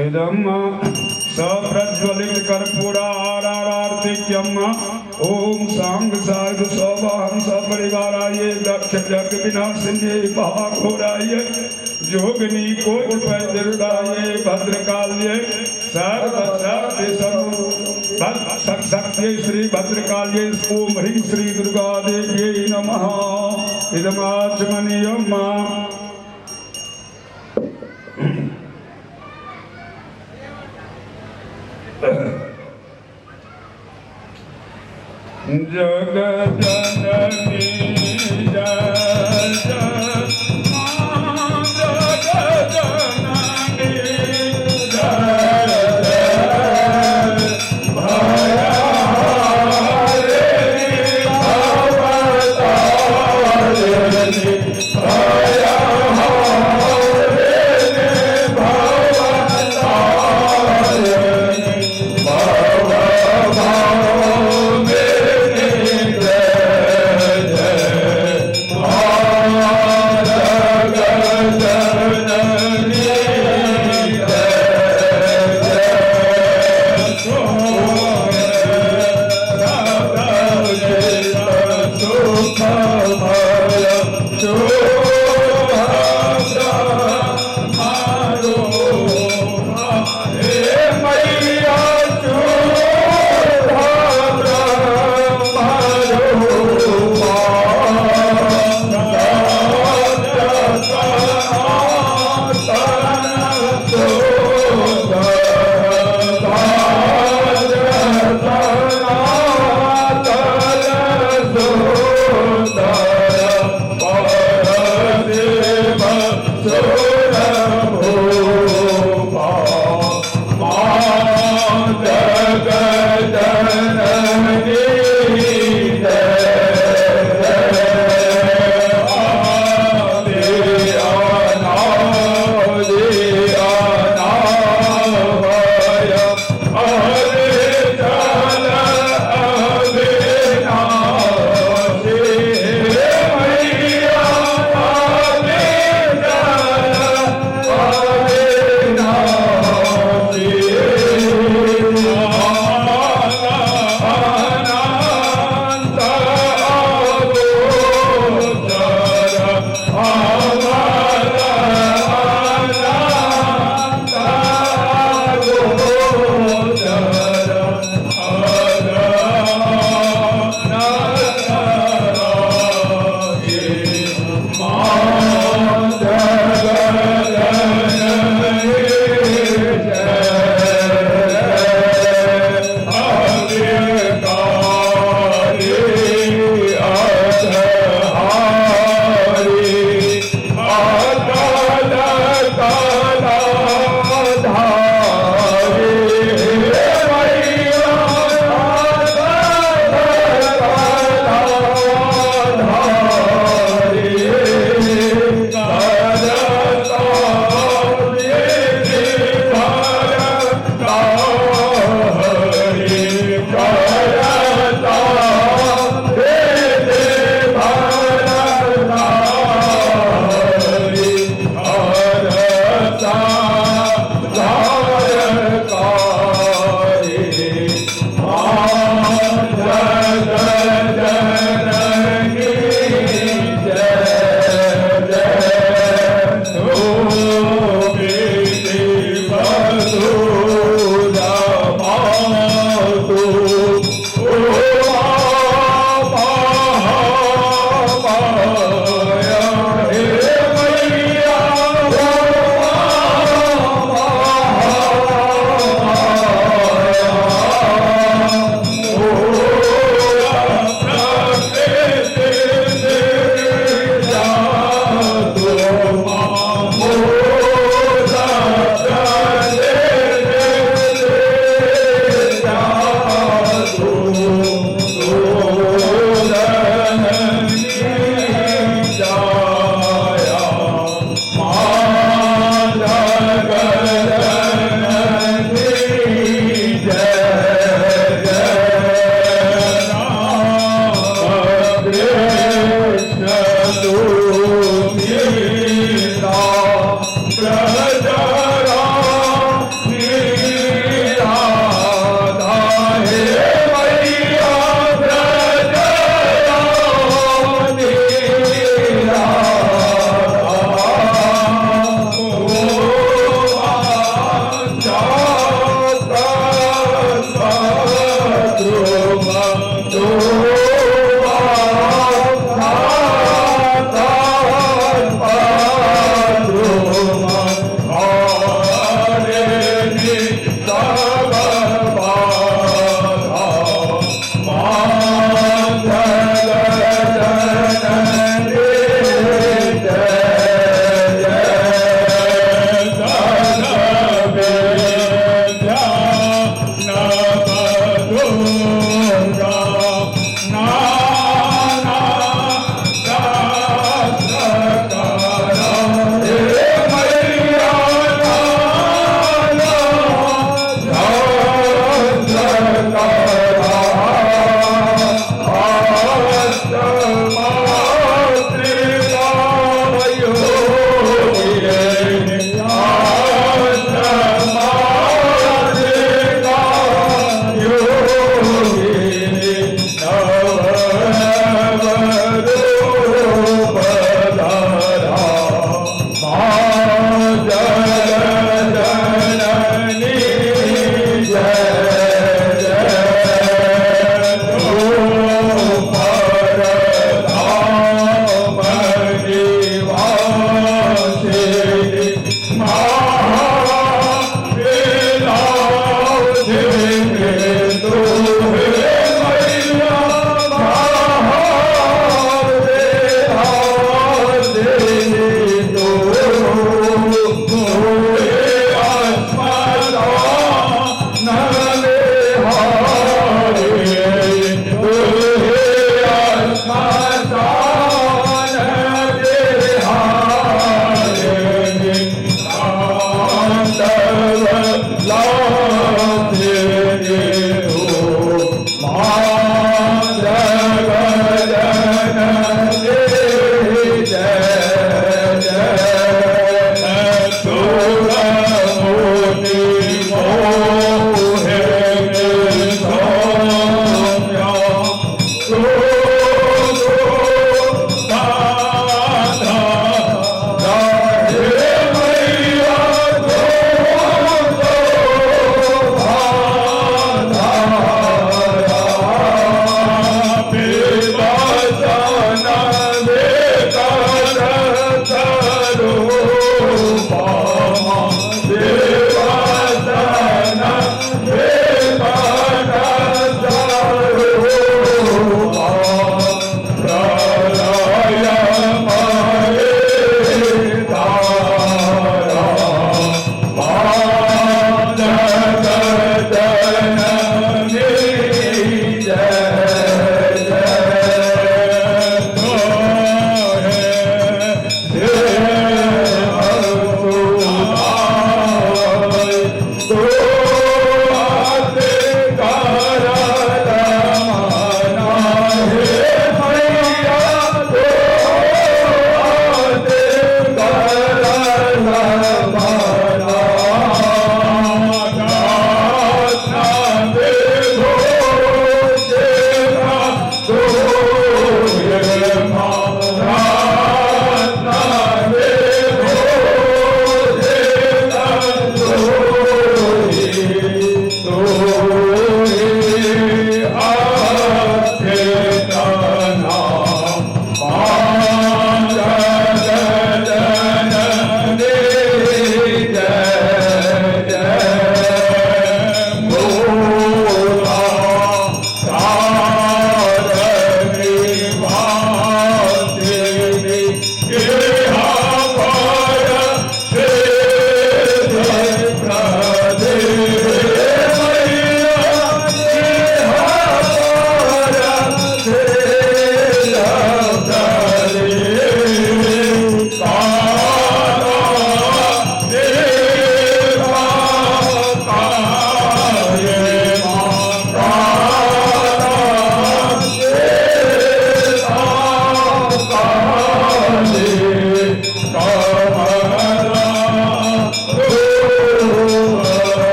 इदम सप्रज्वलित कर्पूरारार्तिक्यम ओम सांग साग सौवाहन सपरिवाराय दक्ष जग विनाशिन्ये महाघोराय जोगिनी कोटि पैदुर्गाय भद्रकाल्ये सर्वशक्ति शक्ति श्री भद्रकाल्ये ओम ह्रीं श्री दुर्गा देव्यै नमः। इदमाचमनीयम् जगत जननी जय जय जगत जननी जय जय भयहारिणी भवतारिणी भयहारिणी भवतारिणी भवभामिनी Hare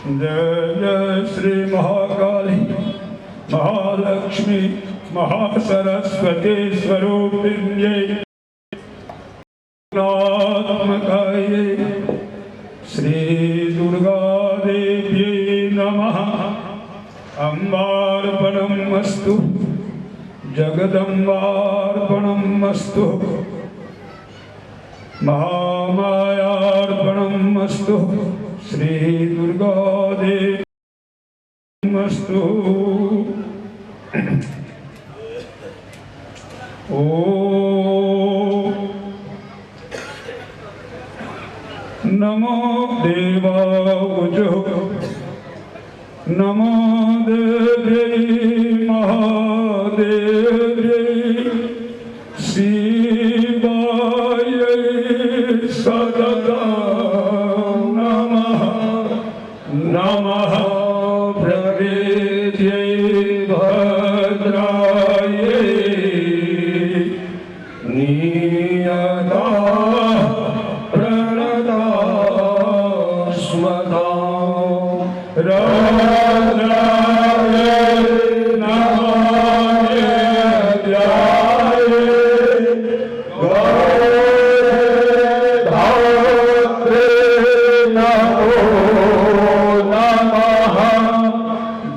जय जय श्री महाकाली महालक्ष्मी महासरस्वती स्वरूपिण्यै आत्मकायै श्री दुर्गा देव्यै नमः। अम्बार्पणम् अस्तु, जगदम्बार्पणम् अस्तु, महामायार्पणम् अस्तु, श्री दुर्गा देवी अस्तु। ॐ नमो देवावुजो नमो देव्यै महादेव्यै शिवायै सततं नमः। नमः प्रकृत्यै भद्रायै नियता प्रणता स्मता रुद्रायै नमः धात्रे नमो नमः।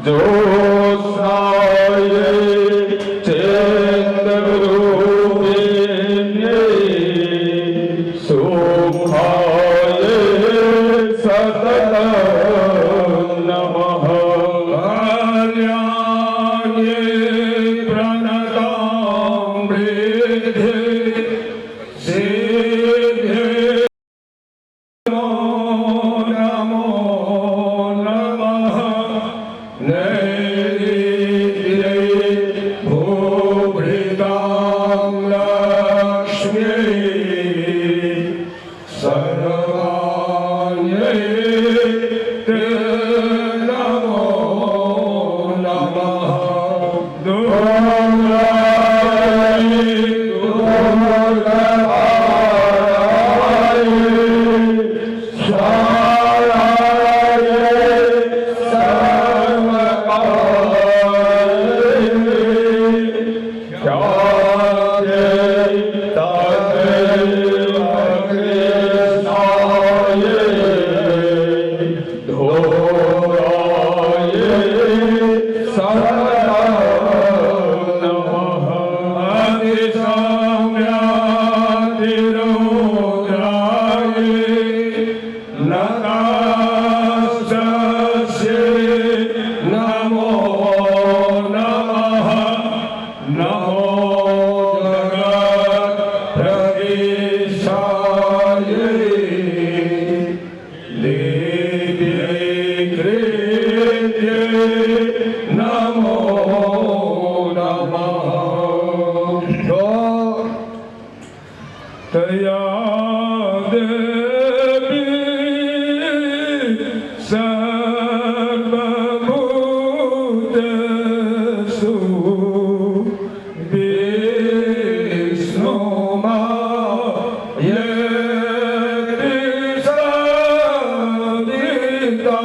ज्योत्स्नायै चन्द्ररूपिण्यै सुखायै सततं नमः। कल्याण्यै प्रणतां वृद्धि सिद्धि नमो नमो नमः। नैऋत्यै भूभृतां लक्ष्म्यै सर्वाण्यै ते नमो नमः। दुर्गायै दुर्गहारायै शारायै सर्वकायै ख्यात्यै तदेव कृष्णायै धोरायै सततं नमः। अतिसौम्यातिरुद्रायै नतास्तस्यै नमो नमः। नमो जगत्प्रवेशायै देव्यै कृत्यै नमो नमः। तया देवी सर्वभूतेषु विष्णुमायेति सन्निधा।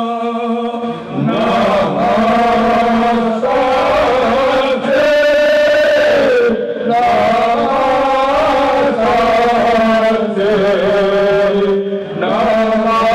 नमस्ते नमस्ते नमस्ते।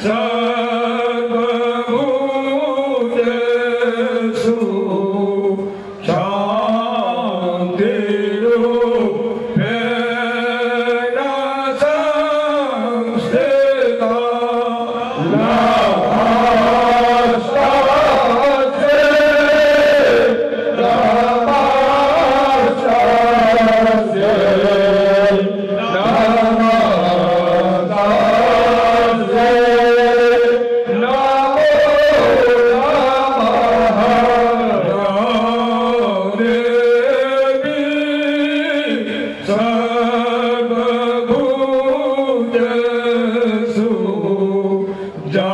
सर्वभूतेषु शान्तिरूपेण संस्थिता। नमस्ते नमस्ते नमस्ते नमो नमः देवी सर्वभूतेषु जा।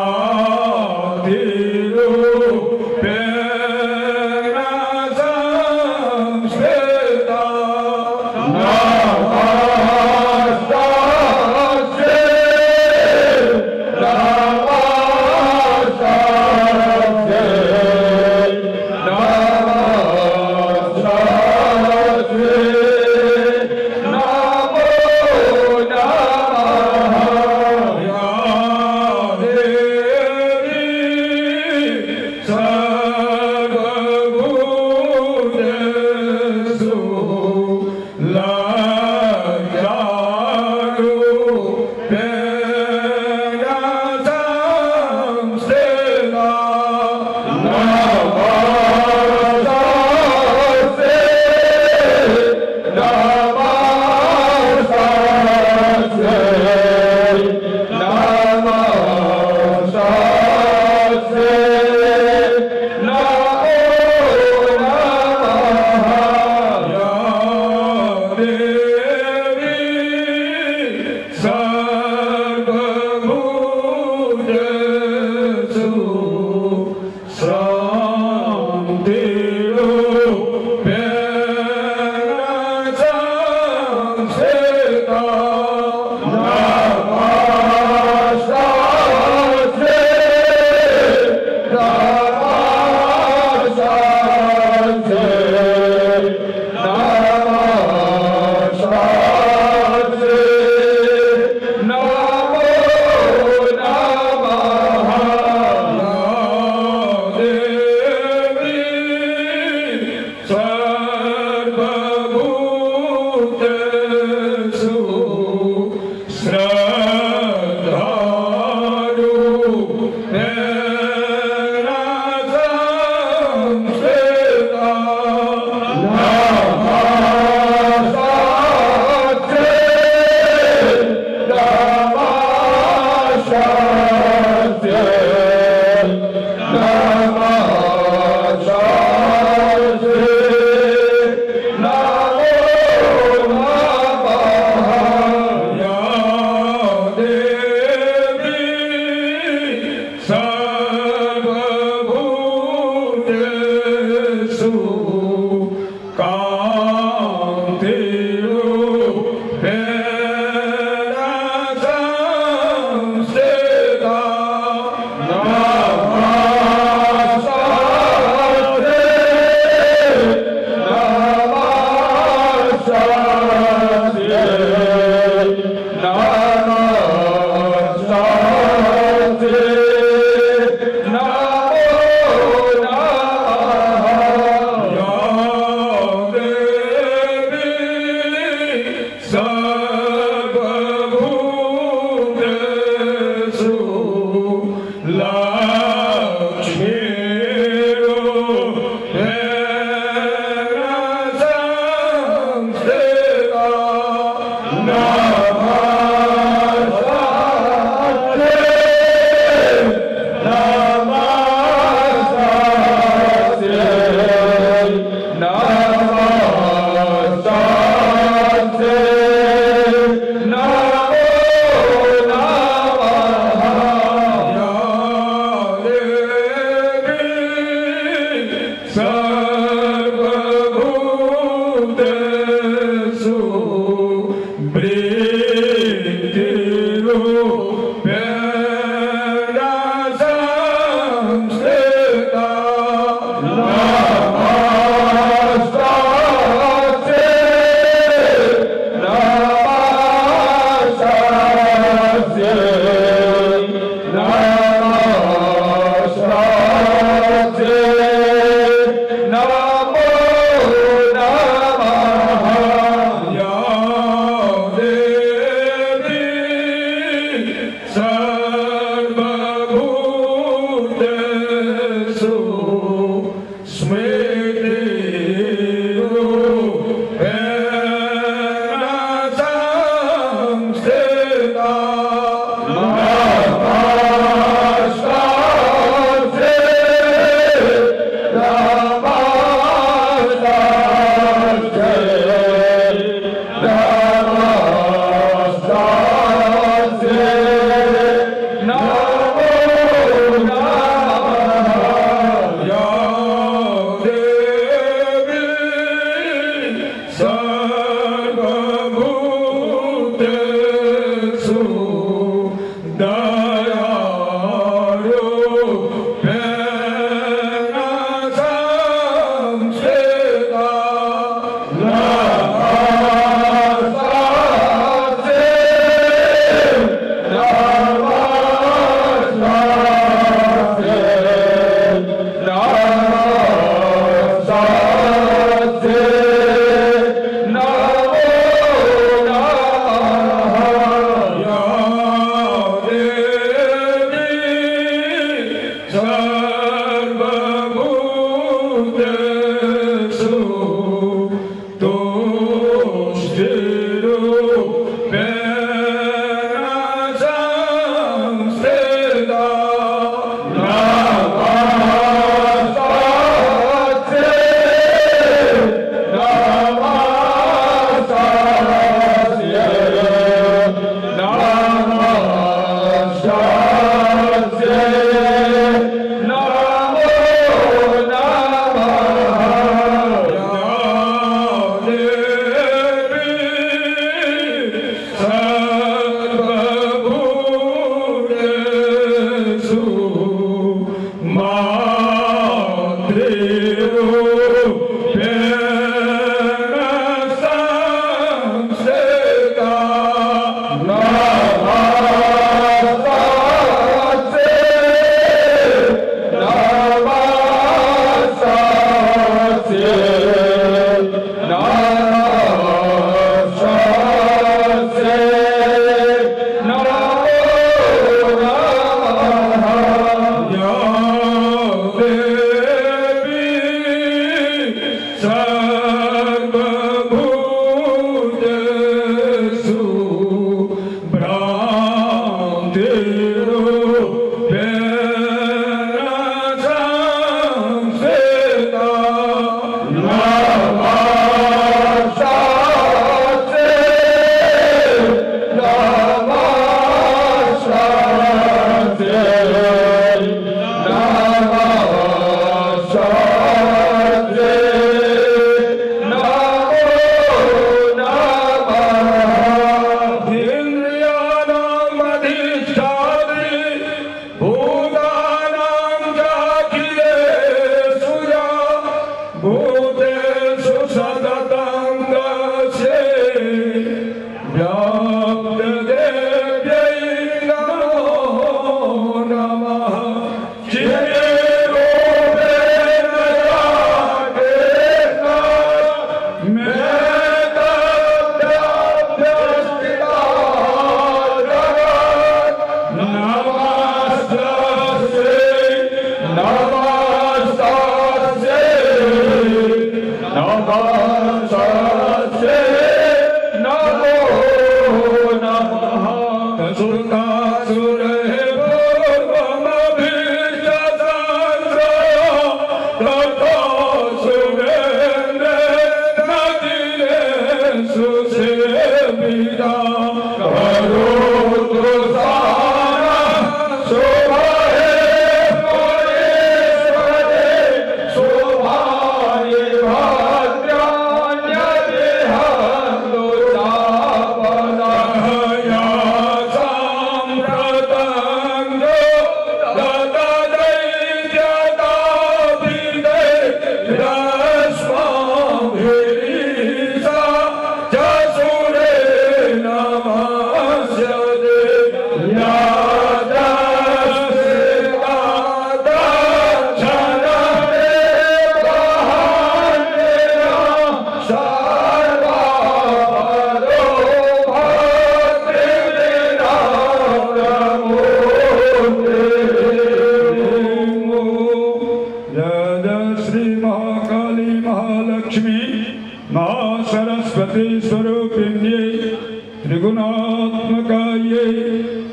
त्रिगुणात्मकायै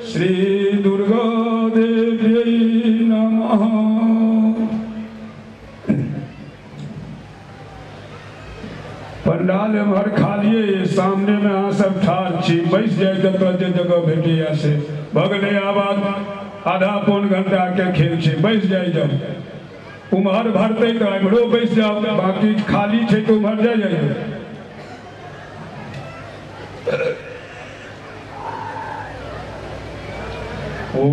श्री दुर्गा देव्यै नमः। पंडाल एम्हर खालिए, सामने में अहाँ सब ठाढ़ छी, बैस जाय जतऽ जे जगह भेटैया से। भऽ गेलै आब आधा पौन घंटा के खेल छै, बैस जाय जाउ। उम्हर भरतै तऽ एम्हरो बैस जाउ, बाकी खाली छै तऽ उम्हर जाय जाइयौ। ओ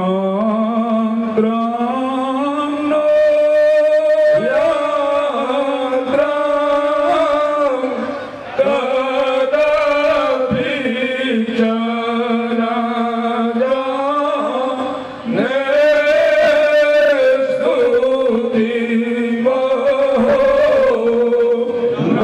नमन्त्रं नो यन्त्रं तदपि च न जाने स्तुतिमहो न।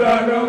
प्रगल्भं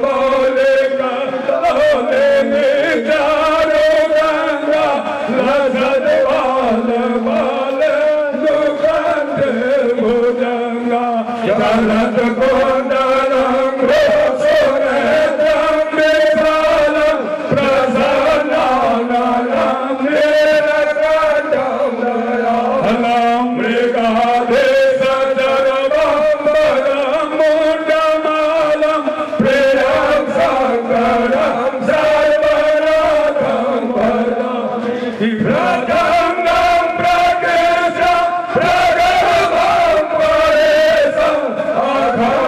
परेशं।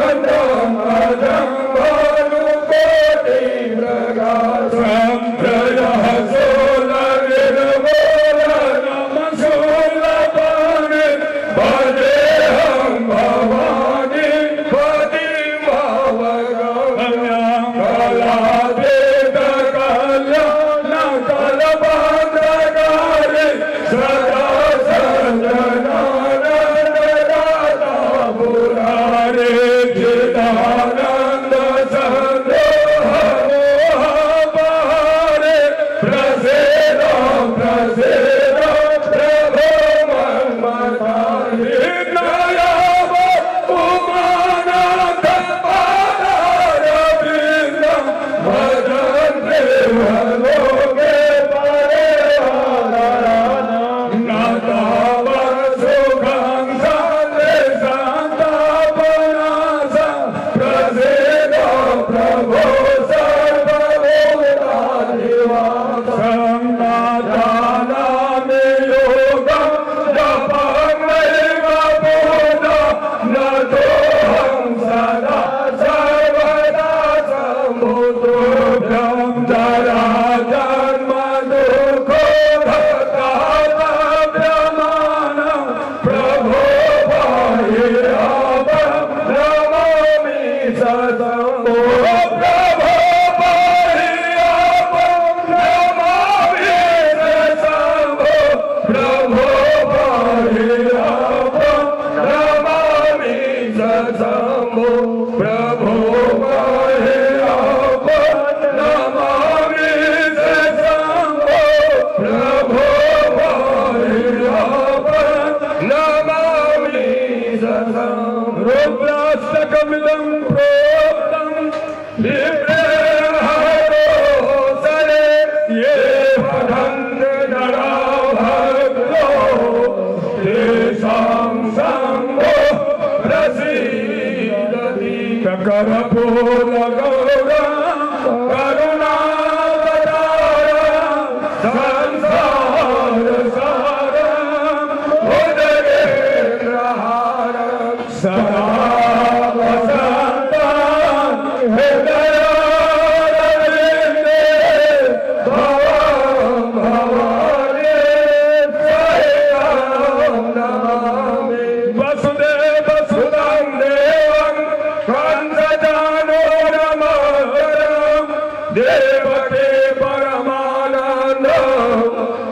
देवके परमानंद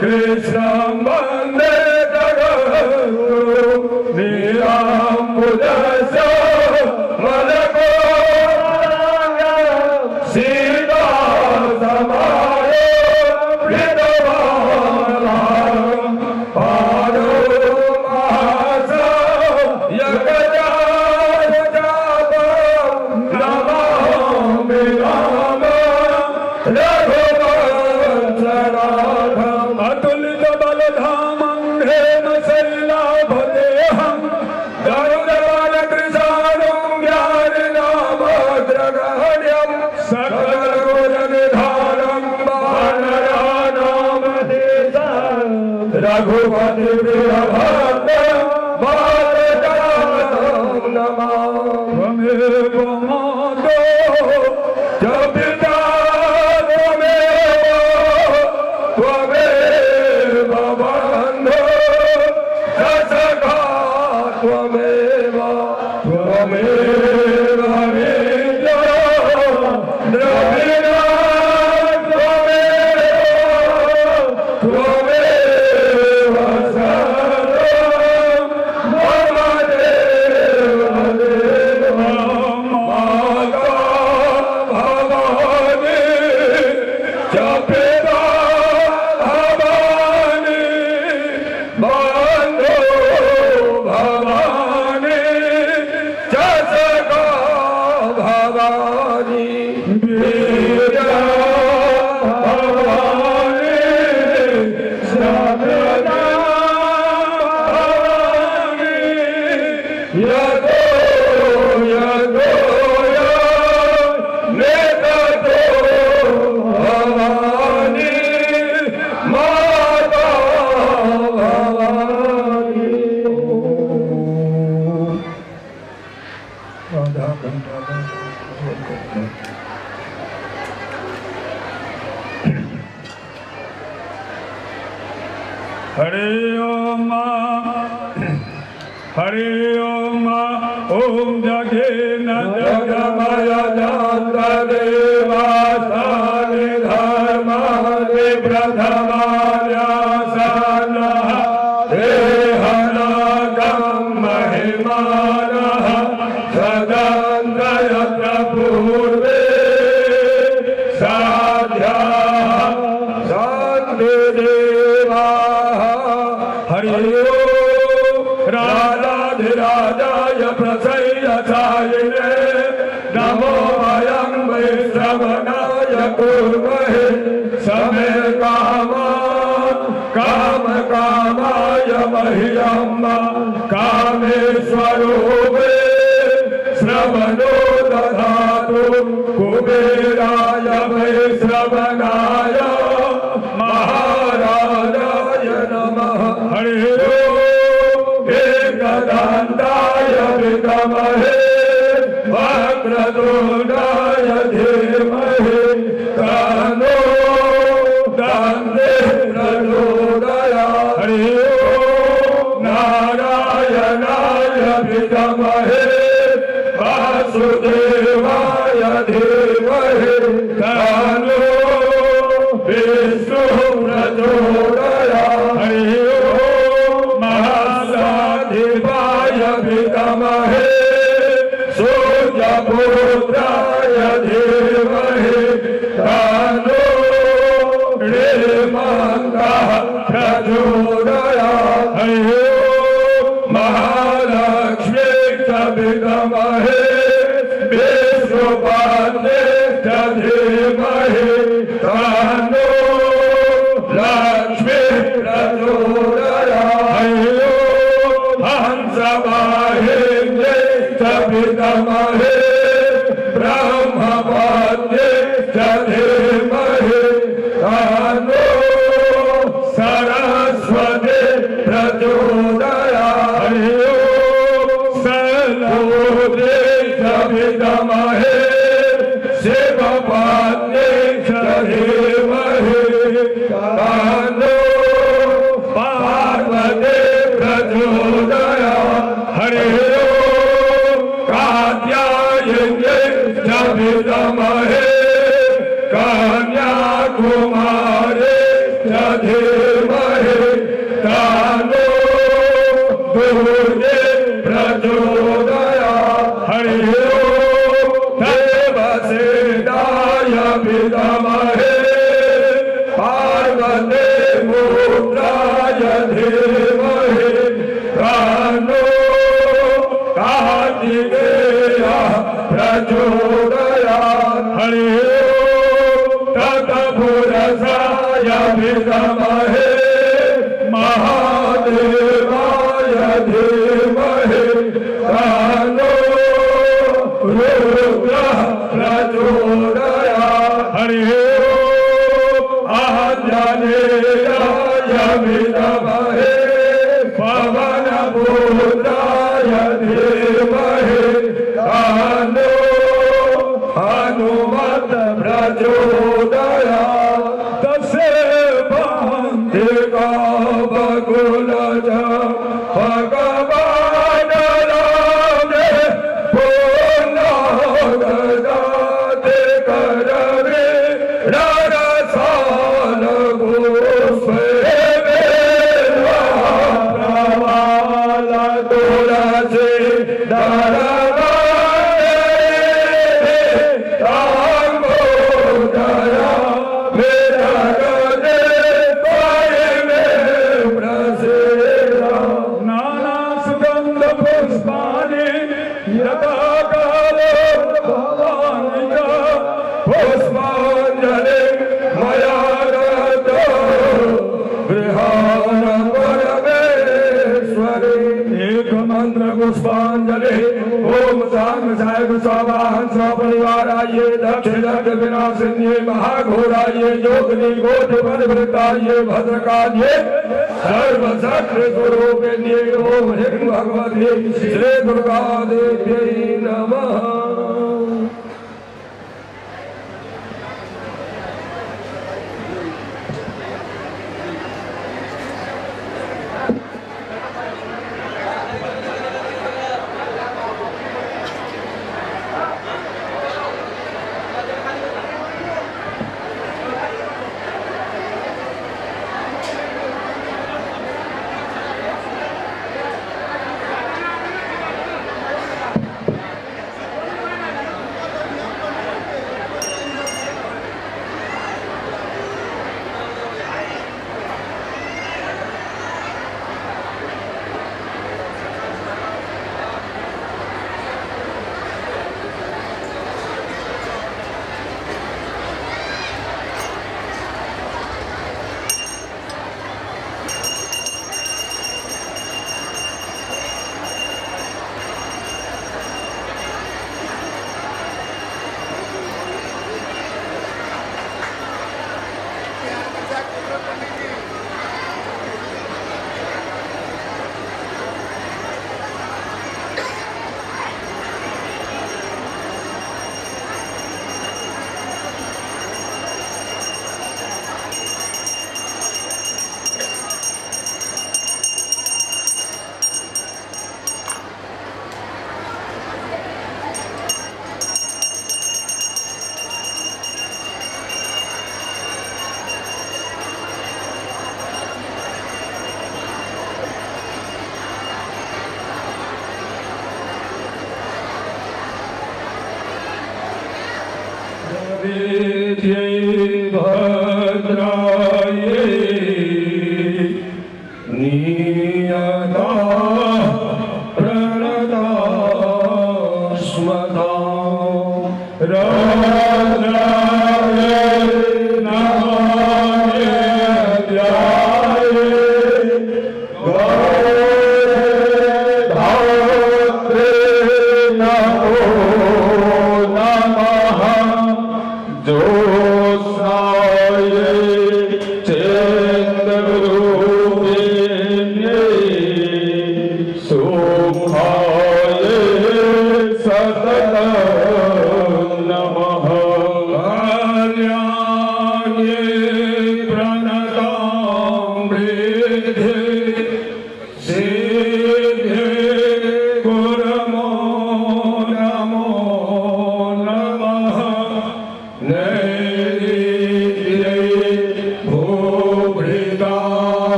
कृष्ण वंदे जगद्गुरु नीलाम्बुजस्य मलको सीता समायो वृतवानां पारो मास यगजापं नमामि राम रघुवंशनाथम् अतुलित बलधामं हेम शैलाभदेहं गरुडबालकृशानुं ज्ञानिनामग्रगण्यं सकलगुणनिधानं वानराणां देशं रघुपतिप्रियभक्तं वातजातं नमामि। त्वमेव माता च पिता त्वमेव त्वमेव बन्धुः च सखा त्वमेव त्वमेव विद्या द्रविणं त्वमेव त्वमेव सर्वं मम देव देव। माता भवानी च पिता भवानी बन्धुः भवानी च सखा भवानी विद्या भवानी सर्वदा भवानी यतो यतो निततो भवानी माता भवानी। आधा घंटा हरे ओम हरे ओम ओम जगे न जगमय जात देवा सारे धर्म प्रथमायासन देहनागम महिमानः सदन्तयत्र पूर्वे साध्या सन्ति देवाः। हरि ओम राजाधिराजाय प्रसय्यसायिने नमो वयं वैश्रवणाय कुर्महे समे कामान् काम कामाय मह्यं कामेश्वरोपे श्रवणो दधातु कुबेराय वैश्रवणाय महाराजाय नमः। हरि ओम एकदन्ताय विद्महे वक्रतुण्डाय धीमहि तन्नो दन्तिः प्रचोदयात्। हरि ओम नारायणाय विद्महे वासुदेवाय धीमहि तन्नो विष्णुः प्रचोदयात्। हरि ओम महासाधिपाय विद्महे सूर्यपुत्राय धीमहि तन्नो हेमन्तः प्रचोदयात्। हरि ओम महालक्ष्मी च विद्महे विष्णुपत्नी च धीमहि तन्नो लक्ष्मी प्रचोदयात्। हरि ओम हंसवाहिन्यै च विद्महे ब्रह्मपत्नी च धीमहि तन्नो सरस्वती प्रचोदयात्। हरि ओम शैलपुत्री च विद्महे शिवपत्नी च धीमहि तन्नो पार्वती प्रचोदयात्। हरि ओम कात्यायन्यै च विद्महे कुमारे धीमहि तन्नो दुर्गे प्रचोदयात्। हरि ओम देवसेनाय विद्महे पार्वती पुत्राय धीमहि तन्नो कार्तिकेयः प्रचोदयात्। हरि ओम तत्पुरुषाय विद्महे महादेवाय धीमहि तन्नो रुद्रः प्रचोदयात्। हरि ओम आंजनेयाय विद्महे पवनपुत्राय धीमहि तन्नो हनुमत् प्रचोदयात्। तस्य बकुल भगवान राम पूर्ण करवे रसाल तुलसी नाना सुगंध पुष्पाणि यथा कालो भवानि च पुष्पांजलि मया दत्तो गृहाण परमेश्वरि। एक मंत्र पुष्पांजलि ओम साम साहेब स्वावाहन सपरिवाराये दक्ष दक्ष विनाशिन्ये महाघोराये योगिनी गोठ पदवृताये भद्रकाल्ये सर्वशक्ति स्वरूपिण्ये ओम ह्रीं भगवती श्री दुर्गा देव्यै नमः।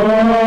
No.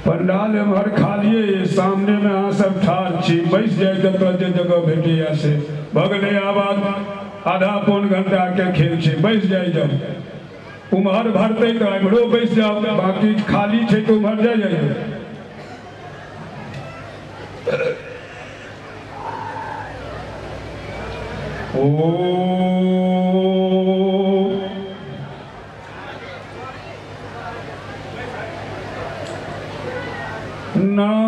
पंडाल एम्हर खालिए, सामने में अहाँ सब ठाढ़ छी, बैस जाय जतऽ जे जगह भेटैया से। भऽ गेलै आब आधा पौन घंटा के खेल छै, बैस जाय जाउ। उम्हर भरतै तऽ एम्हरो बैस जाउ, बाकी खाली छै तऽ उम्हर जाय जाइयौ। ओ No.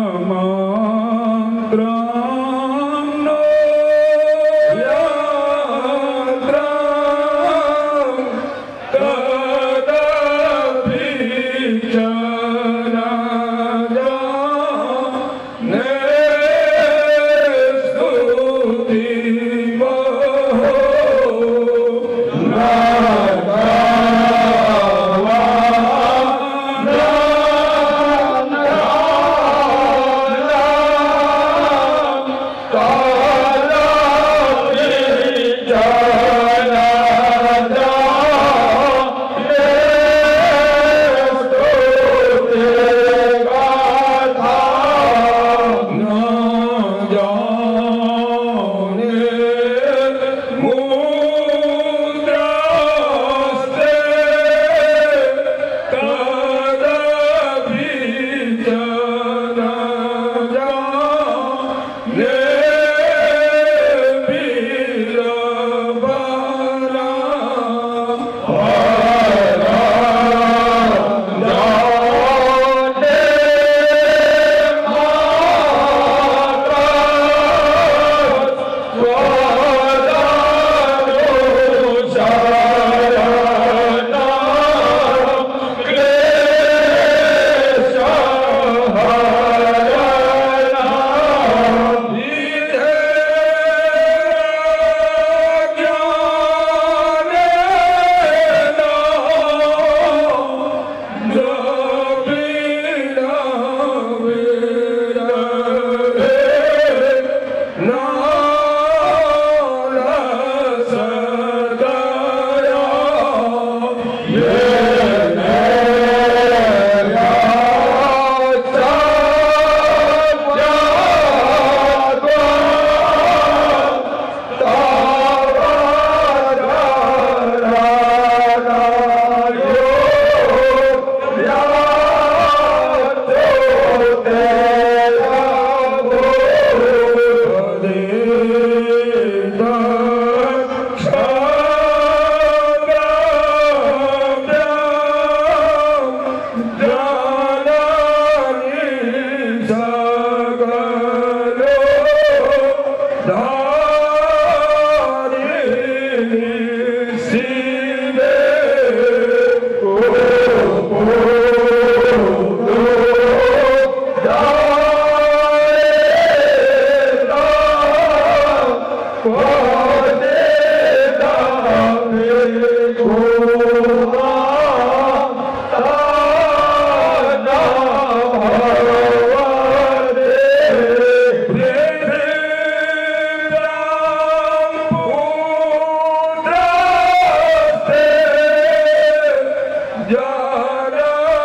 जा।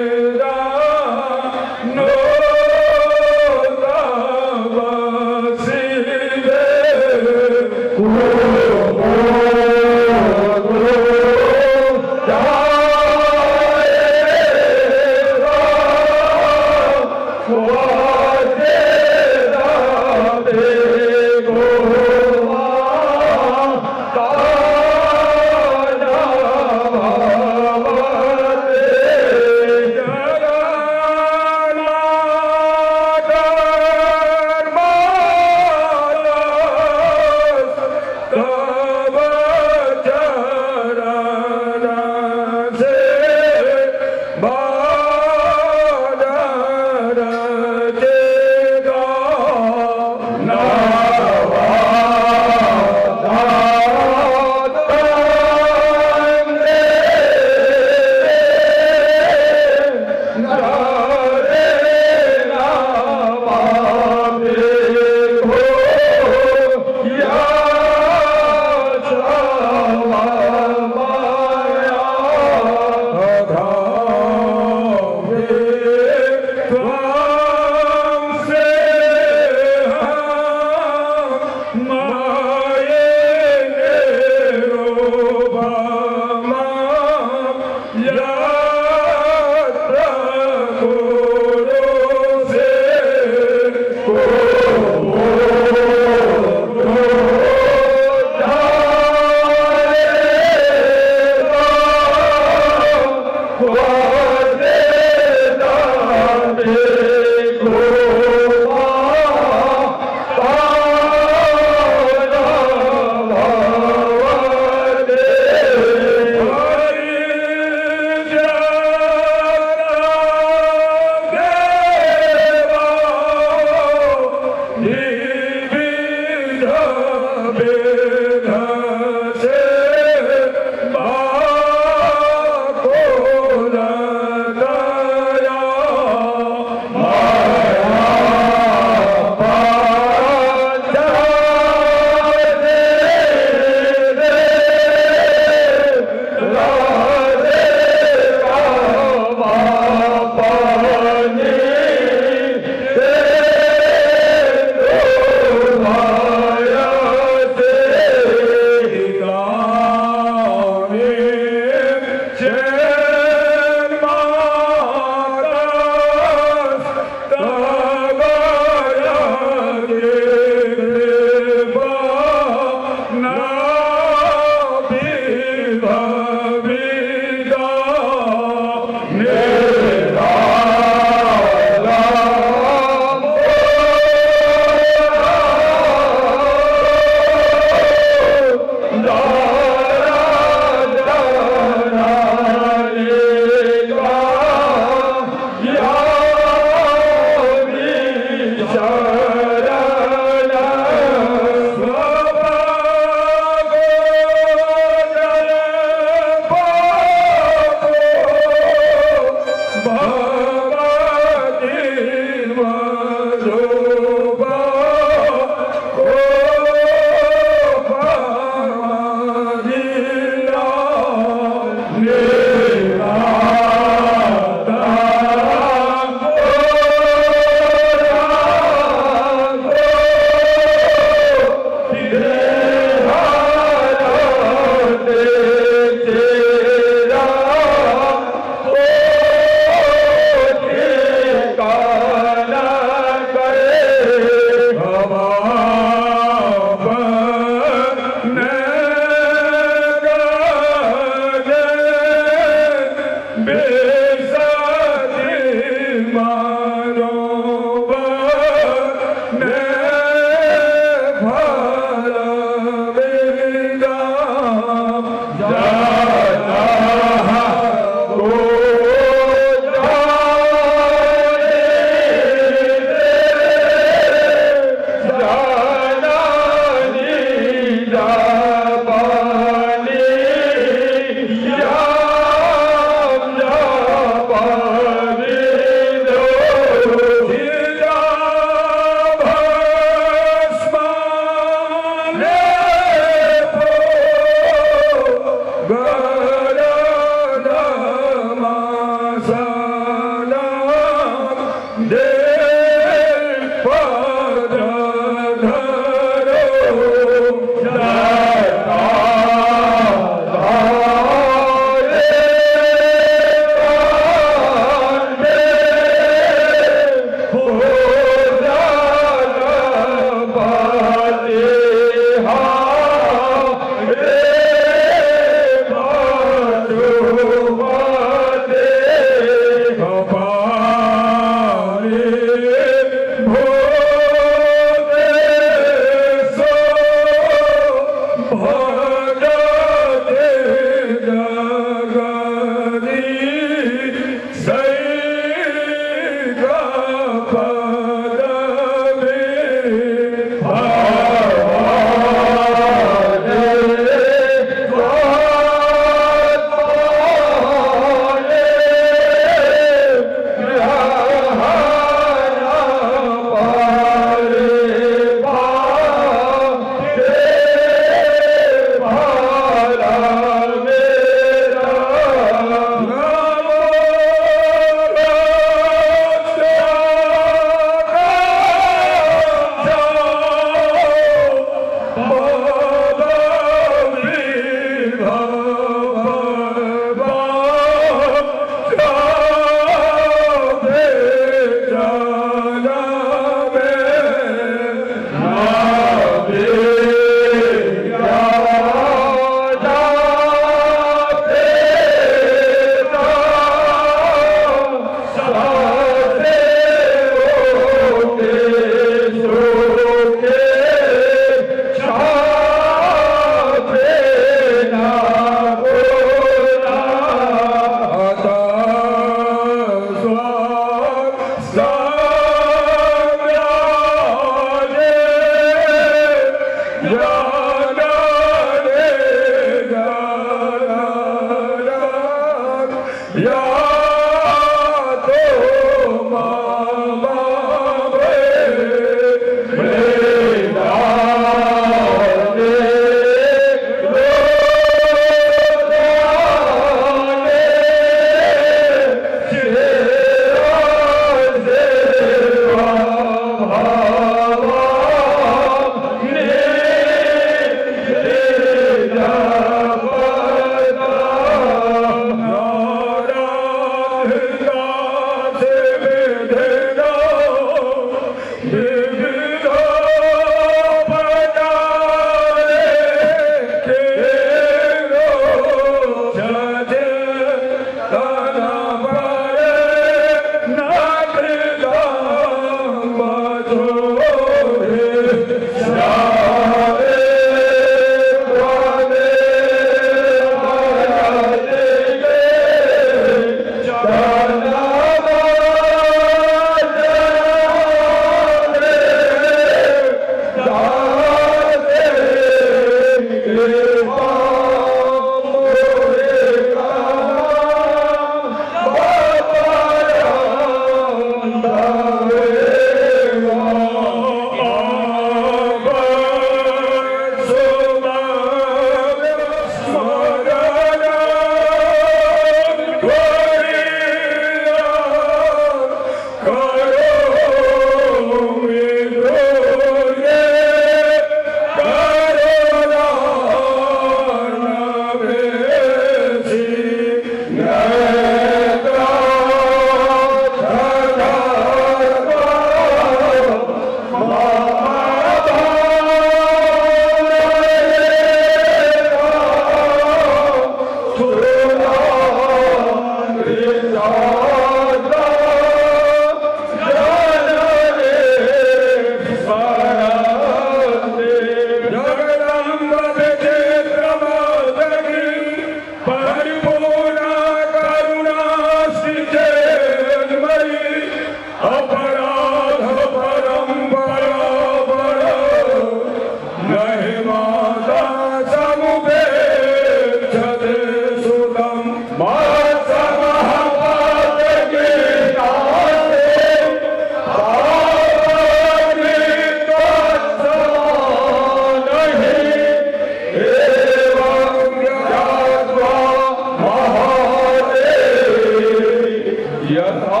यथा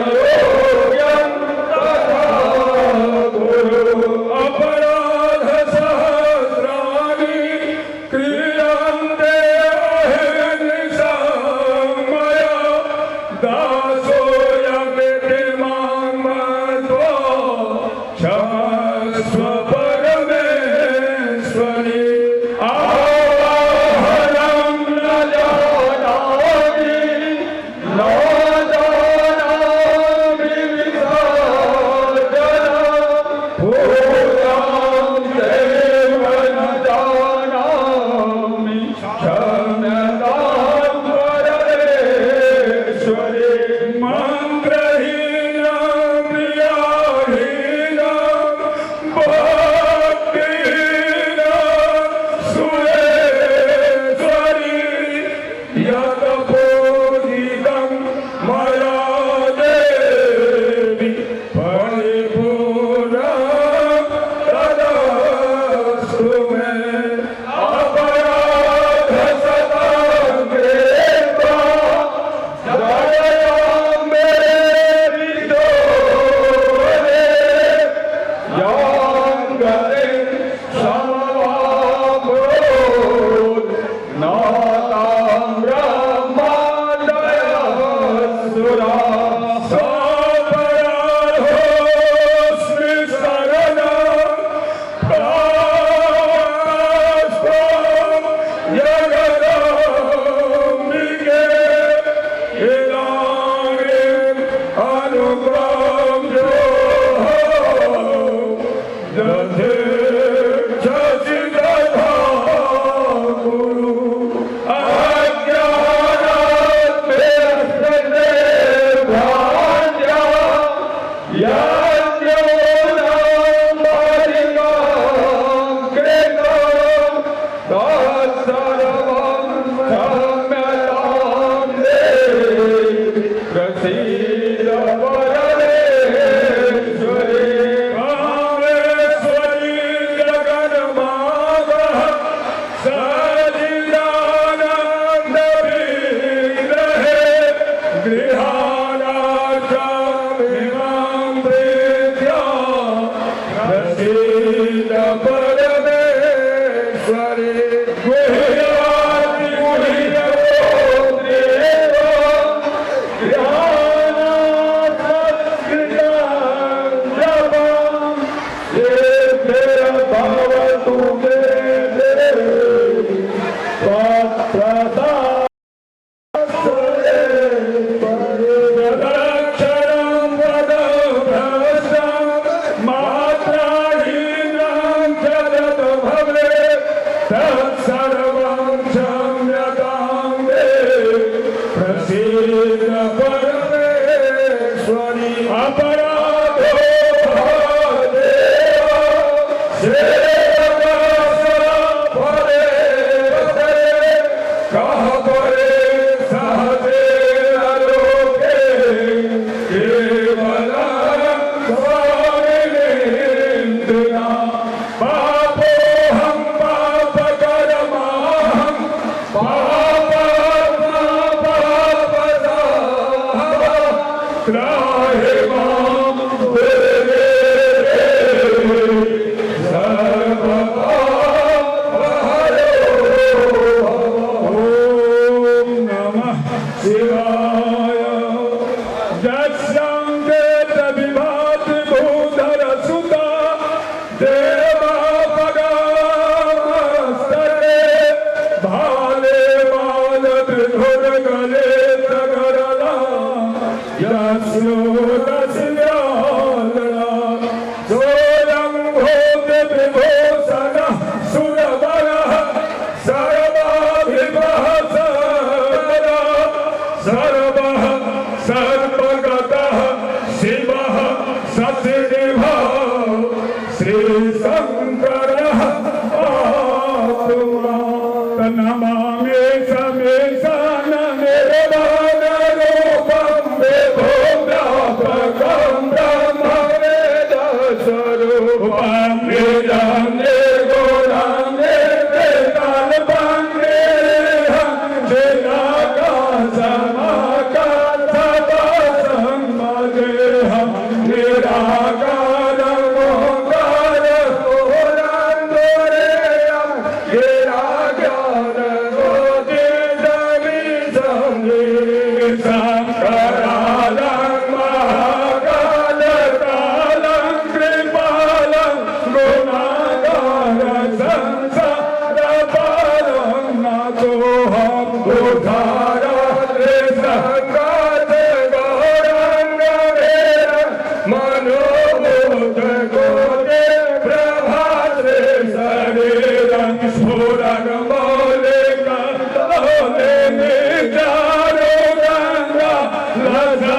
योग्यं तथा कुरु। अपराध सहस्राणि क्रियन्ते अहिर्निशं मया दासोऽयमिति मां मत्वा क्षमस्व परमेश्वरि। आवाहनं न जानामि न जानामि विसर्जनं पूजां चैव न जानामि क्षम्यतां परमेश्वरि। मन्त्रहीनं क्रियाहीनं भक्तिहीनं सुरेश्वरि यत् पूजितं मया देवि परिपूर्णं तदस्तु मे। अपराध शतं कृत्वा जगदम्बे विदोरे यां गतिं समवाप्नोत् न तां ब्रह्मादयः सुराः। सापराधोऽस्मि शरणं प्राप्तं जगदम्बिके इदानीम् अनुक्रम्यो यथेच्छसि तथा कुरु। अज्ञानात् व्यस्तते भ्रान्त्या यज्ञोनं परिणां कृतं तत्सर्वं क्षम्यतां देवि प्रसीद परमेश्वरि। कामेश्वरी जगन्मातः सच्चिदानन्दविग्रहे गृहाणाचामिमां प्रीत्या प्रसीद परमेश्वरि। गुह्यादिगुह्यगोत्रेव ज्ञानात् संस्कृतं जपं सिद्धिर्भवतु मे देवि त्वत्प्रसादः यदक्षरं पदभ्रष्टं मात्राहीनं च यत् भवेत् तत्सर्वं क्षम्यतां देवि प्रसीद परमेश्वरि। अपराधो भवदेव सेवकस्य परे परे कः परे सहजे लोके केवलं स्वामिनिन्दिना। पापोऽहं पापकर्माहं पापात्मा पापसहः त्राहि मां दुर्गे देवि सर्वपापहरो भव। ॐ नमः शिवाय। यस्याङ्केत विभाति भूधरसुता देवापगामस्तके भाले मालत्रिधुर्गले तगरला यस्योदस्यालना। सोऽयं भूतिविभूषणः सुरवरः सर्वाभिवः सदा सर्वः सर्वगतः शिवः सत्यनिभः श्रीशङ्करः आत्मा। नमामि समेशाननिर्वाणरूपं विभुं व्यापकं ब्रह्मवेदस्वरूपं निजं निर्गुणं निर्विकल्पं निरीहं चिदाकाशमाकाशपरं Mata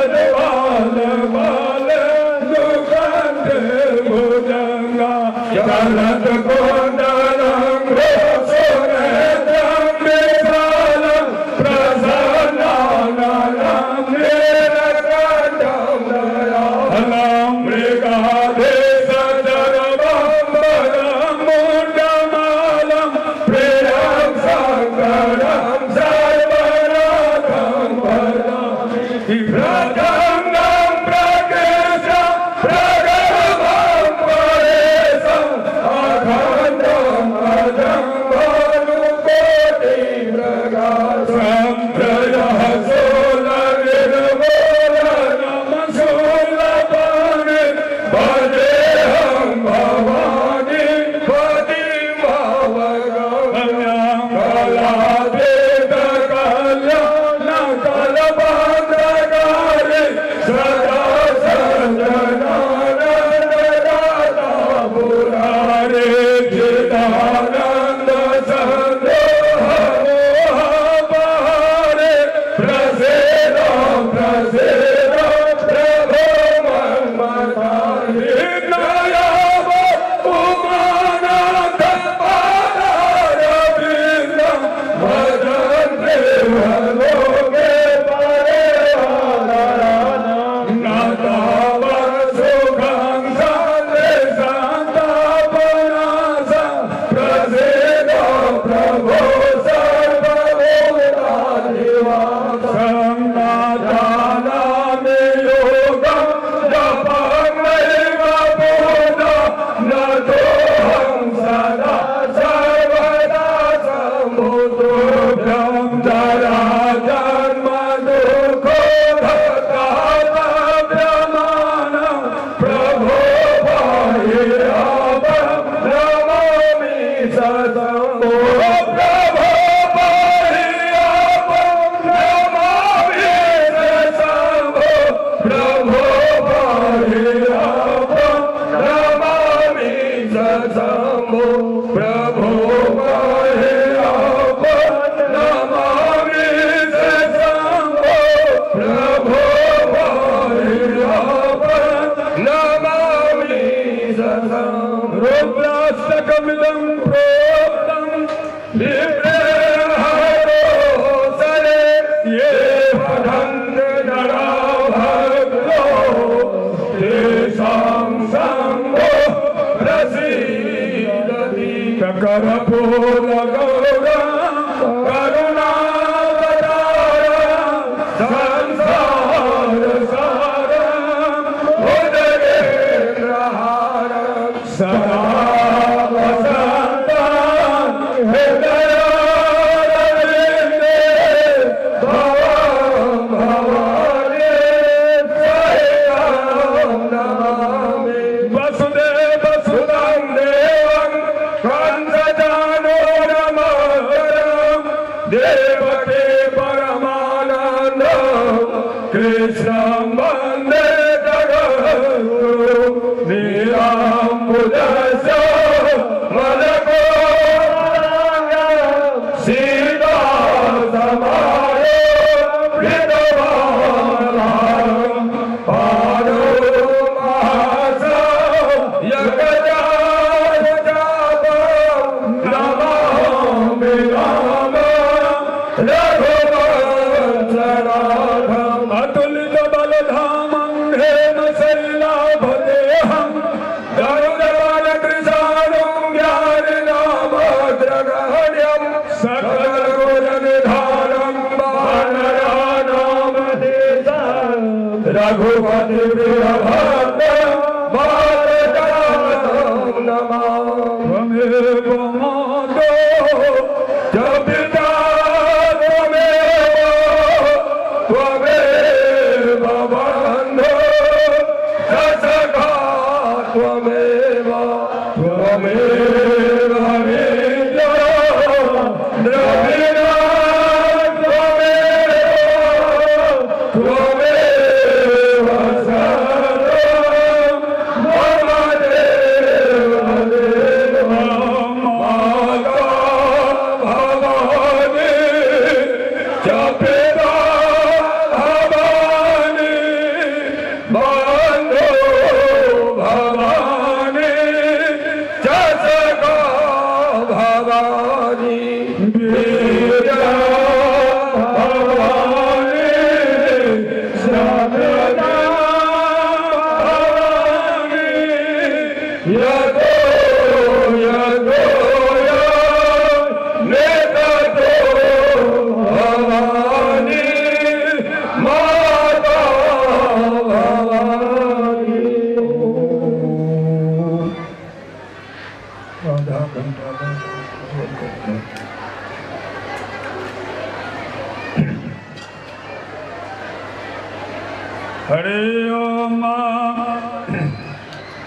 हरे ओम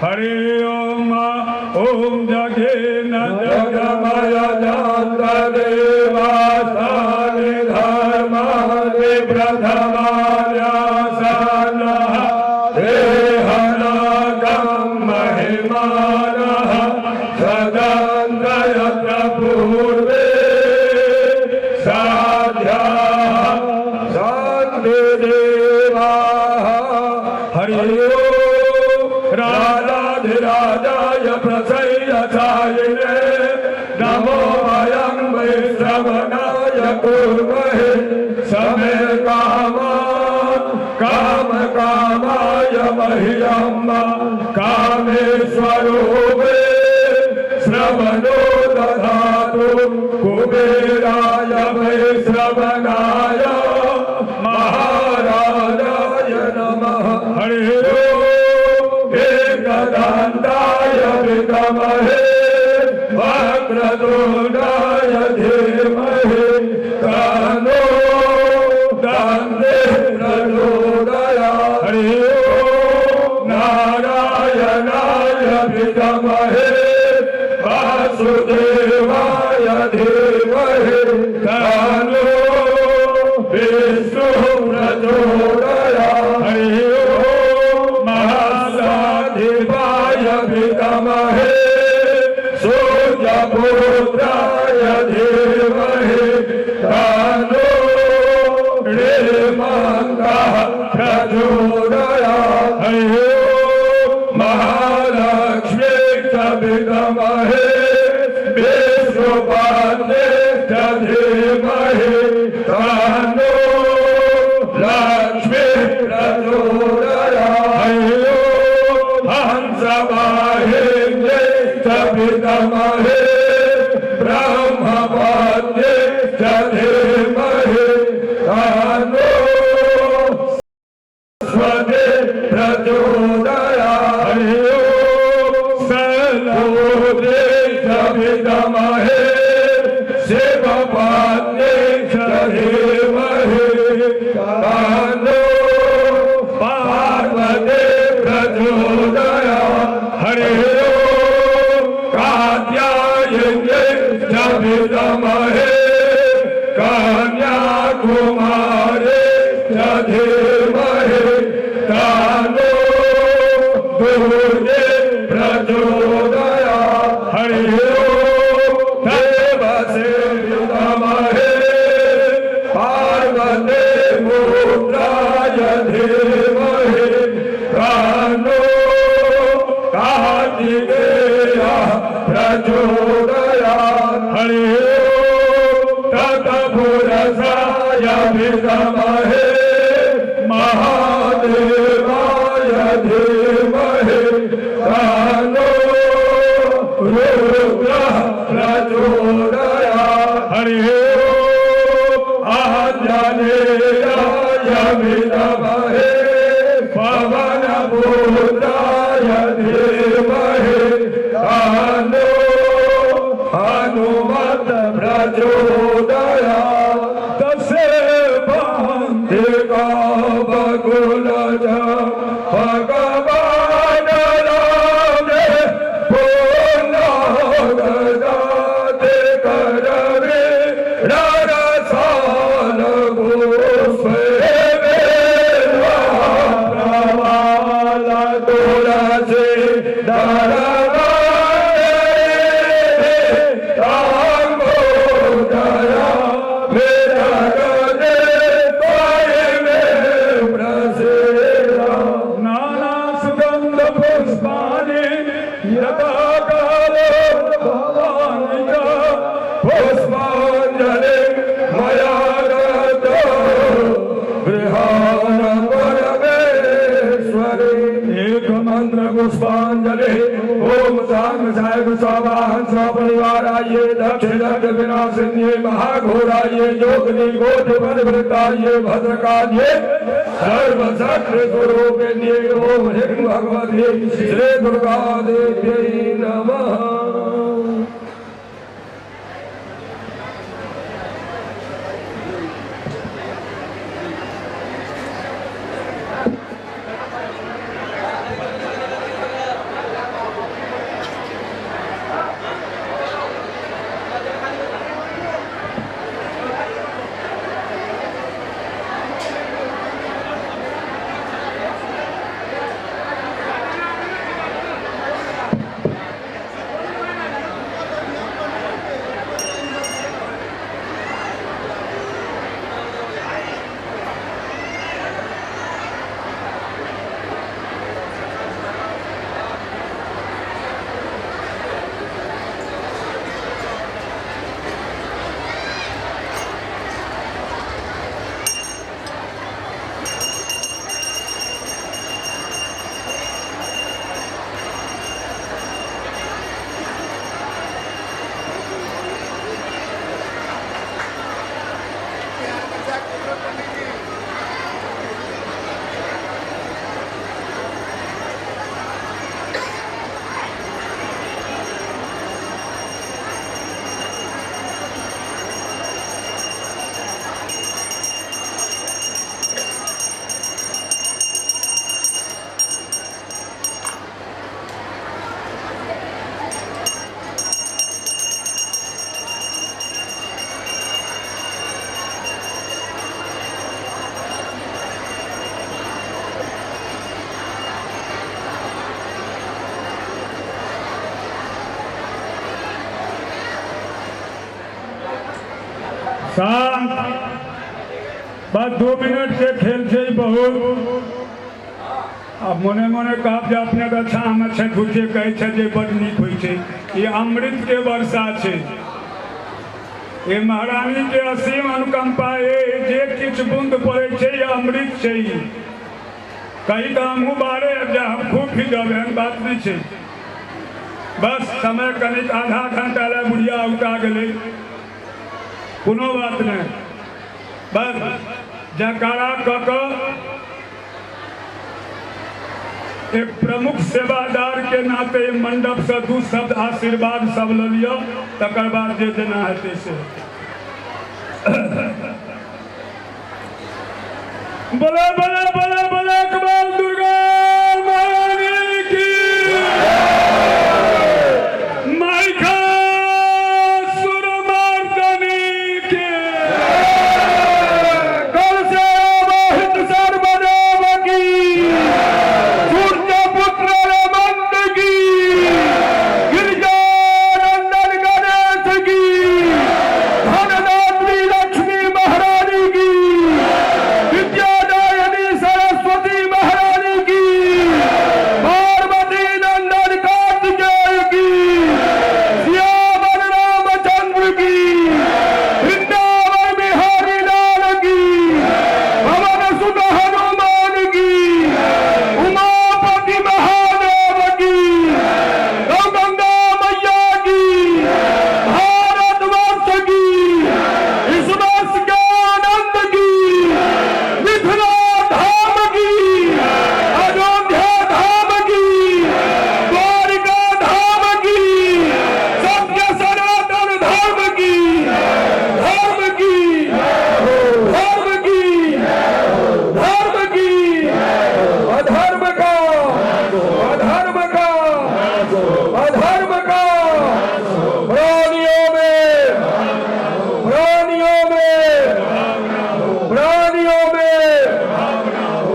हरे ओम ओम जगे न जगमय जात देवा सारे धर्म प्रथमायासन देहनागम महिमानः सदन्तयत्र पूर्वे साध्या सन्ति देवाः। हरि ओम राजाधिराजाय प्रसय्यसायिने नमो वयं वै श्रवणाय कुर्महे समे कामान् काम कामाय मह्यं कामेश्वरो वे श्रवणो दधातु कुबेराय वै श्रवणाय महाराजाय नमः। हरि ओम एकदन्ताय विद्महे वक्रतुण्डाय धीमहि तन्नो दन्ते प्रचोदयात्। हरि ओम नारायणाय विद्महे वासुदेवाय धीमहि तन्नो विष्णुः प्रचोदयात्। हरि ओम महासाधिपाय विद्महे सूर्यपुत्राय धीमहि तन्नो हेमन्तः प्रचोदयात्। हरि ओम महालक्ष्मी च विद्महे विष्णुपत्नी च धीमहि तन्नो लक्ष्मी प्रचोदयात्। हरि ओम हंसवाहिन्यै च विद्महे ब्रह्मपत्नी च धीमहि तन्नो स्वदे प्रचोदयात्। हरि ओम शैलपुत्रे च विद्महे शिवपत्नी च धीमहि तन्नो पार्वती प्रचोदयात्। हरि ओम कात्यायन्यै च विद्महे कन्याकुमारी च धीमहि तन्नो दुर्गे प्रचोदयात्। हरि ओम देवसे विद्महे पार्वती पुत्राय धीमहि तन्नो कार्तिकेयः प्रचोदयात्। हरि ओम तत्पुरुषाय विद्महे महादेवाय धीमहि तन्नो रुद्रः प्रचोदयात्। हरि ओम आंजनेयाय विद्महे पवनपुत्राय धीमहि तन्नो हनुमत् प्रचोदयात्। तस्य बकुल भगवान राम पूर्ण करवे रसाल प्रवाल तुलसी नाना सुगंध पुष्पाणि यथा कालो भवानि च पुष्पांजलि मया दत्तो गृहाण परमेश्वरि। एक मंत्र पुष्पांजलि ओम साम साहेब स्वावाहन सपरिवाराय दक्ष दक्ष विनाशिन्ये महाघोराय योगिनी गोठ पदवृताय भद्रकाल्ये सर्वशक्ति स्वरूपिण्ये ओम ह्रीं भगवती श्री दुर्गा देव्यै नमः। शांत बस 2 मिनट के खेल छै बहुत। अब मने मने कहब जे अपने के अच्छा हम छै झूठे कहै छै जे बड नीक होइ छै। ई अमृत के वर्षा छै। ये महारानी के असीम अनुकंपा ये जे किछु बूंद पड़ै छै ये अमृत छै। कहीं तो हमहूँ बाहरे आबि जाए, हम खूब भीजब, एहन बात नहीं छै। बस समय कनिक आधा घंटा लए बुढ़िया उठा गेलै, कोनो बात नहीं। बस जयकारा कऽ कऽ एक प्रमुख सेवादार के नाते मंडप से 2 शब्द आशीर्वाद सब ल लिअ, तकर बाद जे जेना हेतै से। बोले बोले बोले बोले कमाल दुर्गा महारानी की, महिषासुरमर्दिनी की, कल से आवाहित सर्वदेव की, सूर्य पुत्र रमंत की, गिरिजानंदन गणेश की, धनदात्री लक्ष्मी महारानी की, विद्यादायिनी सरस्वती महारानी की, पार्वती नंदन कार्तिकेय की, सियावर रामचंद्र की, वृंदावन बिहारी लाल की, पवन सुत हनुमान की, उमापति महादेव की, गंगा मैया की, भारतवर्ष की, इस वर्ष के आनंद की, मिथिला धाम की, अयोध्या धाम की, द्वारिका धाम की, सत्य सनातन धर्म की, धर्म की, धर्म की, धर्म की, अधर्म का, अधर्म का, अधर्म का, प्राणियों में, प्राणियों में, प्राणियों में,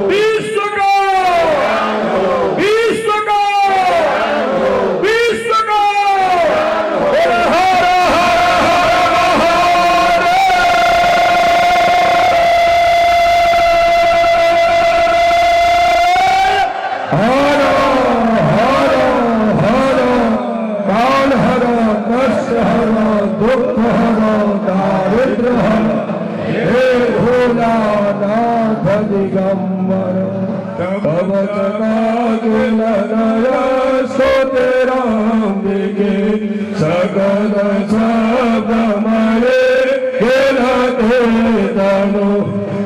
विश्व का, विश्व का, विश्व का, हर हर हर महादेव। हर हर हर काल हर कष्ट हर दुख हर दारिद्र हर, हे भोलानाथ दिगंबर, तब सोते राम के सकल शब्द मरे खेलते तनु,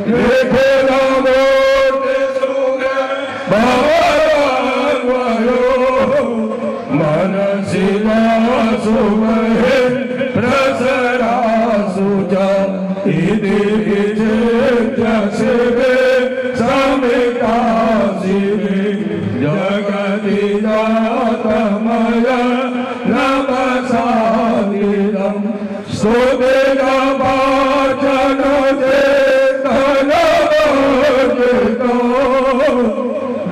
देखो मन शिवा सुमहे प्रसरा सुजा, इति शिवे समिता शिवे, जगति जातमय नमसादिदं, सुदिन वाचन चेतन वर्जितो,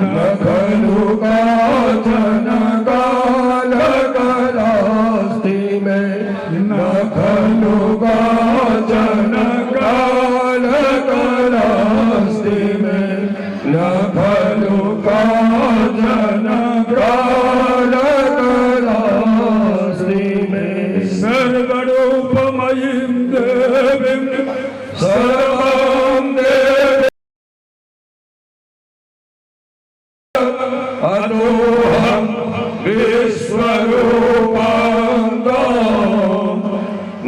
न खलु काचन काल कलास्ति में, न खलु काचन काल कलास्ति में, न खलु काचन काल कलास्ति में। सर्वरूपमयीं देवीं सर्वं देवी अतोऽहं विश्वरूपां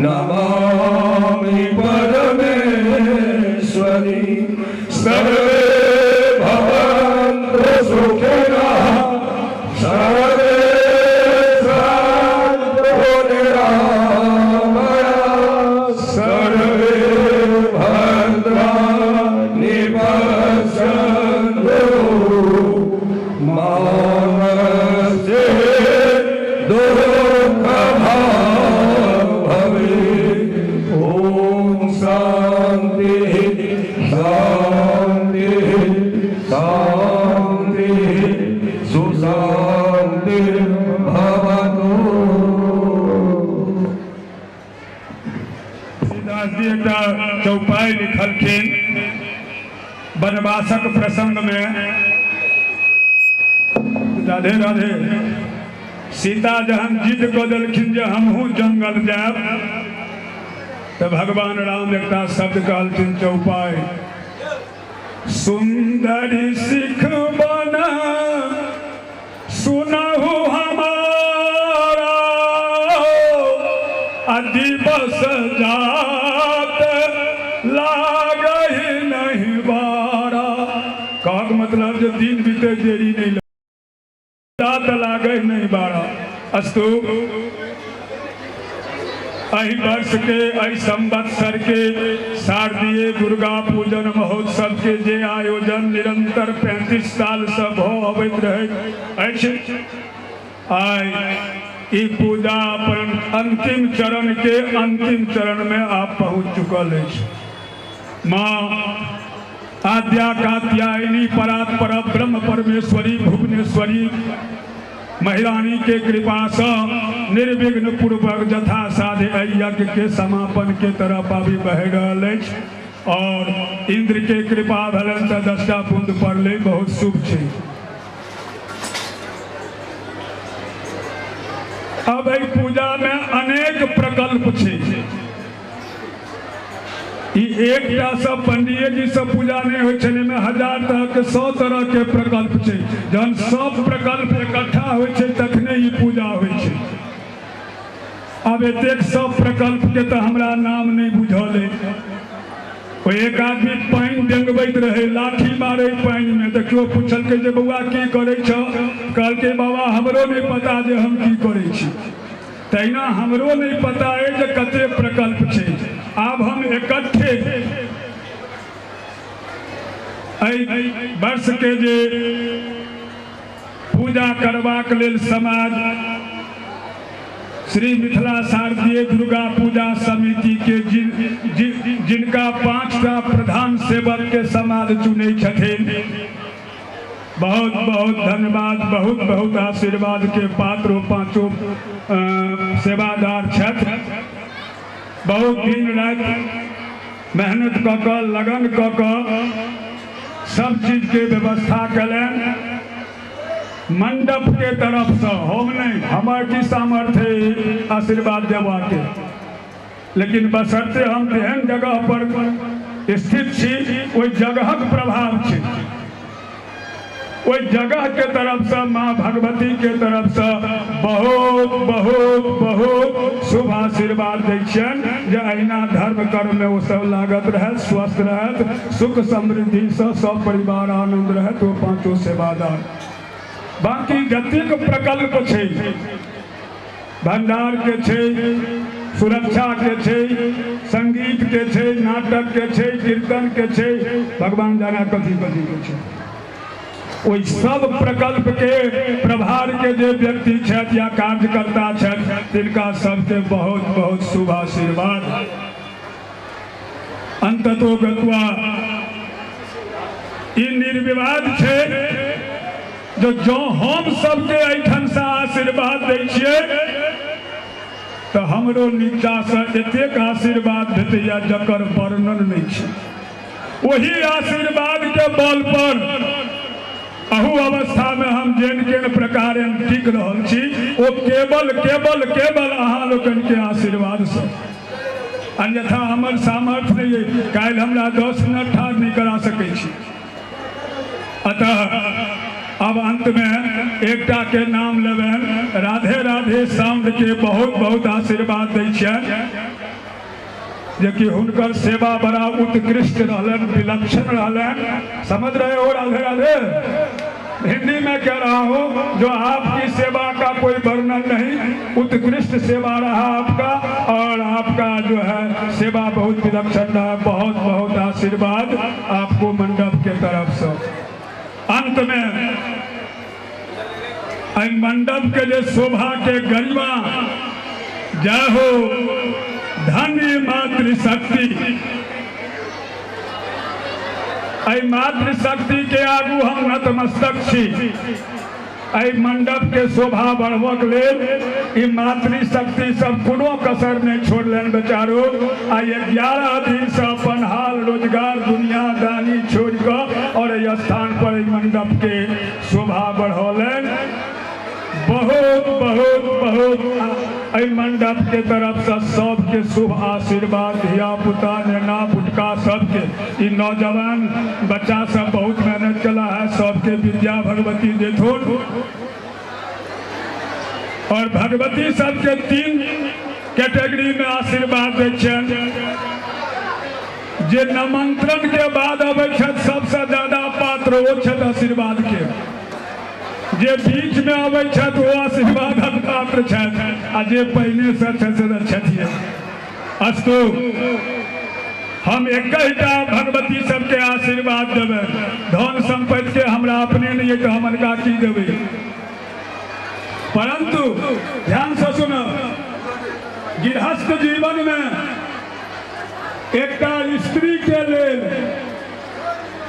नमामि परमेश्वरी। सर्वे भवन्तु सुखिनः, सर्वे सन्तु निरामयाः, सर्वे भद्राणि पश्यन्तु, मा कश्चित् दुःखभाग् भवेत्। ॐ शान्तिः शान्तिः शान्तिः। एकटा चौपाई लिखलखिन वनवासक प्रसंग में। राधे राधे। सीता जहन जिद कऽ देलखिन जे हमहूँ जंगल जायब, तो भगवान राम एकटा शब्द कहलखिन चौपाई, सुंदरी सिख बना सुनहु हमारा, दिवस जात लागहि नहीं बारा। कहक मतलब जो दिन बीते देरी नहीं जात लागहि नहीं बारा। अस्तु, एहि वर्ष के एहि संवत्सर के शारदीय दुर्गा पूजन महोत्सव के जे आयोजन निरंतर 35 साल से भऽ अबैत रहैत अछि, आइ ई पूजा अपन अंतिम चरण के अंतिम चरण में आप पहुँच चुकल अछि। माँ आद्या कात्यायनी परात्पर ब्रह्म परमेश्वरी भुवनेश्वरी महिरानी के कृपा से निर्विघ्न पूर्वक यथा साध्य एहि यज्ञ के समापन के तरफ अभी बहि रहल अछि और इंद्र के कृपा भेलनि तऽ 10टा बूंद पड़लै, बहुत शुभ छै। अब एहि पूजा में अनेक प्रकल्प छै। ई एकटा सब पंडिये जी सब पूजा नहीं होइ छै, एहिमे 1000 तरह के 100 तरह के प्रकल्प छै। जहन सब प्रकल्प इकट्ठा होइ छै तखने ई पूजा होइ छै। अब एतेक सब प्रकल्प के तऽ हमरा नाम नहीं बुझल अछि। ओ एक आदमी पानि डेंगबैत रहे, लाठी मारे पानि में, तऽ केओ पुछलकै जे बौआ की करै छह? कहलकै बाबा हमरो नहीं पता जे हम की करै छी। तहिना हमरो नहीं पता है जे कते प्रकल्प छै। आब हम इकट्ठे एहि वर्ष के जे पूजा करबाक लेल समाज श्री मिथिला शारदीय दुर्गा पूजा समिति के जिन, जिन, जिनका 5टा प्रधान सेवक के समाज चुनै छथिन, बहुत बहुत धन्यवाद, बहुत बहुत आशीर्वाद के पात्र पांचों सेवादार छथि। बहुत दिन राति मेहनत कऽ कऽ लगन कऽ कऽ सब चीज के व्यवस्था कयलनि। मंडप के तरफ से हम नहीं, हमार की सामर्थ्य आशीर्वाद देवा के, लेकिन बशर्ते हम तेहन जगह पर स्थित छी ओहि जगहक प्रभाव छै। ओहि जगह के तरफ से माँ भगवती के तरफ से बहुत बहुत बहुत शुभ आशीर्वाद दै छियनि जे अहिना धर्म कर्म में ओ सब लागत रहत, स्वस्थ रहत, सुख समृद्धि से सब परिवार आनंद रहत। ओ पांचों सेवादार। बाकी जतेक प्रकल्प छै, भंडार के छै, सुरक्षा के छै, संगीत के छै, नाटक के छै, कीर्तन के छै, भगवान जाने कथी कथी के छै, ओहि सब प्रकल्प के प्रभार के जे व्यक्ति छथि या कार्यकर्ता छथि तिनका सबके बहुत बहुत शुभ आशीर्वाद। अंततो गत्वा ई निर्विवाद छै जो जो हम सबके एहिठाम से आशीर्वाद दै छियै तऽ हमरो नीचा से एतेक आशीर्वाद भेटैया जकर वर्णन नहि छै। ओही आशीर्वाद के बल पर अहू अवस्था में हम जेन केन प्रकार टिक रहल छी, ओ केवल केवल केवल अहाँ लोकनि के आशीर्वाद से, अन्यथा हमर सामर्थ्य नहीं है। काल्हि हमरा 10 मिनट ठाढ़ नहीं करा सकै छी। अतः अब अंत में एकटा के नाम लेबनि, राधे राधे साउंड के बहुत बहुत आशीर्वाद दै छियनि जे कि हुनकर सेवा बड़ा उत्कृष्ट रहलनि, विलक्षण रहलनि। समझ रहे हो राधे राधे? हिंदी में कह रहा हूँ, जो आपकी सेवा का कोई वर्णन नहीं, उत्कृष्ट सेवा रहा आपका, और आपका जो है सेवा बहुत विलक्षण रहा। बहुत बहुत आशीर्वाद आपको मंडप के तरफ से। अंत में एहि मंडप के जे शोभा के गरिमा, जय हो धन्य मातृशक्ति। एहि मातृशक्ति के आगू हम नतमस्तक छी। एहि मंडप के शोभा बढ़बक लेल ई मातृशक्ति सब कोनो कसर नहीं छोड़लनि बेचारो। आ 11 दिन से अपन हाल रोजगार दुनियादानी छोड़ कऽ और एहि स्थान पर एहि मंडप के शोभा बढ़ौलनि। बहुत बहुत बहुत एहि मंडप के तरफ से सबके शुभ आशीर्वाद, धिया पुता नेना बुटका सबके। ई नौजवान बच्चा सब बहुत मेहनत कला है, सबके विद्या भगवती देथुन। और भगवती सबके 3 कैटेगरी में आशीर्वाद दै छनि। जे निमंत्रण के बाद अबै छथि सबसे ज्यादा पात्र ओ छथि आशीर्वाद के, जे बीच में अबै छथि ओ आशीर्वादक पात्र छथि, आ जे पहिने से छथि से छथि। अस्तु, हम एकटा भगवती सबके आशीर्वाद देबै। धन संपत्ति के हमरा अपने नहीं है तो हम अनका की देबै, परंतु ध्यान से सुनो, गृहस्थ जीवन में एकटा स्त्री के लेल,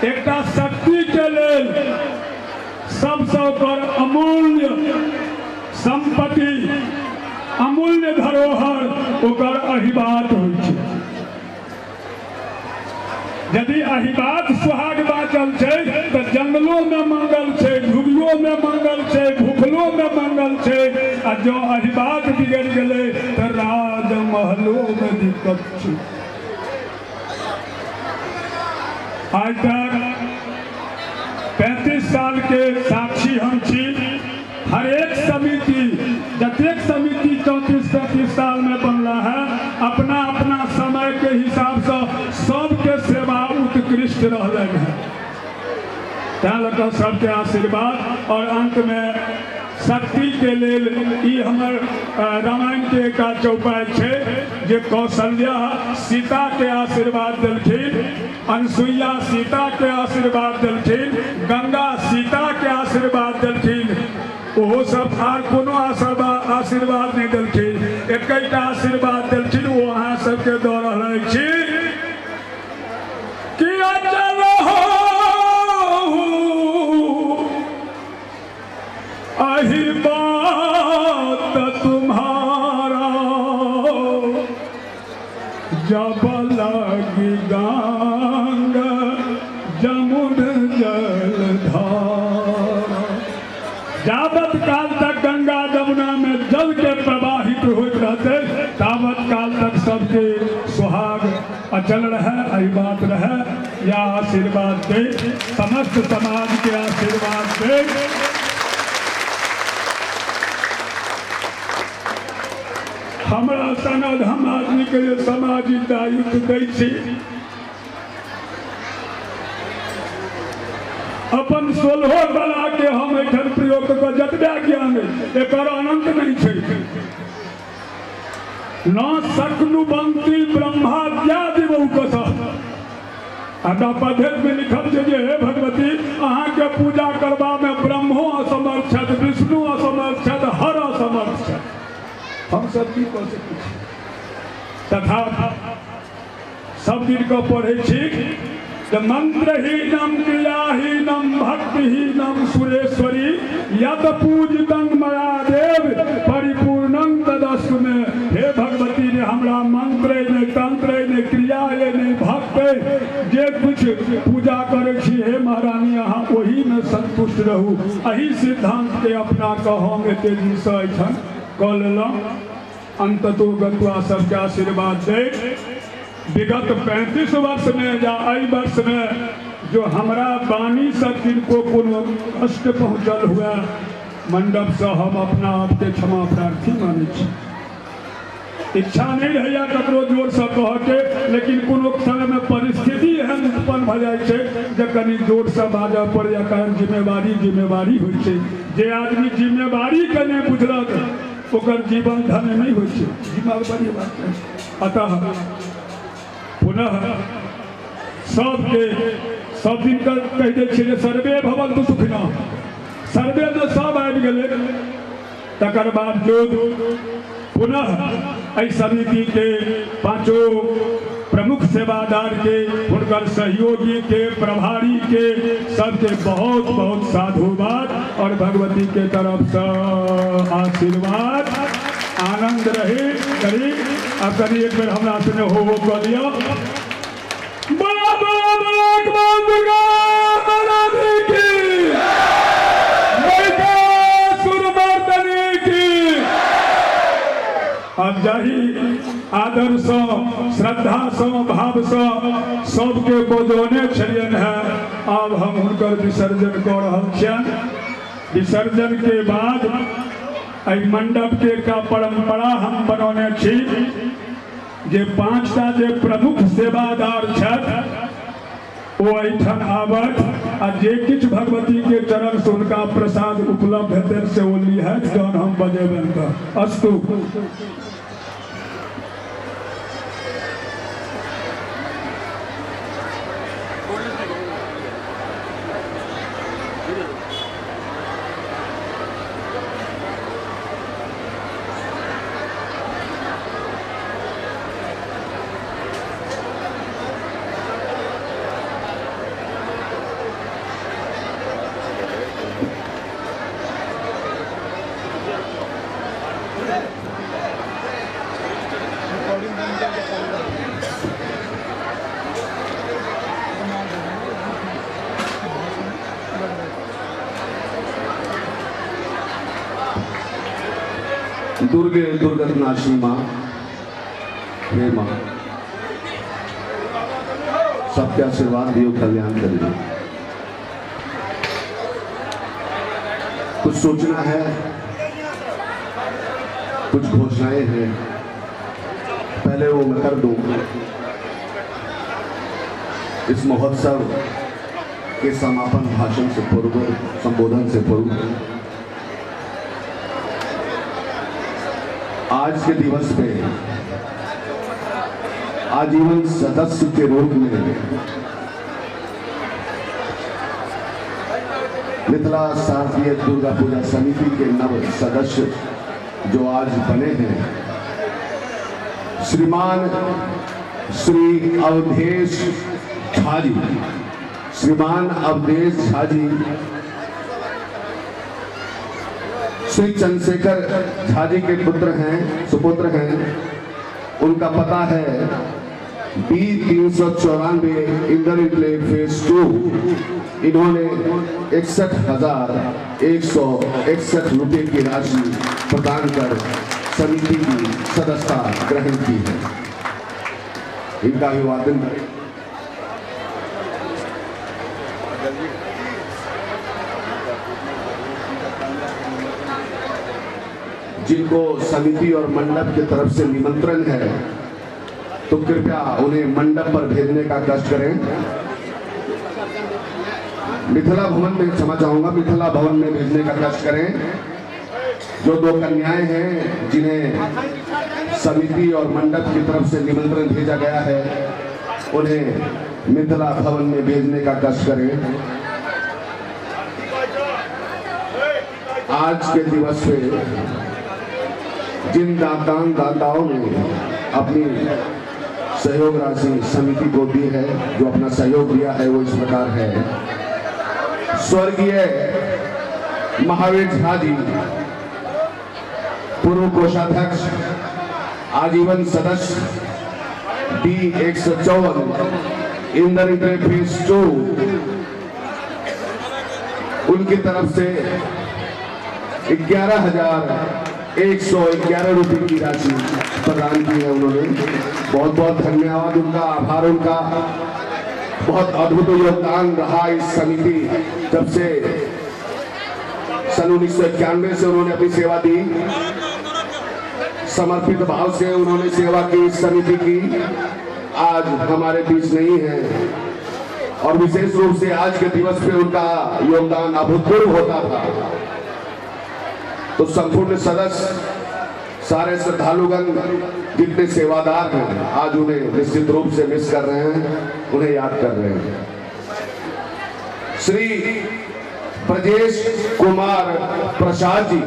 एकटा शक्ति के लेल सबसे ऊपर अमूल्य संपत्ति, अमूल्य धरोहर ओकर अहिबात होइ छै। यदि अहिबात सुहाग बाँचल छै तऽ जंगलो में मंगल छै, झुगियो में मंगल छै, भूखलो में मंगल छै। आ जँ अहिबात बिगड़ि गेलै तऽ राजमहलो में दिक्कत छै। आइ तक 35 साल के साक्षी हम छी। हर एक समिति, जतेक समिति 34-35 साल में बनला है, अपना अपना समय के हिसाब से सबके सेवा उत्कृष्ट रहलन है। तैं लऽ कऽ सबके आशीर्वाद। और अंत में शक्ति के लेल ई हमर रामायण के एक चौपाई छै जे कौशल्या सीता के आशीर्वाद देलखिन, अनसुईया सीता के आशीर्वाद देलखिन, गंगा सीता के आशीर्वाद देलखिन। ओहो सब आर कोनो आशीर्वाद नहीं देलखिन, एकटा आशीर्वाद देलखिन, ओ अहाँ सबके दऽ रहल छी कि अचल हो अहि बात तुम्हारा, जब लगी गंग जमुन जलधारा। जावत काल तक गंगा जमुना में जल के प्रवाहित होइत रहते तावत काल तक सबके सुहाग अचल रहे, अहि बात रहे। या आशीर्वाद दे, समस्त समाज के आशीर्वाद दे। हमरा सन अधम आदमी के जे सामाजिक दायित्व दै छी, अपन 16 कला के हम एखन प्रयोग कऽ जतबे ज्ञान अछि एकर अनंत नहीं छै। न शक्नुवन्ति ब्रह्माद्यादि बहुकशः। हमरा पद्धति में लिखल छै जे हे भगवती, अहाँ के पूजा करबा में ब्रह्मो असमर्थ छथि, विष्णु असमर्थ छथि, हर असमर्थ छथि, हम सब की कऽ सकै छी। तथा सब दिन के पढ़ै छी जे मंत्रहीनम क्रियाहीनम भक्तिहीनम सुरेश्वरी यत पूजितं मया देव परिपूर्णं तदस्तु मे। हे भगवती ने हमरा मंत्र ने तंत्र ने क्रिया ने भक्त जे कुछ पूजा करै छी, हे महारानी अहाँ ओही में संतुष्ट रहू। एहि सिद्धांत के अपना कऽ हम एते दिनसँ एहिठाम कऽ लेलहुँ। अंततो गत्वा सबके आशीर्वाद दे। विगत 35 वर्ष में या एहि वर्ष में जो हमरा वाणी से किनको कोनो कष्ट पहुँचल हुए, मंडप से हम अपना आपके क्षमा प्रार्थी मानै छी। इच्छा नहीं रहैया ककरो जोर से कह के, लेकिन कोनो समय में परिस्थिति एहन उत्पन्न भऽ जाइ छै जे कनि जोर से बाजऽ पड़ैया, कारण जिम्मेवारी जिम्मेवारी होइ छै। जे आदमी जिम्मेवारी के नहि बुझलक ओकर जीवन धन्य नहीं होइ छै, जिम्मेवारी बात छै। अतः पुनः सबके सब दिन कहि दै छियै जे सर्वे भवन्तु सुखिनः, सर्वे में सब आबि गेलै। तकर बावजूद पुनः एहि समिति के पांचों प्रमुख सेवादार के, हुनकर सहयोगी के, प्रभारी के, सबके बहुत बहुत साधुवाद और भगवती के तरफ से आशीर्वाद आनंद रही करी। अब करी एक बेर हमरा सने हो हो कह दिया बड़ा बड़ा बड़ा दुर्गा महारानी की महिषासुरमर्दिनी की। अब जाही आदर से श्रद्धा से भाव से सबके बजौने छलियन है। अब हम हुनकर विसर्जन कर रहल छियन। विसर्जन के बाद एहि मंडप के का परंपरा हम बनौने छी जे 5टा जे प्रमुख सेवादार छथि ओ एहिठाम आबथि आ जे किछु भगवती के चरण से हुनका प्रसाद उपलब्ध हेतनि से ओ लिहथि तहन हम बजेबनि। तऽ अस्तु। दुर्गे दुर्गतनाशिनी माँ, हे माँ, सबके आशीर्वाद दियो, कल्याण करियो। कुछ सोचना है, कुछ घोषणाएं हैं, पहले वो मैं कर दूं। इस महोत्सव के समापन भाषण से पूर्व, संबोधन से पूर्व, आज के दिवस पे आजीवन सदस्य के रूप में मिथिला शारदीय दुर्गा पूजा समिति के नव सदस्य जो आज बने हैं, श्रीमान श्री अवधेश झा जी, श्रीमान अवधेश झा जी, श्री चंद्रशेखर झा जी के पुत्र हैं, सुपुत्र हैं। उनका पता है B-394 Indra enclave phase 2। इन्होंने 61,161 रुपये की राशि प्रदान कर समिति की सदस्यता ग्रहण की है। इनका अभिवादन करें। जिनको समिति और मंडप की तरफ से निमंत्रण है तो कृपया उन्हें मंडप पर भेजने का कष्ट करें। मिथिला भवन में, क्षमा चाहूंगा, मिथिला भवन में भेजने का कष्ट करें। जो दो कन्याएं हैं जिन्हें समिति और मंडप की तरफ से निमंत्रण भेजा गया है, उन्हें मिथिला भवन में भेजने का कष्ट करें। आज के दिवस पे जिन दान दाताओं ने अपनी सहयोग राशि समिति को दी है, जो अपना सहयोग दिया है, वो इस प्रकार है। स्वर्गीय महावीर झा जी, पूर्व कोषाध्यक्ष, आजीवन सदस्य, B-154 Indra phase 2, उनकी तरफ से 11,111 रुपये की राशि प्रदान की है उन्होंने। बहुत बहुत धन्यवाद उनका, आभार उनका। बहुत अद्भुत योगदान रहा इस समिति, जब से सन 1991 से उन्होंने अपनी सेवा दी, समर्पित भाव से उन्होंने सेवा की इस समिति की। आज हमारे बीच नहीं है और विशेष रूप से आज के दिवस पे उनका योगदान अभूतपूर्व होता था। तो संपूर्ण सदस्य, सारे श्रद्धालुगण, जितने सेवादार हैं, आज उन्हें निश्चित रूप से मिस कर रहे हैं, उन्हें याद कर रहे हैं। श्री ब्रजेश कुमार प्रसाद जी,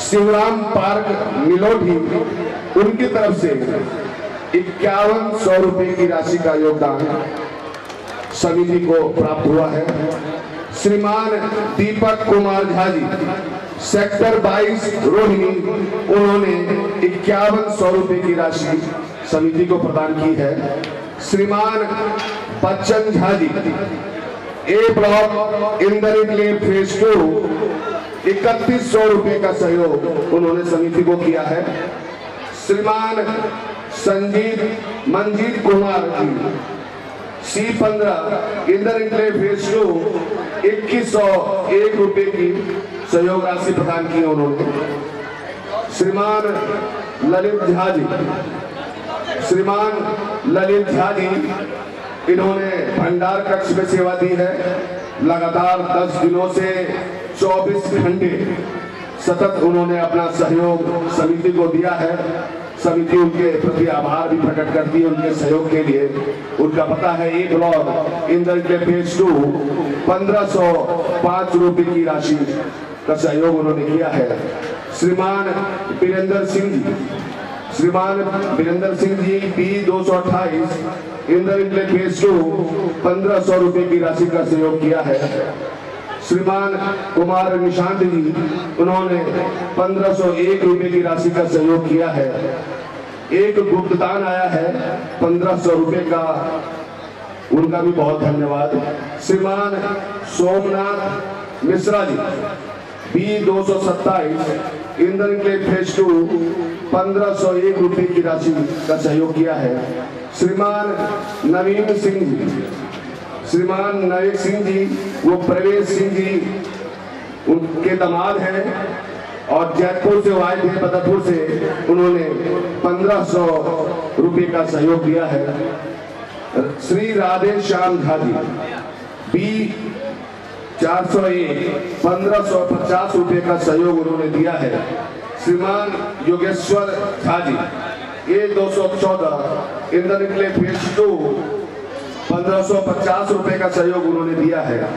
शिवराम पार्क निलोठी, उनकी तरफ से 5100 रुपए की राशि का योगदान समिति को प्राप्त हुआ है। श्रीमान दीपक कुमार झा जी, सेक्टर 22 रोहिणी, उन्होंने 5100 रुपए की राशि समिति को प्रदान की है। Shriman Bachchan Jha ji, A block Inder enclave phase 2, 3100 रुपए का सहयोग उन्होंने समिति को किया है। श्रीमान Sanjeet Manjeet Kumar ji, C15 Inder enclave phase 2, 2101 रुपए की सहयोग राशि प्रदान की उन्होंने। श्रीमान ललित झा जी, श्रीमान ललित झा जी, इन्होंने भंडार कक्ष में सेवा दी है। लगातार 10 दिनों से 24 घंटे सतत उन्होंने अपना सहयोग समिति को दिया है। समिति उनके प्रति आभार भी प्रकट करती है उनके सहयोग के लिए। उनका पता है A block Inder enclave phase 2, 1505 रुपए की राशि का सहयोग उन्होंने किया है। श्रीमान वीरेंद्र सिंह जी, श्रीमान Virendra Singh ji, B228 Inder enclave phase 2, 1500 रुपए की राशि का सहयोग किया है। श्रीमान कुमार निशांत जी, उन्होंने 1501 रुपए की राशि का सहयोग किया है। एक गुप्तदान आया है 1500 रुपए का, उनका भी बहुत धन्यवाद। श्रीमान Somnath Mishra ji, B227 Inder enclave phase 2, 1501 रुपए की राशि का सहयोग किया है। श्रीमान नवीन सिंह जी, श्रीमान नवीन सिंह जी, वो प्रवेश सिंह जी उनके दामाद हैं और जयपुर से आए थे, बदरपुर से, उन्होंने 1500 रुपये का सहयोग दिया है। श्री राधे श्याम झा जी, B401 1550 रुपये का सहयोग उन्होंने दिया है। श्रीमान Yogeshwar Jha ji, A214 Inder enclave phase 2, 1550 रुपए का सहयोग उन्होंने दिया है।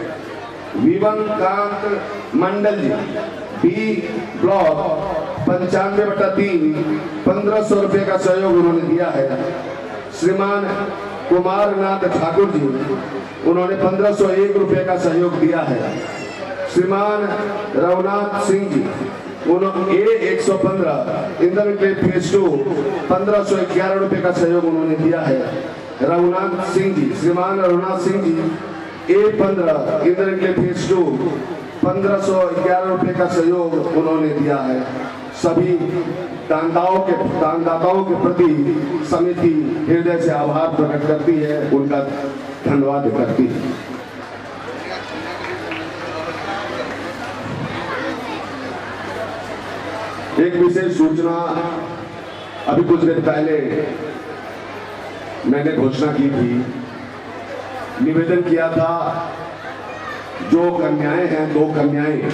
विवन कांत मंडल जी, B block 95/3, 1500 रुपए का सहयोग उन्होंने दिया है। श्रीमान कुमार नाथ ठाकुर जी, उन्होंने 1501 रुपए का सहयोग दिया है। श्रीमान रघुनाथ सिंह जी, उन्होंने A115 Inder enclave phase 2, 1511 रुपए का सहयोग उन्होंने दिया है। रघुनाथ सिंह जी, श्रीमान Raghunath Singh ji, A15 Inder enclave phase 2, 1511 रुपए का सहयोग उन्होंने दिया है। सभी दानदाताओं के प्रति समिति हृदय से आभार प्रकट करती है, उनका धन्यवाद करती है। एक विशेष सूचना, अभी कुछ दिन पहले मैंने घोषणा की थी, निवेदन किया था, जो कन्याएं हैं, 2 कन्याएं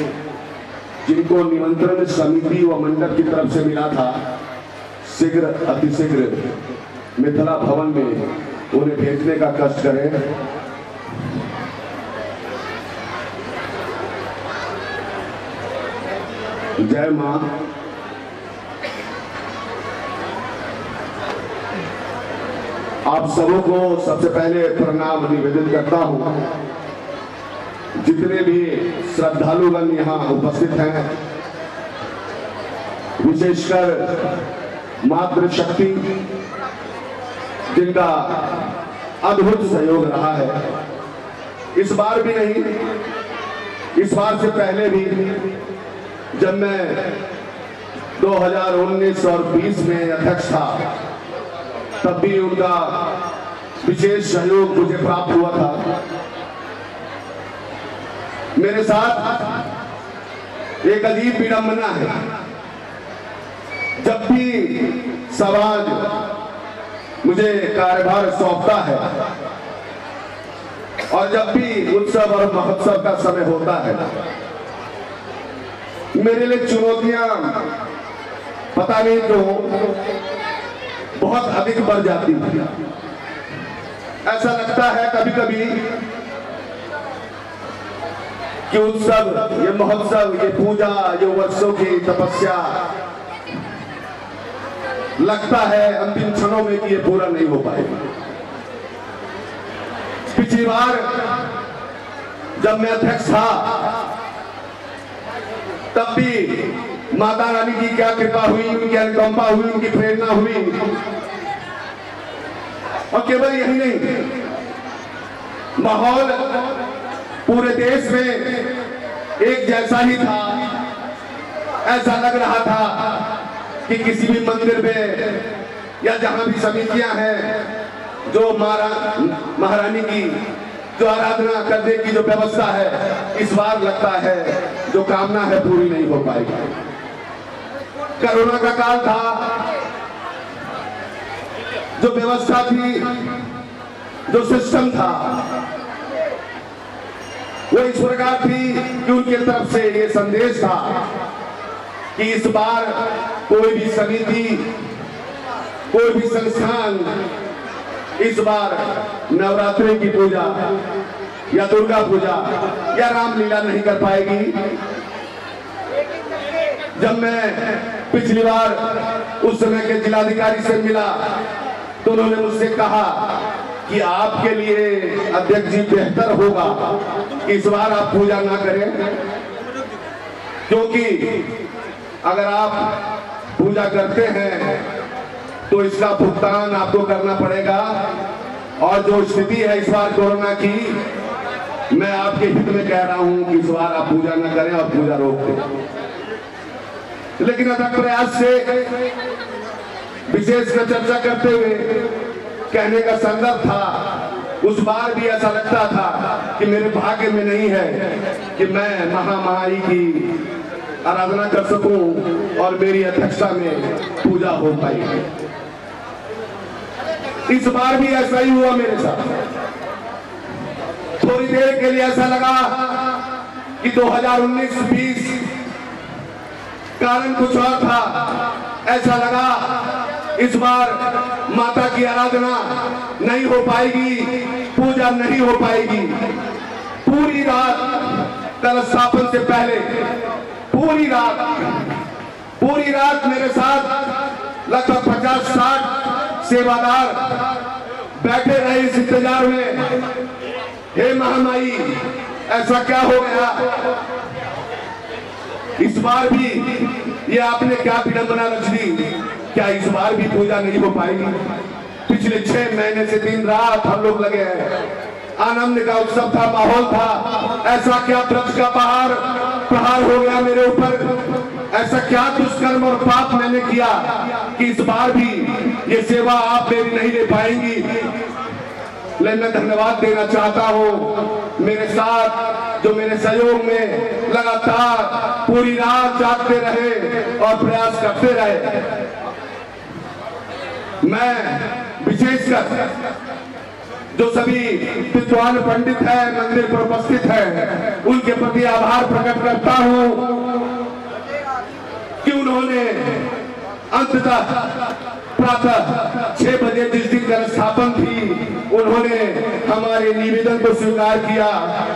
जिनको निमंत्रण समिति व मंडप की तरफ से मिला था, शीघ्र अतिशीघ्र मिथिला भवन में उन्हें भेजने का कष्ट करें। जय मां। आप सबों को सबसे पहले प्रणाम निवेदित करता हूं। जितने भी श्रद्धालुगण यहाँ उपस्थित हैं, विशेषकर मातृशक्ति जिनका अद्भुत सहयोग रहा है, इस बार भी नहीं, इस बार से पहले भी जब मैं 2019 और 20 में अध्यक्ष था, तब भी उनका विशेष सहयोग मुझे प्राप्त हुआ था। मेरे साथ एक अजीब विडंबना है, जब भी समाज मुझे कार्यभार सौंपता है और जब भी उत्सव और महोत्सव का समय होता है, मेरे लिए चुनौतियां पता नहीं क्यों बहुत अधिक बढ़ जाती है। ऐसा लगता है कभी कभी कि उत्सव, ये महोत्सव, ये पूजा, ये वर्षों की तपस्या, लगता है अंतिम क्षणों में कि ये पूरा नहीं हो पाएगा। पिछली बार जब मैं अध्यक्ष था तब भी माता रानी की क्या कृपा हुई, उनकी अनुकंपा हुई, उनकी प्रेरणा हुई। और केवल यही नहीं, माहौल पूरे देश में एक जैसा ही था। ऐसा लग रहा था कि किसी भी मंदिर में या जहां भी समितियां हैं, जो महारानी की जो आराधना करने की जो व्यवस्था है, इस बार लगता है जो कामना है पूरी नहीं हो पाएगी। कोरोना का काल था, जो व्यवस्था थी, जो सिस्टम था, वो इस प्रकार थी कि उनके तरफ से ये संदेश था कि इस बार कोई भी समिति, कोई भी संस्थान इस बार नवरात्रि की पूजा या दुर्गा पूजा या रामलीला नहीं कर पाएगी। जब मैं पिछली बार उस समय के जिलाधिकारी से मिला तो उन्होंने मुझसे कहा कि आपके लिए अध्यक्ष जी बेहतर होगा कि इस बार आप पूजा ना करें, क्योंकि अगर आप पूजा करते हैं तो इसका भुगतान आपको करना पड़ेगा। और जो स्थिति है इस बार कोरोना की, मैं आपके हित में कह रहा हूं कि इस बार आप पूजा ना करें और पूजा रोक दें। लेकिन अथक प्रयास से विशेष कर चर्चा करते हुए कहने का संदर्भ था, उस बार भी ऐसा लगता था कि मेरे भाग्य में नहीं है कि मैं महामाई की आराधना कर सकूं और मेरी अध्यक्षता में पूजा हो पाई। इस बार भी ऐसा ही हुआ मेरे साथ। थोड़ी देर के लिए ऐसा लगा कि 2019-20 कारण कुछ और था, ऐसा लगा इस बार माता की आराधना नहीं हो पाएगी, पूजा नहीं हो पाएगी। पूरी रात कलश स्थापन से पहले पूरी रात मेरे साथ लगभग 50-60 सेवादार बैठे रहे इस इंतजार में, हे महामाई ऐसा क्या हो गया, इस बार भी ये आपने क्या विडंबना रच दी, क्या इस बार भी पूजा नहीं हो पाएगी। पिछले 6 महीने से दिन रात हम लोग लगे हैं, आनंद का उत्सव था, माहौल था, ऐसा क्या ब्रज का प्रहार हो गया मेरे ऊपर, ऐसा क्या दुष्कर्म और पाप मैंने किया कि इस बार भी ये सेवा आप मेरी नहीं ले पाएंगी। लेकिन मैं धन्यवाद देना चाहता हूं मेरे साथ जो मेरे सहयोग में लगातार पूरी रात जागते रहे और प्रयास करते रहे। मैं विशेषकर जो सभी विद्वान पंडित हैं, मंदिर पर उपस्थित हैं, उनके प्रति आभार प्रकट करता हूं कि उन्होंने अंततः प्रातः 6 बजे जिस दिन कलश स्थापन थी, उन्होंने हमारे निवेदन को स्वीकार किया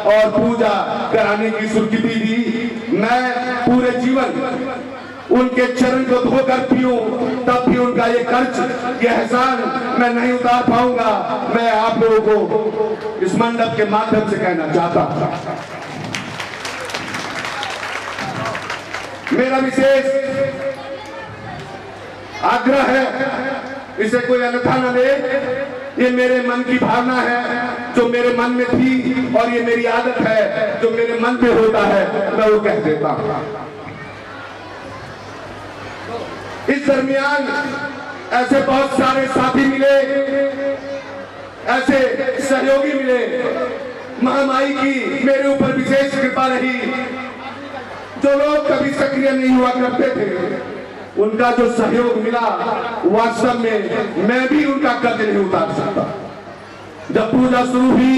और पूजा कराने की स्वीकृति दी। मैं पूरे जीवन उनके चरण को धोकर पीऊं तब भी उनका ये कर्ज, ये एहसान मैं नहीं उतार पाऊंगा। मैं आप लोगों को इस मंडप के माध्यम से कहना चाहता हूं, मेरा विशेष आग्रह है, इसे कोई अन्यथा न ले, ये मेरे मन की भावना है जो मेरे मन में थी और ये मेरी आदत है, जो मेरे मन पे होता है मैं वो कह देता हूं। इस दरमियान ऐसे बहुत सारे साथी मिले, ऐसे सहयोगी मिले, महामाई की मेरे ऊपर विशेष कृपा रही। जो लोग कभी सक्रिय नहीं हुआ करते थे, उनका जो सहयोग मिला, वास्तव में मैं भी उनका कर्ज नहीं उतार सकता। जब पूजा शुरू हुई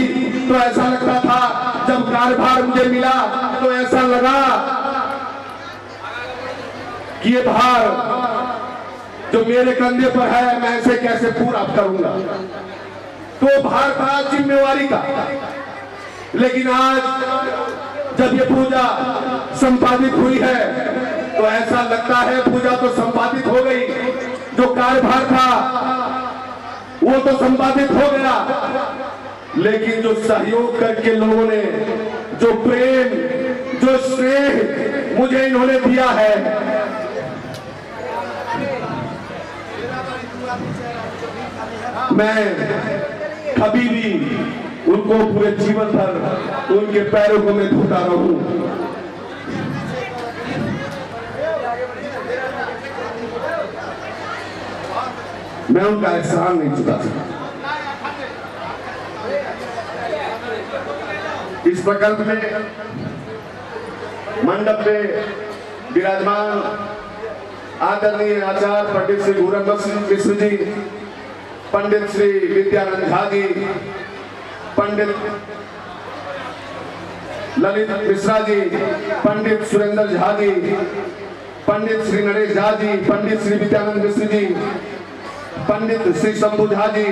तो ऐसा लगता था, जब कार्यभार मुझे मिला तो ऐसा लगा कि ये भार जो मेरे कंधे पर है मैं इसे कैसे पूरा करूंगा। तो भार था जिम्मेवारी का। लेकिन आज जब ये पूजा संपादित हुई है तो ऐसा लगता है पूजा तो संपादित हो गई, जो कार्यभार था वो तो संपादित हो गया, लेकिन जो सहयोग करके लोगों ने, जो प्रेम, जो स्नेह मुझे इन्होंने दिया है, मैं कभी भी उनको पूरे जीवन भर उनके पैरों को मैं धोता रहूं। मैं उनका एहसान नहीं चुका सकता। इस प्रकल्प में मंडप में विराजमान आदरणीय आचार्य पंडित श्री घूरन मिश्र जी, पंडित श्री विद्यानंद झा जी, पंडित ललित मिश्रा जी, पंडित सुरेंद्र झा जी, पंडित श्री नरेश झा जी, पंडित श्री विद्यानंद मिश्र जी, पंडित श्री शंभु झा जी,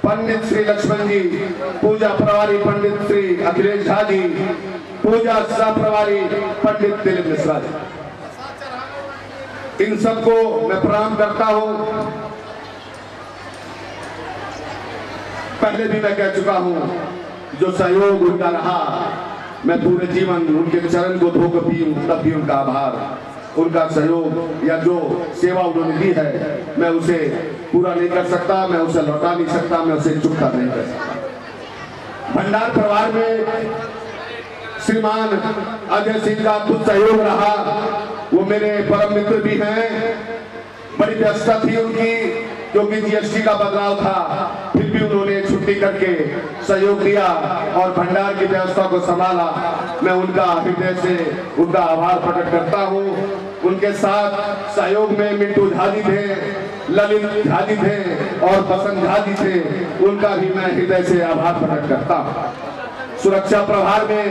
पंडित श्री लक्ष्मण जी, पूजा प्रभारी पंडित श्री अखिलेश झा जी, पूजा सह प्रभारी पंडित दिलीप मिश्रा जी, इन सबको मैं प्रणाम करता हूं। पहले भी मैं कह चुका हूं, जो सहयोग उनका रहा, मैं पूरे जीवन उनके चरण को धोकर पीऊं तब भी उनका आभार, उनका सहयोग या जो सेवा उन्होंने दी है, मैं उसे पूरा नहीं कर सकता, मैं उसे लौटा नहीं सकता, मैं उसे चुकता नहीं कर सकता। भंडार परिवार में श्रीमान अजय सिंह का कुछ सहयोग रहा, वो मेरे परम मित्र भी हैं। बड़ी व्यस्तता थी उनकी, क्योंकि जीएसटी का बदलाव था, फिर भी उन्होंने छुट्टी करके सहयोग दिया और भंडार की व्यवस्था को संभाला। मैं उनका हृदय से उनका आभार प्रकट करता हूँ। उनके साथ सहयोग में मिंटू झा जी थे, ललित झा जी थे और बसंत झा जी थे, उनका भी मैं हृदय से आभार प्रकट करता हूँ। सुरक्षा प्रभार में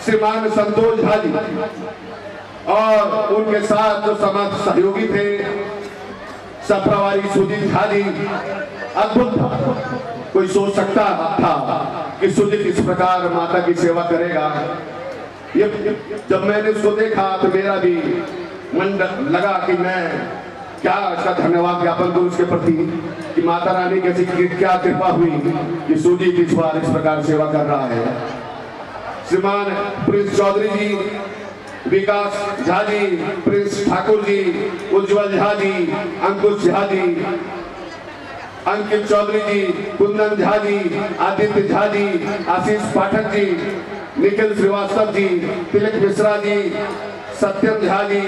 श्रीमान संतोष झा जी और उनके साथ जो समाज सहयोगी थे, सह प्रभारी सुजीत झा जी, अद्भुत था। कोई सोच सकता था कि सुजीत इस प्रकार माता की सेवा करेगा। ये जब मैंने उसको देखा तो मेरा भी मन लगा कि मैं क्या इसका धन्यवाद ज्ञापन करूं उसके प्रति कि माता रानी कैसी क्या कृपा हुई कि सुजीत इस बार इस प्रकार सेवा कर रहा है। श्रीमान प्रिंस चौधरी जी, विकास झा जी, प्रिंस ठाकुर जी, उज्जवल झा जी, अंकुश झा जी, अंकित चौधरी जी, कुंदन झा जी, आदित्य झा जी, आशीष पाठक जी, निखिल श्रीवास्तव जी, तिलक मिश्रा जी, सत्यम झा जी,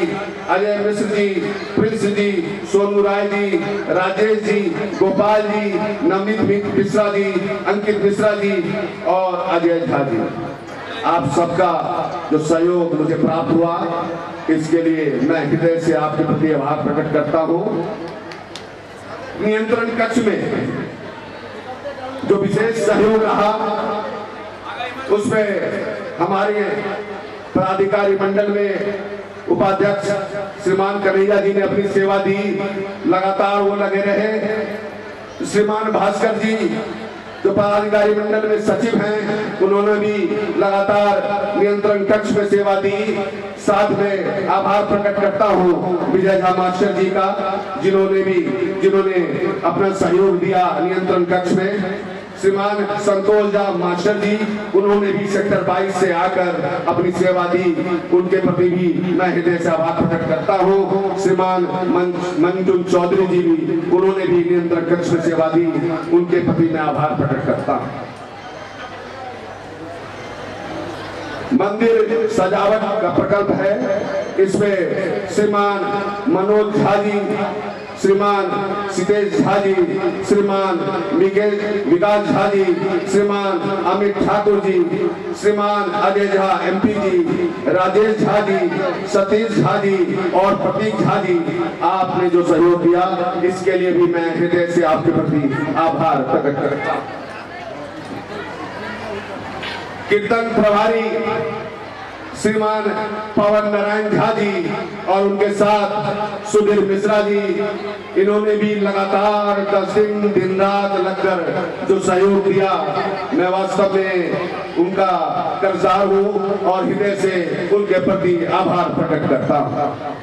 अजय मिश्र जी, प्रिंस जी, सोनू राय जी, राजेश जी, गोपाल जी, नवनीत मिश्रा जी, अंकित मिश्रा जी और अजय झा जी, आप सबका जो सहयोग मुझे प्राप्त हुआ, इसके लिए मैं हृदय से आपके प्रति आभार प्रकट करता हूं। नियंत्रण कक्ष में जो विशेष सहयोग रहा, उसमें हमारे पदाधिकारी मंडल में उपाध्यक्ष श्रीमान कन्हैया जी ने अपनी सेवा दी, लगातार वो लगे रहे। श्रीमान भास्कर जी जो पदाधिकारी मंडल में सचिव हैं, उन्होंने भी लगातार नियंत्रण कक्ष में सेवा दी। साथ में आभार प्रकट करता हूं विजय झा मास्टर जी का, जिन्होंने अपना सहयोग दिया नियंत्रण कक्ष में। श्रीमान संतोष झा मास्टर जी, उन्होंने भी सेक्टर 22 से आकर अपनी सेवा दी, उनके प्रति भी मैं हृदय से आभार प्रकट करता हूँ। श्रीमान मंजुल चौधरी जी भी, उन्होंने भी नियंत्रण कक्ष में सेवा दी, उनके प्रति मैं आभार प्रकट करता हूँ। मंदिर सजावट का प्रकल्प है, इसमें श्रीमान मनोज झा जी, श्रीमान सितेश झा जी, श्रीमान विकास झा जी, श्रीमान अमित ठाकुर जी, श्रीमान अजय झा एमपी जी, राजेश झा जी, सतीश झा जी और प्रतीक झा जी, आपने जो सहयोग दिया, इसके लिए भी मैं हृदय से आपके प्रति आभार प्रकट करता हूं। कीर्तन प्रभारी श्रीमान पवन नारायण झा जी और उनके साथ सुधीर मिश्रा जी, इन्होंने भी लगातार 10 दिन दिन रात लगकर जो सहयोग दिया, मैं वास्तव में उनका कर्जदार हूँ और हृदय से उनके प्रति आभार प्रकट करता हूँ।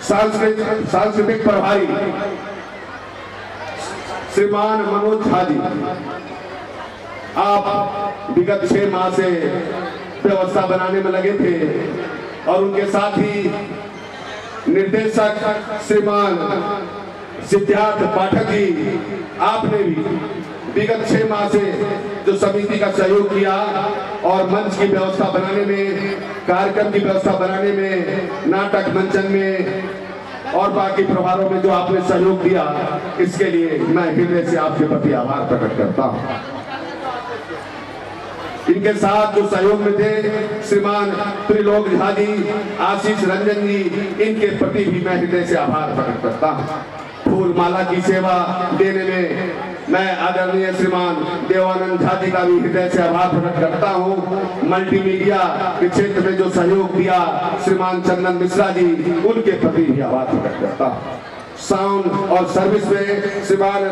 सांस्कृतिक प्रभारी श्रीमान मनोज झा जी, आप विगत 6 माह से व्यवस्था बनाने में लगे थे और उनके साथ ही निर्देशक श्रीमान सिद्धार्थ पाठक जी, आपने भी विगत 6 माह से जो समिति का सहयोग किया और मंच की व्यवस्था बनाने में, कार्यक्रम की व्यवस्था बनाने में, नाटक मंचन में और बाकी प्रभारों में जो आपने सहयोग दिया, इसके लिए मैं हृदय से आपके प्रति आभार प्रकट करता हूं। इनके साथ जो सहयोग में थे श्रीमान त्रिलोक झा जी, आशीष रंजन जी, इनके प्रति भी मैं हृदय से आभार प्रकट करता हूं। फूल माला की सेवा देने में मैं आदरणीय श्रीमान देवानंद झा जी का भी हृदय से आभार प्रकट करता हूं। मल्टीमीडिया के क्षेत्र में जो सहयोग दिया श्रीमान चंदन मिश्रा जी, उनके प्रति भी आभार प्रकट करता हूं। साउंड और सर्विस में श्रीमान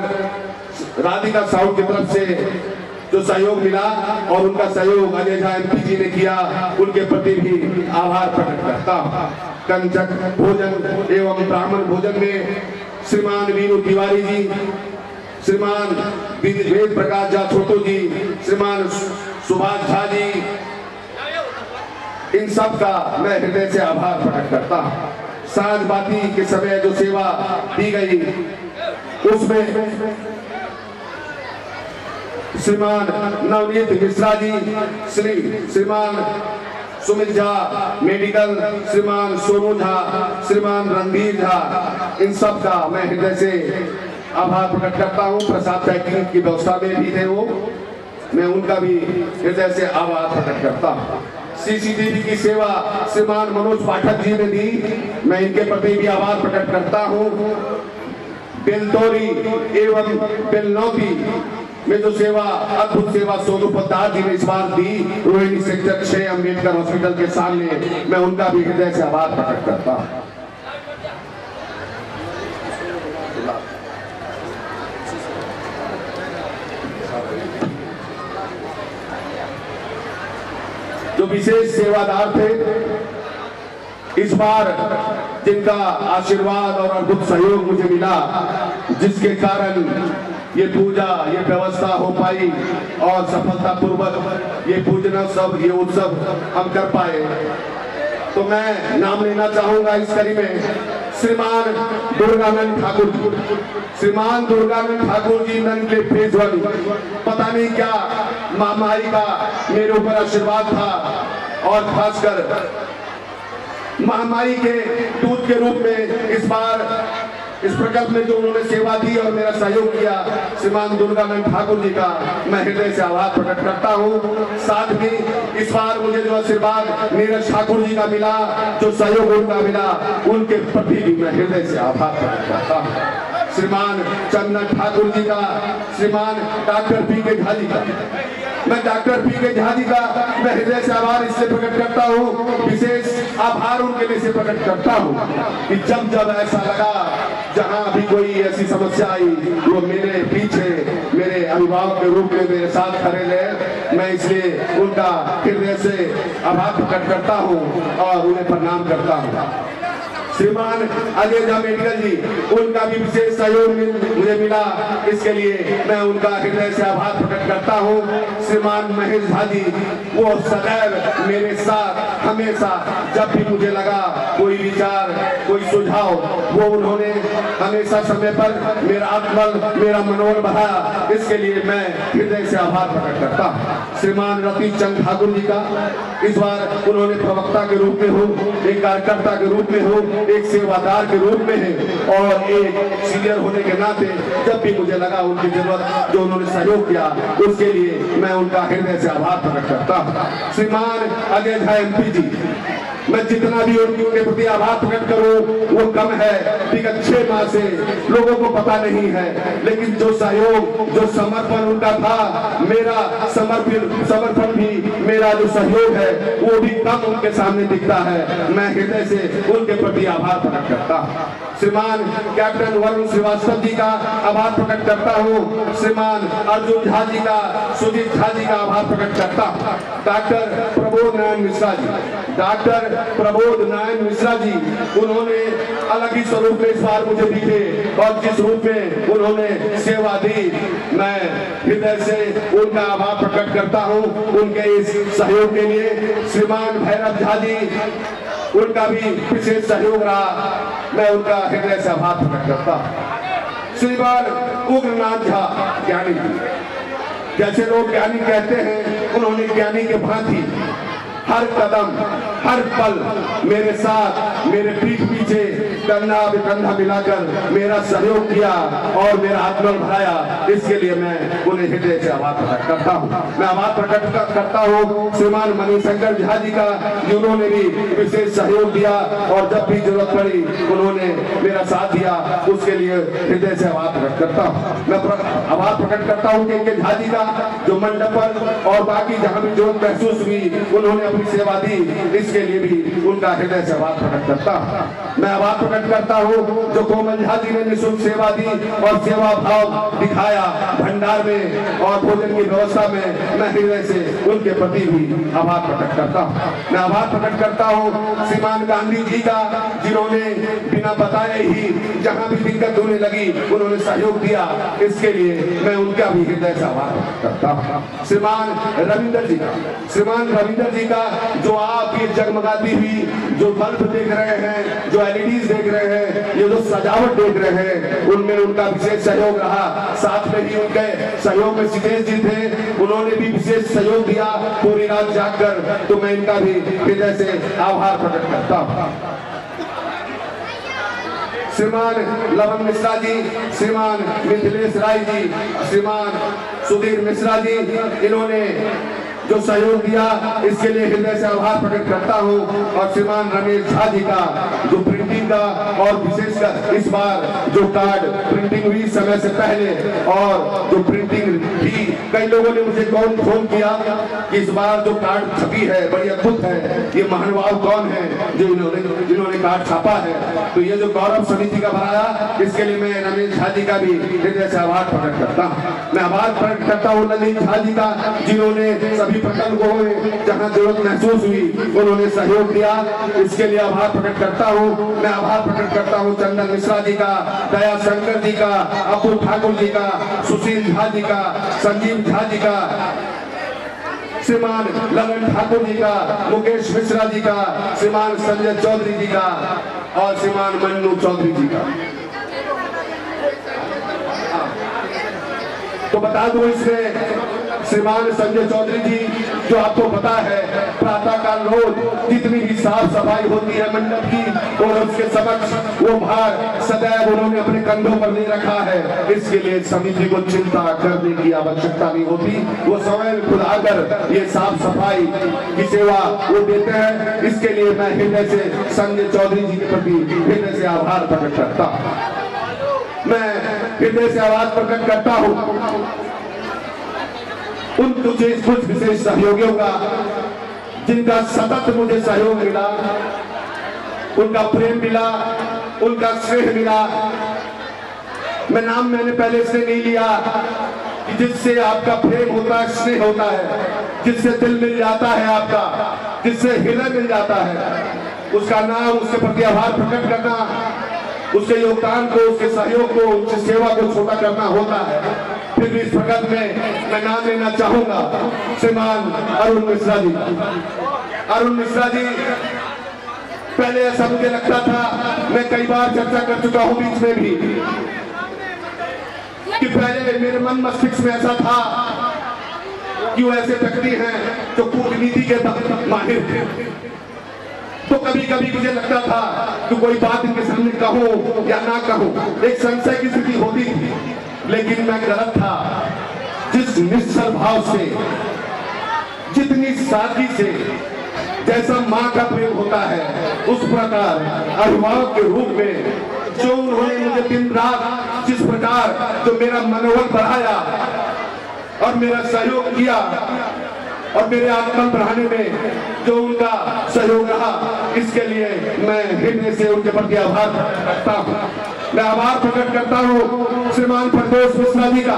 राधिका साउंड की तरफ से जो सहयोग मिला और उनका सहयोग अजय झा एमपी जी ने किया, उनके प्रति भी आभार प्रकट करता हूँ। कंचक भोजन एवं ब्राह्मण भोजन में श्रीमान वीनू तिवारी जी, श्रीमान वेद प्रकाश झा छोटू जी, श्रीमान सुभाष झा जी, इन सब का मैं हृदय से आभार प्रकट करता हूँ। साँझ बाती के समय जो सेवा दी गई उसमें श्रीमान नवनीत मिश्रा जी, श्रीमान सुमित झा मेडिकल, श्रीमान सोनू झा, श्रीमान रणधीर झा, इन सब का मैं हृदय से आभार प्रकट करता हूं। प्रसाद पैकिंग की व्यवस्था में भी थे वो, मैं उनका भी हृदय से आभार प्रकट करता हूं। सीसीटीवी की सेवा श्रीमान मनोज पाठक जी ने दी, मैं इनके प्रति भी आभार प्रकट करता हूं। बेलतोरी एवं बेलनौती में जो सेवा, अद्भुत सेवा सोनू पोद्दार जी ने इस बार दी, रोहिणी सेक्टर 6 अम्बेडकर हॉस्पिटल के सामने, मैं उनका भी हृदय से आभार प्रकट करता हूं। जो विशेष सेवादार थे इस बार, जिनका आशीर्वाद और अद्भुत सहयोग मुझे मिला, जिसके कारण ये पूजा, ये व्यवस्था हो पाई और सफलतापूर्वक ये पूजना सब, ये उत्सव हम कर पाए, तो मैं नाम लेना चाहूंगा इस कड़ी में श्रीमान दुर्गानंद ठाकुर जी। श्रीमान दुर्गानंद ठाकुर जी नन के फेज 1, पता नहीं क्या महामारी का मेरे ऊपर आशीर्वाद था और खासकर महामारी के दूत के रूप में इस बार इस प्रकल्प में जो उन्होंने सेवा दी और मेरा सहयोग किया, श्रीमान दुर्गानंद ठाकुर जी का मैं हृदय से आभार प्रकट करता हूँ। साथ में इस बार मुझे जो आशीर्वाद नीरज ठाकुर जी का मिला, जो सहयोग उनका मिला, उनके प्रति भी मैं हृदय से आभार प्रकट करता हूँ। श्रीमान चंदन ठाकुर जी का, श्रीमान डॉक्टर पी के झा जी का, मैं डॉक्टर पी के झा जी का मैं हृदय से आभार इसलिए प्रकट करता हूँ, विशेष आभार उनके लिए से प्रकट करता हूँ कि जब जब ऐसा लगा, जहाँ भी कोई ऐसी समस्या आई, वो मेरे पीछे मेरे अभिभावक के रूप में मेरे साथ खड़े रहे। मैं इसलिए उनका हृदय से आभार प्रकट करता हूँ और उन्हें प्रणाम करता हूँ। श्रीमान अजय झा मेडिकल जी, उनका भी विशेष सहयोग मुझे मिला, इसके लिए मैं उनका हृदय से आभार प्रकट करता हूँ। श्रीमान महेश झा जी, वो सदैव मेरे साथ हमेशा, जब भी मुझे लगा कोई विचार, कोई सुझाव, वो उन्होंने हमेशा समय पर मेरा आत्मबल, मेरा मनोबल बढ़ाया, इसके लिए मैं हृदय से आभार प्रकट करता हूँ। श्रीमान रतीश चंद ठाकुर जी का, इस बार उन्होंने प्रवक्ता के रूप में हो, एक कार्यकर्ता के रूप में हो, एक सेवादार के रूप में है और एक सीनियर होने के नाते जब भी मुझे लगा उनकी जरूरत, जो उन्होंने सहयोग किया, उसके लिए मैं उनका हृदय से आभार प्रकट करता हूँ। श्रीमान अजय झा एमपी जी, मैं जितना भी उनके प्रति आभार प्रकट करूं वो कम है। विगत 6 माह से लोगों को पता नहीं है, लेकिन जो सहयोग, जो समर्पण उनका था, मेरा समर्पण भी, मेरा जो सहयोग है वो भी कम उनके सामने दिखता है। मैं हृदय से उनके प्रति आभार प्रकट करता हूँ। श्रीमान कैप्टन वरुण श्रीवास्तव जी का आभार प्रकट करता हूँ। श्रीमान अर्जुन झा जी का, सुजीत झा जी का आभार प्रकट करता हूँ। डॉक्टर प्रबोध नारायण मिश्रा जी, डॉक्टर प्रबोध नारायण मिश्रा जी, उन्होंने अलग ही स्वरूप में इस बार मुझे दिखे और जिस रूप में उन्होंने सेवा दी, मैं हृदय से उनका आभार प्रकट करता हूं उनके इस सहयोग के लिए। श्रीमान भैरव झा जी, उनका भी विशेष सहयोग रहा, मैं उनका हृदय से आभार प्रकट करता हूं। श्रीमान उग्रनाथ झा ज्ञानी, जैसे लोग ज्ञानी कहते हैं, उन्होंने ज्ञानी के भांति हर कदम हर पल मेरे साथ, मेरे पीठ पीछे कंधा कंधा मिलाकर मेरा सहयोग किया और मेरा आत्मबल बढ़ाया। इसके लिए मैं उन्हें हृदय से आभार प्रकट करता हूँ। मैं आभार प्रकट करता हूँ श्रीमान मणिशंकर झा जी का, जिन्होंने भी विशेष सहयोग दिया और जब भी जरूरत पड़ी उन्होंने मेरा साथ दिया, उसके लिए हृदय से आभार प्रकट करता हूँ। मैं आभार प्रकट करता हूँ के झा जी का, जो मंडप पर और बाकी जहाँ भी जरूरत महसूस हुई उन्होंने अपनी सेवा दी, इसके लिए भी उनका हृदय से आभार प्रकट करता हूँ। मैं आभार प्रकट करता हूँ जो कोमल झा जी ने निःशुल्क सेवा दी और सेवा भाव दिखाया भंडार में और भोजन की व्यवस्था में, मैं हृदय से उनके प्रति भी आभार प्रकट करता हूँ। मैं आभार प्रकट करता हूँ श्रीमान गांधी जी का, जिन्होंने बिना बताए ही जहाँ भी दिक्कत होने लगी उन्होंने सहयोग दिया, इसके लिए मैं उनका भी हृदय से आभार प्रकट करता हूँ। श्रीमान रविंद्र जी का, श्रीमान रविंद्र जी का, जो आप ये जगमगाती हुई जो बल्ब देख रहे हैं, जो एलईडीज देख रहे हैं, ये जो सजावट देख रहे हैं, उनमें उनका विशेष सहयोग रहा। साथ में ही उनके सहयोग में सितेश जी थे, उन्होंने भी विशेष सहयोग दिया पूरी रात जागकर, तो मैं इनका भी हृदय से आभार प्रकट करता हूँ। श्रीमान लवन मिश्रा जी, श्रीमान मिथिलेश राय जी, श्रीमान सुधीर मिश्रा जी, इन्होंने जो सहयोग दिया इसके लिए हृदय से आभार प्रकट करता हूं। और श्रीमान रमेश झा जी का, जो प्रिंटिंग का और विशेषकर इस बार जो कार्ड प्रिंटिंग हुई समय से पहले, और जो प्रिंटिंग भी कई लोगों ने मुझे कौन फोन किया कि इस बार जो कार्ड छपी है बड़ी अद्भुत है, ये महानुभाव कौन है जो जिन्होंने कार्ड छापा है, तो ये जो गौरव समिति का बनाया, इसके लिए मैं रमेश झा जी का भी हृदय से आभार प्रकट करता हूँ। मैं आभार प्रकट करता हूँ ललित झा जी का, जिन्होंने सभी प्रकल्प हुए जहां जरूरत महसूस हुई उन्होंने सहयोग दिया, इसके लिए आभार प्रकट करता हूं। मैं आभार प्रकट करता हूं चंदन मिश्रा जी का, दया शंकर जी का, अपूर ठाकुर जी का, सुशील झा जी का, संजीव झा जी का, श्रीमान ललन ठाकुर जी का, मुकेश मिश्रा जी का, श्रीमान संजय चौधरी जी का और श्रीमान मन्नू चौधरी जी का। तो बता दूं इसमें श्रीमान संजय चौधरी जी, जो आपको पता है प्रातःकाल रोज जितनी भी साफ सफाई होती है मंडप की और उसके समक्ष वो भार सदैव उन्होंने अपने कंधों पर ले रखा है, इसके लिए समिति को चिंता करने की आवश्यकता नहीं होती, वो स्वयं खुद आकर ये साफ सफाई की सेवा वो देते हैं। इसके लिए मैं हृदय से संजय चौधरी जी के प्रति हृदय से आभार प्रकट करता हूँ। मैं हृदय से आभार प्रकट करता हूँ उन कुछ विशेष सहयोगियों का, जिनका सतत मुझे सहयोग मिला, उनका प्रेम मिला, उनका स्नेह मिला। मैं नाम मैंने पहले से नहीं लिया कि जिससे आपका प्रेम होता है, स्नेह होता है, जिससे दिल मिल जाता है आपका, जिससे हृदय मिल जाता है, उसका नाम, उसके प्रति आभार प्रकट करना, उसके योगदान को, उसके सहयोग को, उसकी सेवा को छोटा करना होता है। फिर भी इस प्रकल्प में मैं नाम लेना चाहूंगा श्रीमान अरुण मिश्रा जी। अरुण मिश्रा जी, पहले ऐसा मुझे लगता था, मैं कई बार चर्चा कर चुका हूं बीच में भी, कि पहले मेरे मन मस्तिष्क में ऐसा था कि वो ऐसे व्यक्ति हैं जो कूटनीति के माहिर थे, तो कभी कभी मुझे लगता था कि कोई बात इनके सामने कहूं या ना कहूं, एक संशय की स्थिति होती थी, लेकिन मैं गलत था। जिस निश्चल भाव से, जितनी सादगी से, जैसा माँ का प्रेम होता है उस प्रकार अभिभावक के रूप में जो उन्होंने मुझे दिन रात जिस प्रकार जो मेरा मनोबल बढ़ाया और मेरा सहयोग किया और मेरे आत्मबल बढ़ाने में जो उनका सहयोग रहा, इसके लिए मैं हृदय से उनके प्रति आभार करता हूँ। मैं आभार प्रकट करता हूँ श्रीमान प्रदोष मिश्रा जी का,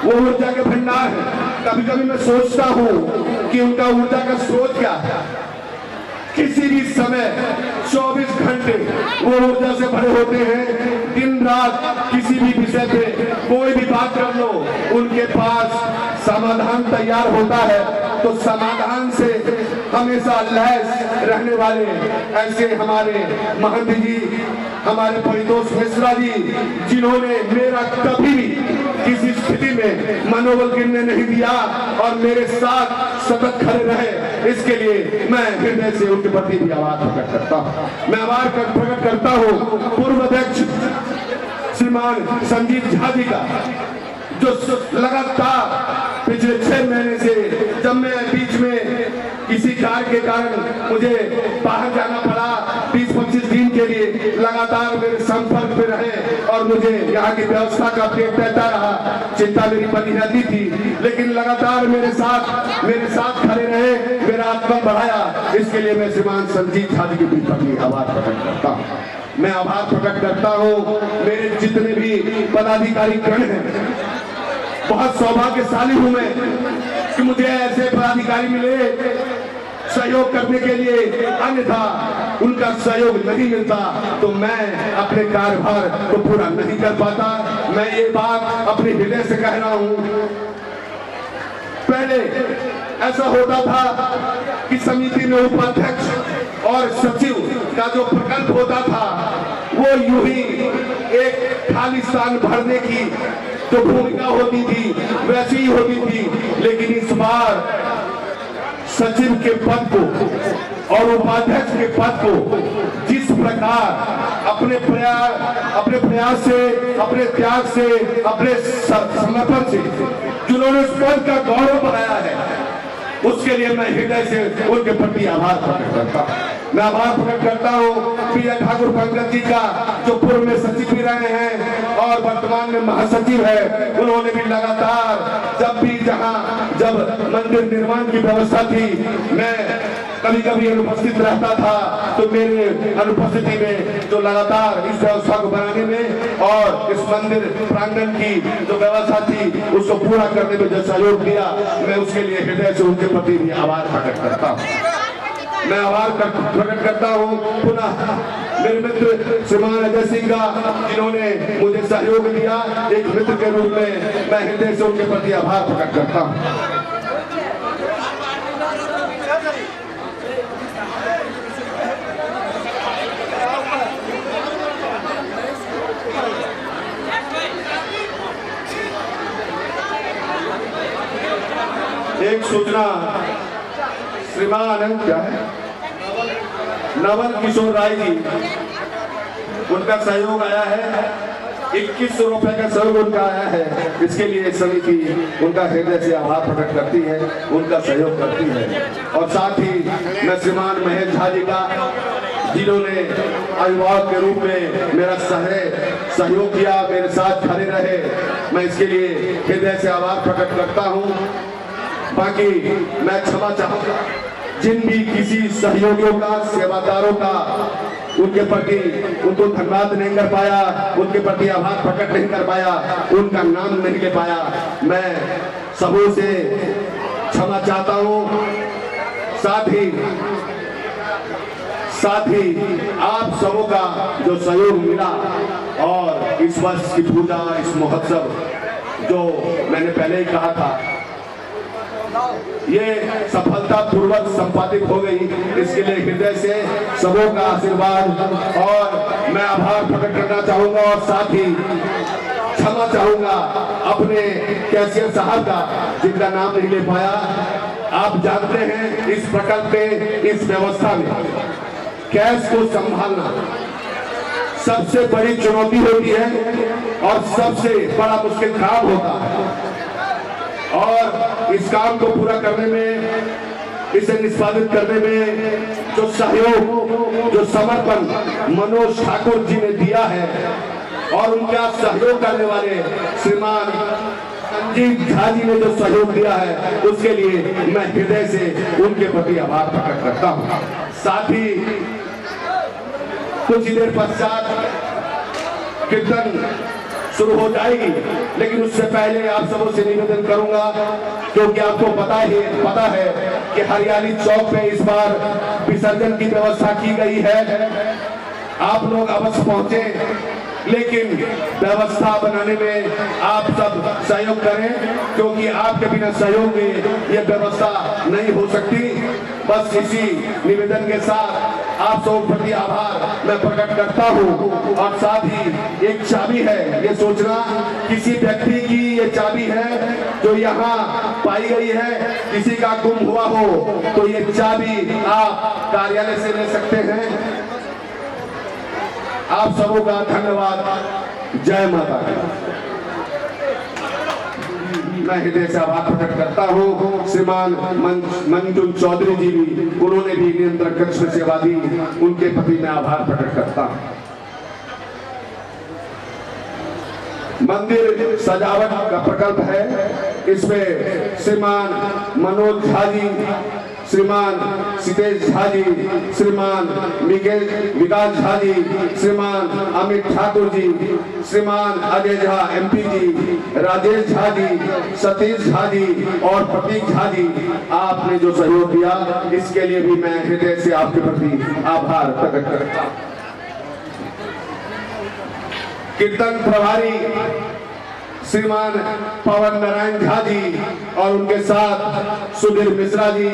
वो ऊर्जा के भंडार है। कभी कभी मैं सोचता हूँ कि उनका ऊर्जा का स्रोत क्या है। किसी भी समय 24 घंटे वो ऊर्जा से भरे होते हैं। दिन रात किसी भी विषय पे कोई भी बात कर लो, उनके पास समाधान तैयार होता है। तो समाधान से हमेशा लैस रहने वाले ऐसे हमारे महंत जी, हमारे परितोष मिश्रा जी, जिन्होंने मेरा कभी भी किसी स्थिति में मनोबल गिरने नहीं दिया और मेरे साथ सतत खड़े रहे, इसके लिए मैं हृदय से उनके प्रति भी आभार प्रकट करता हूँ। मैं आभार प्रकट करता हूँ पूर्व अध्यक्ष श्रीमान संजीव झा जी का, जो लगातार पिछले 6 महीने से, जब मैं बीच में किसी कार्य के कारण मुझे बाहर जाना पड़ा 20-25 दिन के लिए, लगातार मेरे संपर्क में रहे और मुझे यहाँ की व्यवस्था का अपडेट रहता रहा। चिंता मेरी बनी रहती थी, लेकिन लगातार मेरे साथ खड़े रहे, मेरा आत्मा बढ़ाया। इसके लिए मैं श्रीमान संजीव झा जी के प्रति आभार प्रकट करता हूँ। मैं आभार प्रकट करता हूँ मेरे जितने भी पदाधिकारी गण हैं। बहुत सौभाग्यशाली हूं मैं कि मुझे ऐसे पदाधिकारी मिले सहयोग करने के लिए, अन्यथा उनका सहयोग नहीं मिलता तो मैं अपने कार्यभार को पूरा नहीं कर पाता। मैं ये बात अपने हृदय से कह रहा हूं। पहले ऐसा होता था कि समिति में उपाध्यक्ष और सचिव का जो प्रकल्प होता था वो यूं ही एक खाली स्थान भरने की जो भूमिका होती थी वैसी ही होती थी। लेकिन इस बार सचिव के पद को और उपाध्यक्ष के पद को जिस प्रकार अपने प्रयास से, अपने त्याग से, अपने समर्पण से जिन्होंने उस पद का गौरव बढ़ाया है, उसके लिए मैं हृदय से उनके प्रति आभार प्रकट करता हूँ। मैं आभार प्रकट करता हूँ विजय ठाकुर पंकज जी का, जो पूर्व में सचिव भी रहे हैं और वर्तमान में महासचिव है। उन्होंने भी लगातार जब भी जहाँ जब मंदिर निर्माण की व्यवस्था थी, मैं कभी कभी अनुपस्थित रहता था, तो मेरे अनुपस्थिति में जो लगातार इस व्यवस्था को बनाने में और इस मंदिर प्रांगण की जो व्यवस्था थी उसको पूरा करने में जो सहयोग दिया, मैं उसके लिए हृदय से उनके प्रति भी आभार प्रकट करता हूँ। मैं आभार प्रकट करता हूँ पुनः मेरे मित्र श्रीमान अजय सिंह का, जिन्होंने मुझे सहयोग दिया एक मित्र के रूप में। मैं हृदय से उनके प्रति आभार प्रकट करता हूँ। एक सूचना श्रीमान क्या है नवल किशोर राय जी, उनका सहयोग आया है, 2100 रुपए का सहयोग उनका आया है। इसके लिए समिति उनका हृदय से आभार प्रकट करती है, उनका सहयोग करती है। और साथ ही मैं श्रीमान महेश झा जी का, जिन्होंने अभिभावक के रूप में मेरा सहयोग किया, मेरे साथ खड़े रहे, मैं इसके लिए हृदय से आभार प्रकट करता हूँ। बाकी मैं क्षमा चाहूंगा जिन भी किसी सहयोगियों का, सेवादारों का, उनके प्रति उनको धन्यवाद नहीं कर पाया, उनके प्रति आभार प्रकट नहीं कर पाया, उनका नाम नहीं ले पाया, मैं सबों से क्षमा चाहता हूं। साथ ही आप सबों का जो सहयोग मिला और इस वर्ष की पूजा, इस महोत्सव जो मैंने पहले ही कहा था, ये सफलतापूर्वक संपादित हो गई, इसके लिए हृदय से सबों का आशीर्वाद और मैं आभार प्रकट करना चाहूंगा। और साथ ही क्षमा चाहूंगा अपने कैशियर साहब का, जिनका नाम नहीं ले पाया। आप जानते हैं इस प्रकल्प में, इस व्यवस्था में कैश को संभालना सबसे बड़ी चुनौती होती है और सबसे बड़ा मुश्किल काम होता है। और इस काम को पूरा करने में, इसे निष्पादित करने में जो सहयोग, जो समर्पण मनोज ठाकुर जी ने दिया है और उनका सहयोग करने वाले श्रीमान संजीव झा जी ने जो सहयोग दिया है, उसके लिए मैं हृदय से उनके प्रति आभार प्रकट करता हूँ। साथ ही कुछ ही देर पश्चात कीर्तन शुरू हो जाएगी, लेकिन उससे पहले आप सबों से निवेदन करूंगा, क्योंकि आपको पता है कि हरियाली चौक पे इस बार विसर्जन की व्यवस्था की गई है। आप लोग अवश्य पहुंचे, लेकिन व्यवस्था बनाने में आप सब सहयोग करें, क्योंकि आपके बिना सहयोग के ये व्यवस्था नहीं हो सकती। बस इसी निवेदन के साथ आप सब प्रति आभार मैं प्रकट करता हूँ। और साथ ही एक चाबी है, ये सोचना किसी व्यक्ति की ये चाबी है जो यहाँ पाई गई है, किसी का गुम हुआ हो तो ये चाबी आप कार्यालय से ले सकते हैं। आप सबों का धन्यवाद। जय माता दी। मैं हृदय से आभार प्रकट करता हूँ। श्रीमान मंजुल चौधरी जी भी, उन्होंने भी नियंत्रक कक्ष में सेवा दी, उनके प्रति मैं आभार प्रकट करता हूँ। मंदिर सजावट का प्रकल्प है, इसमें श्रीमान मनोज झा जी, श्रीमान सितेश झा जी, श्रीमान विकास झा जी, श्रीमान अमित ठाकुर जी, श्रीमान अजय झा एमपी जी, राजेश झा जी, सतीश झा जी और प्रतीक झा जी, आपने जो सहयोग दिया इसके लिए भी मैं हृदय से आपके प्रति आभार प्रकट करता हूं। कीर्तन प्रभारी श्रीमान पवन नारायण झा जी और उनके साथ सुधीर मिश्रा जी,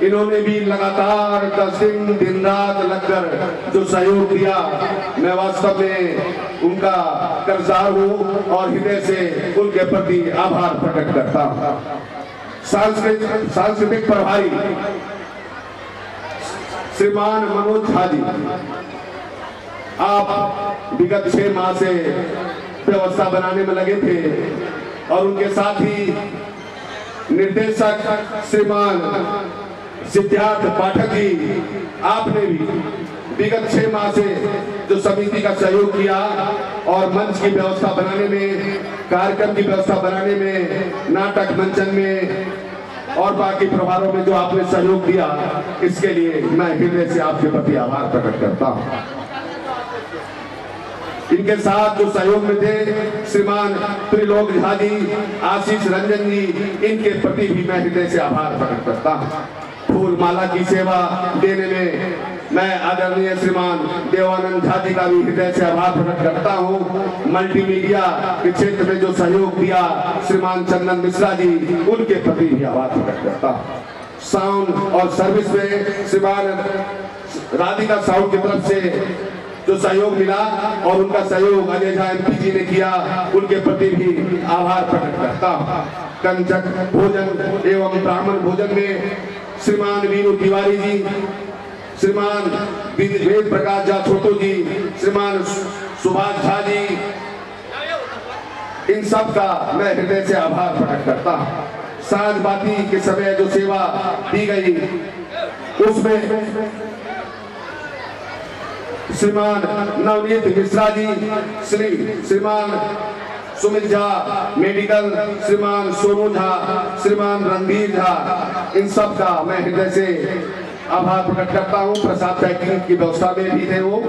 इन्होंने भी लगातार 10 दिन दिन रात लगकर जो सहयोग दिया, मैं वास्तव में उनका कर्जदार हूँ और हृदय से उनके प्रति आभार प्रकट करता हूँ। सांस्कृतिक प्रभारी श्रीमान मनोज झा जी, आप विगत 6 माह से व्यवस्था बनाने में लगे थे और उनके साथ ही निर्देशक श्रीमान सिद्धार्थ पाठक जी, आपने भी विगत 6 माह से जो समिति का सहयोग किया और मंच की व्यवस्था बनाने में, कार्यक्रम की व्यवस्था बनाने में, नाटक मंचन में और बाकी प्रभारों में जो आपने सहयोग दिया, इसके लिए मैं हृदय से आपके प्रति आभार प्रकट करता हूँ। इनके साथ जो सहयोग में थे श्रीमान त्रिलोक झा जी, आशीष रंजन जी, इनके प्रति भी मैं हृदय से आभार प्रकट करता हूँ। फूल माला की सेवा देने में मैं आदरणीय श्रीमान देवानंद झा जी का भी हृदय से आभार प्रकट करता हूँ। मल्टीमीडिया के क्षेत्र में जो सहयोग दिया श्रीमान चंदन मिश्रा जी, उनके प्रति भी आभार प्रकट करता हूँ। साउंड और सर्विस में श्रीमान राधिका साउंड की तरफ से जो सहयोग मिला और उनका सहयोग अजय झा एमपी जी ने किया, उनके प्रति भी आभार प्रकट करता हूँ। कंचक भोजन एवं ब्राह्मण भोजन में श्रीमान वीनू तिवारी जी, श्रीमान वेद प्रकाश झा छोटू जी, श्रीमान सुभाष झा जी, इन सब का मैं हृदय से आभार प्रकट करता हूँ। साँझ बाती के समय जो सेवा दी गई उसमें श्रीमान नवनीत मिश्रा जी, श्रीमान सुमित झा मेडिकल, श्रीमान सोनू झा, श्रीमान रणधीर झा, इन सब का मैं हृदय से आभार प्रकट करता हूँ। प्रसाद पैकिंग की व्यवस्था में भी थे वो,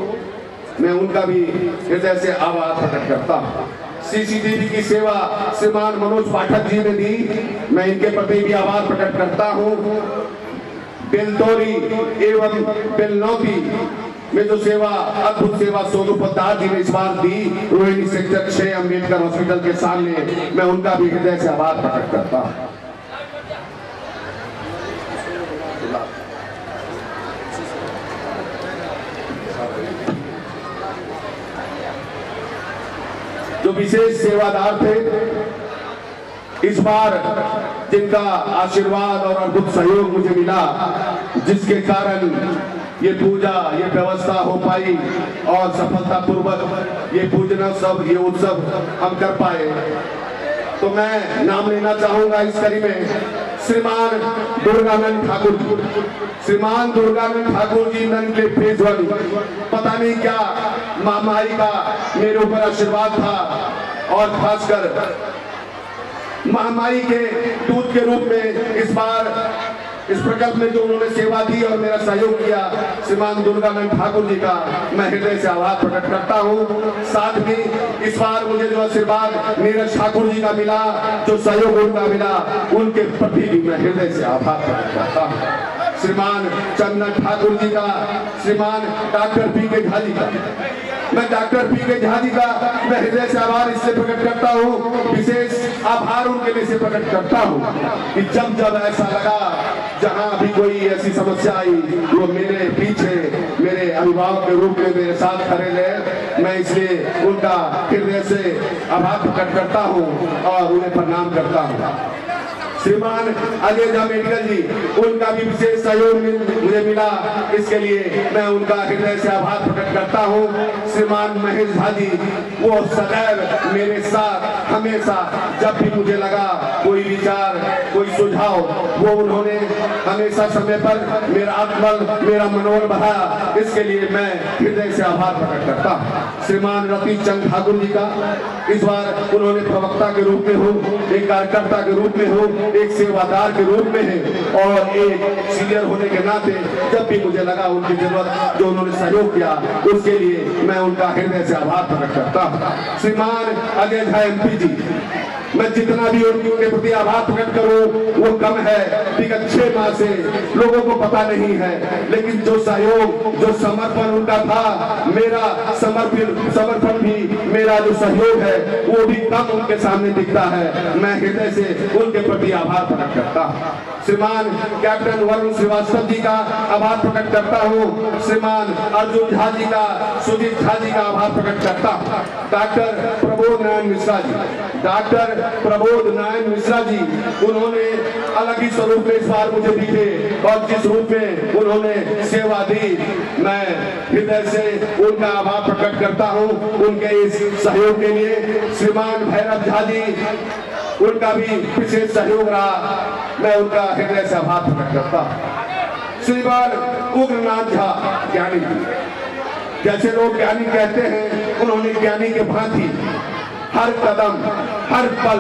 मैं उनका भी हृदय से आभार प्रकट करता हूँ। सीसीटीवी की सेवा श्रीमान मनोज पाठक जी ने दी, मैं इनके प्रति भी आभार प्रकट करता हूँ। बेलतोरी एवं बेलनौती में जो सेवा, अद्भुत सेवा सोनू पद्दार जी ने इस बार दी, रोहिणी सेक्टर 6 अम्बेडकर हॉस्पिटल के सामने, मैं उनका भी हृदय से आभार प्रकट करता हूँ। जो विशेष सेवादार थे इस बार, जिनका आशीर्वाद और अद्भुत सहयोग मुझे मिला, जिसके कारण ये पूजा, ये व्यवस्था हो पाई और सफलतापूर्वक ये पूजना सब, ये उत्सव हम कर पाए, तो मैं नाम लेना चाहूंगा इस कड़ी में श्रीमान दुर्गानंद ठाकुर जी। श्रीमान दुर्गानंद ठाकुर जी नंदले फेज 1, पता नहीं क्या महामारी का मेरे ऊपर आशीर्वाद था और खासकर महामारी के दूत के रूप में इस बार इस प्रकल्प में जो उन्होंने सेवा दी और मेरा सहयोग किया, श्रीमान दुर्गानंद ठाकुर जी का मैं हृदय से आभार प्रकट करता हूँ। साथ में इस बार मुझे जो आशीर्वाद नीरज ठाकुर जी का मिला, जो सहयोग उनका मिला, उनके प्रति भी मैं हृदय से आभार प्रकट करता हूँ। श्रीमान चंदन ठाकुर जी का, श्रीमान डॉक्टर पी के झा जी का, मैं डॉक्टर पी के झा जी का मैं हृदय से आभार इससे प्रकट करता हूँ, विशेष आभार उनके लिए से प्रकट करता हूँ कि जब जब ऐसा लगा, जहाँ भी कोई ऐसी समस्या आई, वो मेरे पीछे मेरे अभिभावक के रूप में मेरे साथ खड़े रहे। मैं इसलिए उनका हृदय से आभार प्रकट करता हूँ और उन्हें प्रणाम करता हूँ। श्रीमान अजय झा मेडिकल जी, उनका भी विशेष सहयोग मुझे मिला, इसके लिए मैं उनका हृदय से आभार प्रकट करता हूँ। श्रीमान महेश झा जी, वो सदैव मेरे साथ हमेशा, जब भी मुझे लगा कोई विचार कोई सुझाव, वो उन्होंने हमेशा समय पर मेरा आत्मबल मेरा मनोबल बढ़ाया, इसके लिए मैं हृदय से आभार प्रकट करता हूँ। श्रीमान रति चंद ठाकुर जी का, इस बार उन्होंने प्रवक्ता के रूप में हो, एक कार्यकर्ता के रूप में हो, एक सेवादार के रूप में है और एक सीनियर होने के नाते जब भी मुझे लगा उनकी जरूरत, जो उन्होंने सहयोग किया, उसके लिए मैं उनका हृदय से आभार प्रकट करता हूँ। श्रीमान अजय झा एमपी जी, मैं जितना भी उनके प्रति आभार प्रकट करूं वो कम है। विगत 6 माह से लोगों को पता नहीं है, लेकिन जो सहयोग जो समर्पण उनका था, मेरा समर्पण भी, मेरा जो सहयोग है वो भी कम उनके सामने दिखता है। मैं हृदय से उनके प्रति आभार प्रकट करता हूँ। श्रीमान कैप्टन वरुण श्रीवास्तव जी का आभार प्रकट करता हूँ। श्रीमान अर्जुन झा जी का, सुजीत झा जी का आभार प्रकट करता हूँ। डॉक्टर प्रबोध नारायण मिश्रा जी, डॉक्टर प्रबोध नारायण मिश्रा जी, उन्होंने अलग ही स्वरूप में इस बार मुझे दिखे और जिस रूप में उन्होंने सेवा दी, मैं हृदय से उनका आभार प्रकट करता हूँ उनके इस सहयोग के लिए। श्रीमान भैरव झा जी, उनका भी विशेष सहयोग रहा, मैं उनका हृदय से आभार प्रकट करता हूँ। श्रीमान उग्रनाथ झा ज्ञानी जी, जैसे लोग ज्ञानी कहते हैं, उन्होंने ज्ञानी के भांति हर कदम हर पल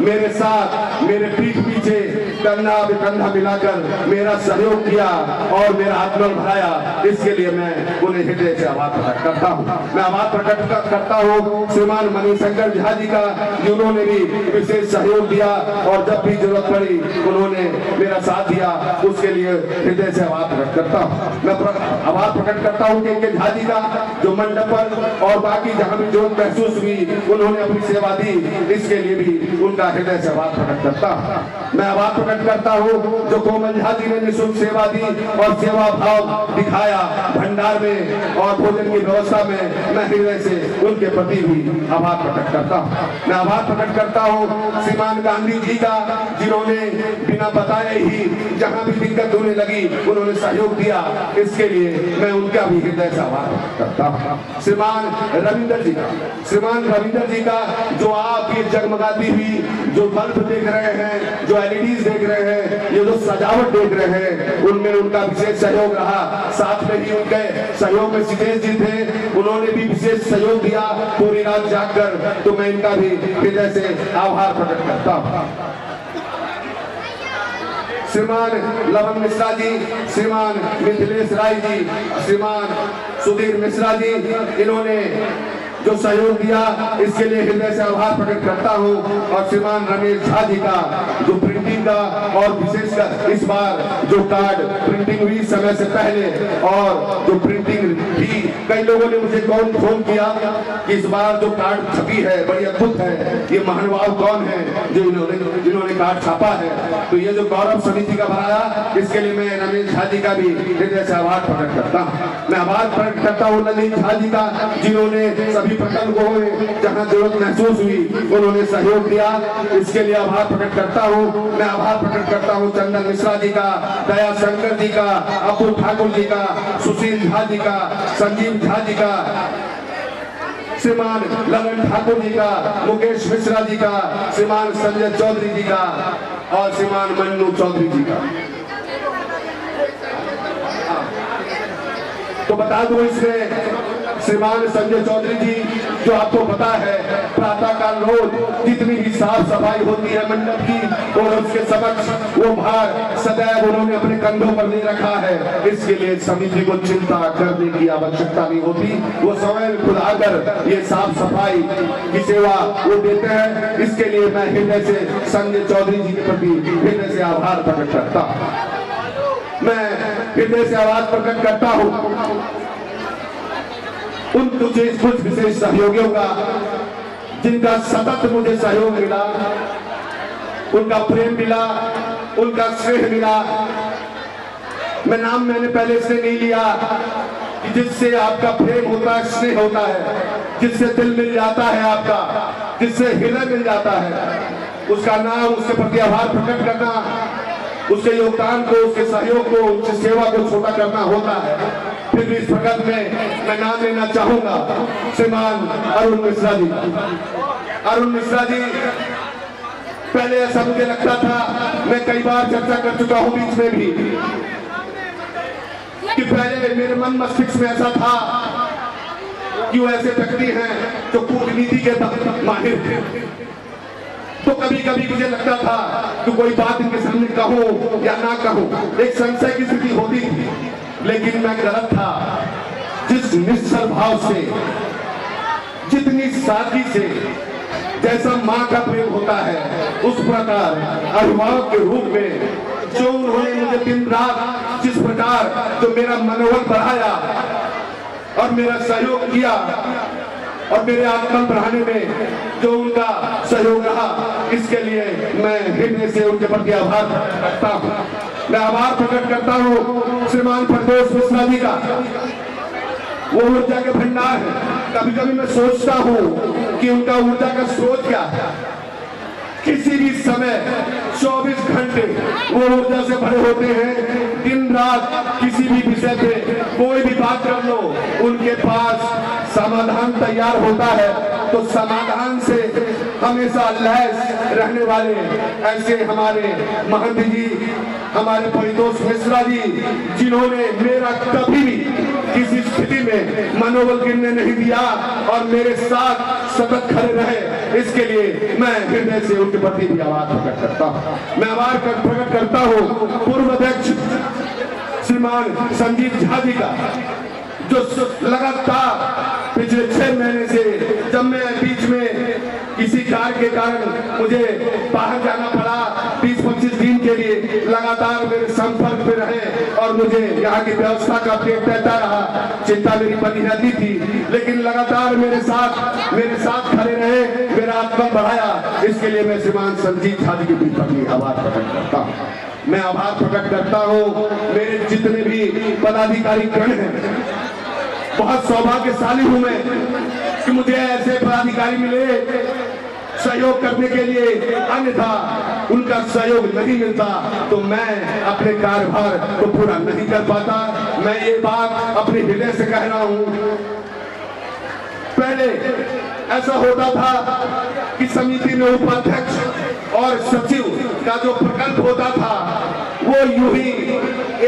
मेरे साथ मेरे पीठ पीछे कंधा कंधा मिलाकर मेरा सहयोग किया और मेरा आत्मबल बढ़ाया, इसके लिए मैं उन्हें हृदय से आभार प्रकट करता हूँ। मैं आभार प्रकट करता हूँ श्रीमान मणिशंकर झा जी का, जिन्होंने भी विशेष सहयोग दिया और जब भी जरूरत पड़ी उन्होंने मेरा साथ दिया, उसके लिए हृदय से आभार प्रकट करता हूँ। मैं आभार प्रकट करता हूँ के झा जी का, जो मंडप पर और बाकी जहाँ भी जरूरत महसूस हुई उन्होंने अपनी सेवा दी, इसके लिए भी उनका हृदय से आभार प्रकट करता हूँ। मैं आभार प्रकट करता हूँ जो कोमल झा जी ने निःशुल्क सेवा दी और सेवा भाव दिखाया भंडार में और भोजन की व्यवस्था में, मैं हृदय से उनके प्रति भी आभार प्रकट करता हूँ। मैं आभार प्रकट करता हूँ श्रीमान गांधी जी का, जिन्होंने बिना बताए ही जहाँ भी दिक्कत होने लगी उन्होंने सहयोग दिया, इसके लिए मैं उनका भी हृदय से आभार प्रकट करता हूँ। श्रीमान रविंद्र जी का, श्रीमान रविंद्र जी का, जो आप ये जगमगाती हुई जो बल्ब देख रहे हैं, जो एलईडीज देख रहे हैं, ये जो सजावट देख रहे हैं, उनमें उनका विशेष सहयोग रहा। साथ में ही उनके सहयोग में सितेश जी थे, उन्होंने भी विशेष सहयोग दिया पूरी रात जागकर, तो मैं इनका भी हृदय से आभार प्रकट करता हूँ। श्रीमान लवन मिश्रा जी, श्रीमान मिथिलेश राय जी, श्रीमान सुधीर मिश्रा जी, इन्होंने जो सहयोग दिया इसके लिए हृदय से आभार प्रकट करता हूं। और श्रीमान रमेश झा जी का, जो प्रिंटिंग का और विशेषकर इस बार जो कार्ड प्रिंटिंग हुई समय से पहले, और जो प्रिंटिंग भी कई लोगों ने मुझे कौन फोन किया कि इस बार जो कार्ड छपी है बड़ी अद्भुत है, ये महानुभाव कौन है जो जिन्होंने कार्ड छापा है, तो ये जो गौरव समिति का बनाया, इसके लिए मैं रमेश झा जी का भी हृदय से आभार प्रकट करता हूँ। मैं आभार प्रकट करता हूँ ललित झा जी का, जिन्होंने सभी प्रकल्प हुए जहां जरूरत महसूस हुई उन्होंने सहयोग दिया, इसके लिए आभार प्रकट करता हूं। मैं आभार प्रकट करता हूं चंदन मिश्रा जी का, दया शंकर जी का, अपुर ठाकुर जी का, सुशील झा जी का, संजीव झा जी का, श्रीमान ललन ठाकुर जी का, मुकेश मिश्रा जी का, श्रीमान संजय चौधरी जी का और श्रीमान मन्नू चौधरी जी का। तो बता दूं इसमें श्रीमान संजय चौधरी जी, जो आपको पता है प्रातःकाल रोज जितनी भी साफ सफाई होती है मंडप की और उसके समक्ष वो भार सदैव उन्होंने अपने कंधों पर ले रखा है। इसके लिए समिति को चिंता करने की आवश्यकता नहीं होती, वो स्वयं खुद आकर ये साफ सफाई की सेवा वो देते हैं। इसके लिए मैं हृदय से संजय चौधरी जी के प्रति हृदय से आभार प्रकट करता हूँ। मैं हृदय से आभार प्रकट करता हूँ उन कुछ विशेष सहयोगियों का, जिनका सतत मुझे सहयोग मिला, उनका प्रेम मिला, उनका स्नेह मिला। मैं नाम मैंने पहले से नहीं लिया कि जिससे आपका प्रेम होता है, स्नेह होता है, जिससे दिल मिल जाता है आपका, जिससे हृदय मिल जाता है, उसका नाम, उसके प्रति आभार प्रकट करना, उसके योगदान को, उसके सहयोग को, उसकी सेवा को छोटा करना होता है। फिर भी इस प्रकरण में मैं नाम लेना चाहूंगा श्रीमान अरुण मिश्रा जी। अरुण मिश्रा जी, पहले ऐसा मुझे लगता था, मैं कई बार चर्चा कर चुका हूं बीच में भी, कि पहले मेरे मन मस्तिष्क में ऐसा था कि वो ऐसे व्यक्ति हैं जो कूटनीति के माहिर थे। तो कभी कभी मुझे लगता था कि कोई बात इनके सामने कहूं या ना कहूं, एक संशय की स्थिति होती थी, लेकिन मैं गलत था। जिस निश्चल भाव से, जितनी सादगी से, जैसा माँ का प्रेम होता है, उस प्रकार अभिभावक के रूप में जो उन्होंने मुझे दिन रात जिस प्रकार जो मेरा मनोबल बढ़ाया और मेरा सहयोग किया और मेरे आत्मबल बढ़ाने में जो उनका सहयोग रहा, इसके लिए मैं हृदय से उनके प्रति आभार करता हूँ। मैं आभार प्रकट करता हूँ श्रीमान प्रदोष मिश्रा जी का। वो ऊर्जा के भंडार है। कभी कभी मैं सोचता हूँ कि उनका ऊर्जा का स्रोत क्या है। किसी भी समय 24 घंटे वो ऊर्जा से भरे होते हैं। दिन रात किसी भी विषय पे कोई भी बात कर लो, उनके पास समाधान तैयार होता है। तो समाधान से हमेशा लैस रहने वाले ऐसे हमारे महंत जी, हमारे परितोष मिश्रा जी, जिन्होंने मेरा कभी भी किसी स्थिति में मनोबल गिरने नहीं दिया और मेरे साथ सतत खड़े रहे, इसके लिए मैं हृदय से उनके प्रति भी आभार प्रकट करता हूँ। मैं आभार प्रकट करता हूँ पूर्व अध्यक्ष श्रीमान संजीव झा जी का, जो लगातार पिछले 6 महीने से, जब मैं बीच में किसी कार्य के कारण मुझे बाहर जाना पड़ा 20-25 दिन के लिए, लगातार मेरे संपर्क में रहे और मुझे यहाँ की व्यवस्था का अपडेट रहता रहा। चिंता मेरी बनी रहती थी, लेकिन लगातार मेरे साथ खड़े रहे, मेरा आत्मबल बढ़ाया। इसके लिए मैं श्रीमान संजीव झा जी के प्रति आभार प्रकट करता हूँ। मैं आभार प्रकट करता हूँ मेरे जितने भी पदाधिकारी गण हैं। बहुत सौभाग्यशाली हूं मैं कि मुझे ऐसे पदाधिकारी मिले सहयोग करने के लिए, अन्यथा उनका सहयोग नहीं मिलता तो मैं अपने कार्यभार को पूरा नहीं कर पाता। मैं ये बात अपने हृदय से कह रहा हूं। पहले ऐसा होता था कि समिति में उपाध्यक्ष और सचिव का जो प्रकल्प होता था वो यूं ही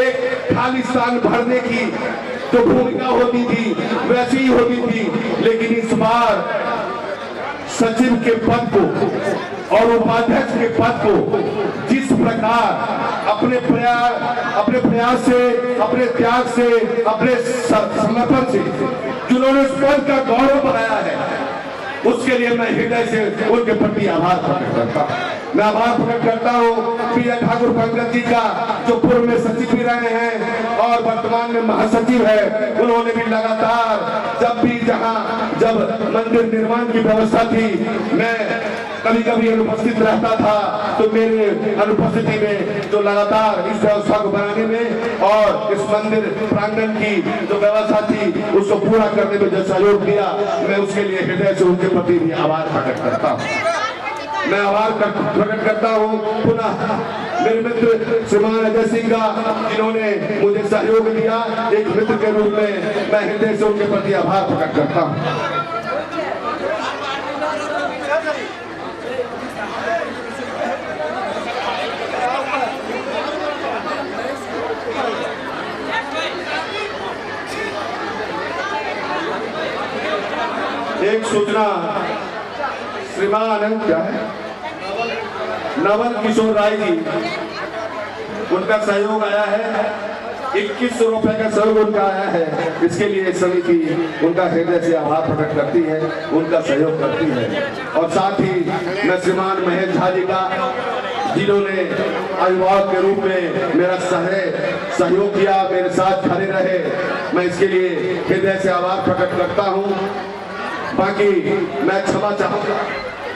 एक खाली स्थान भरने की जो भूमिका होती थी वैसी ही होती थी, लेकिन इस बार सचिव के पद को और उपाध्यक्ष के पद को जिस प्रकार अपने प्रयास से, अपने त्याग से, अपने समर्पण से जिन्होंने उस पद का गौरव बढ़ाया है, उसके लिए मैं हृदय से उनके प्रति आभार प्रकट करता हूँ। मैं आभार प्रकट करता हूँ प्रिया ठाकुर पंकज जी का, जो पूर्व में सचिव भी रहे हैं और वर्तमान में महासचिव है। उन्होंने भी लगातार जब भी जहाँ जब मंदिर निर्माण की व्यवस्था थी, मैं कभी कभी अनुपस्थित रहता था, तो मेरे अनुपस्थिति में जो लगातार इस व्यवस्था को बनाने में और इस मंदिर प्रांगण की जो व्यवस्था थी उसको पूरा करने में जो सहयोग दिया, मैं उसके लिए हृदय से उनके प्रति भी आभार प्रकट करता हूँ। मैं आभार प्रकट करता हूँ पुनः मेरे मित्र श्रीमान अजय सिंह का, जिन्होंने मुझे सहयोग दिया एक मित्र के रूप में। मैं हृदय से उनके प्रति आभार प्रकट करता हूँ। एक सूचना श्रीमान क्या है नवल किशोर राय जी, उनका सहयोग आया है, 2100 रुपए का सहयोग उनका आया है। इसके लिए समिति उनका हृदय से आभार प्रकट करती है, उनका सहयोग करती है। और साथ ही मैं श्रीमान महेश झा जी का, जिन्होंने अभिभावक के रूप में मेरा सहयोग किया, मेरे साथ खड़े रहे, मैं इसके लिए हृदय से आभार प्रकट करता हूँ। बाकी मैं क्षमा चाहूँगा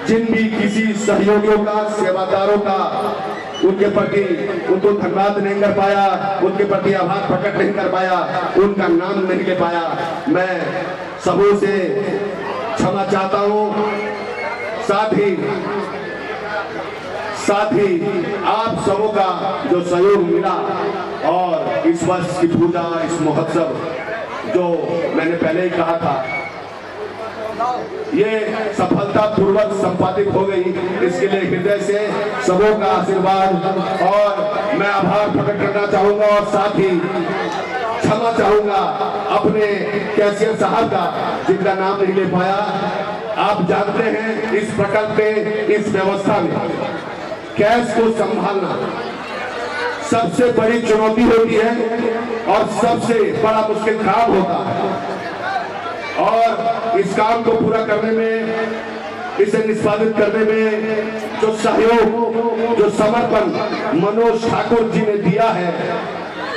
जिन भी किसी सहयोगियों का, सेवादारों का, उनके प्रति उनको धन्यवाद नहीं कर पाया, उनके प्रति आभार प्रकट नहीं कर पाया, उनका नाम नहीं ले पाया, मैं सबों से क्षमा चाहता हूँ। साथ ही आप सबों का जो सहयोग मिला और इस वर्ष की पूजा, इस महोत्सव जो मैंने पहले ही कहा था, ये सफलतापूर्वक संपादित हो गई, इसके लिए हृदय से सबों का आशीर्वाद और मैं आभार प्रकट करना चाहूंगा। और साथ ही क्षमा चाहूंगा अपने कैशियर साहब का, जिनका नाम नहीं ले पाया। आप जानते हैं इस प्रकल्प में, इस व्यवस्था में कैश को संभालना सबसे बड़ी चुनौती होती है और सबसे बड़ा मुश्किल काम होता है। और इस काम को पूरा करने में, इसे निष्पादित करने में जो सहयोग, जो समर्पण मनोज ठाकुर जी ने दिया है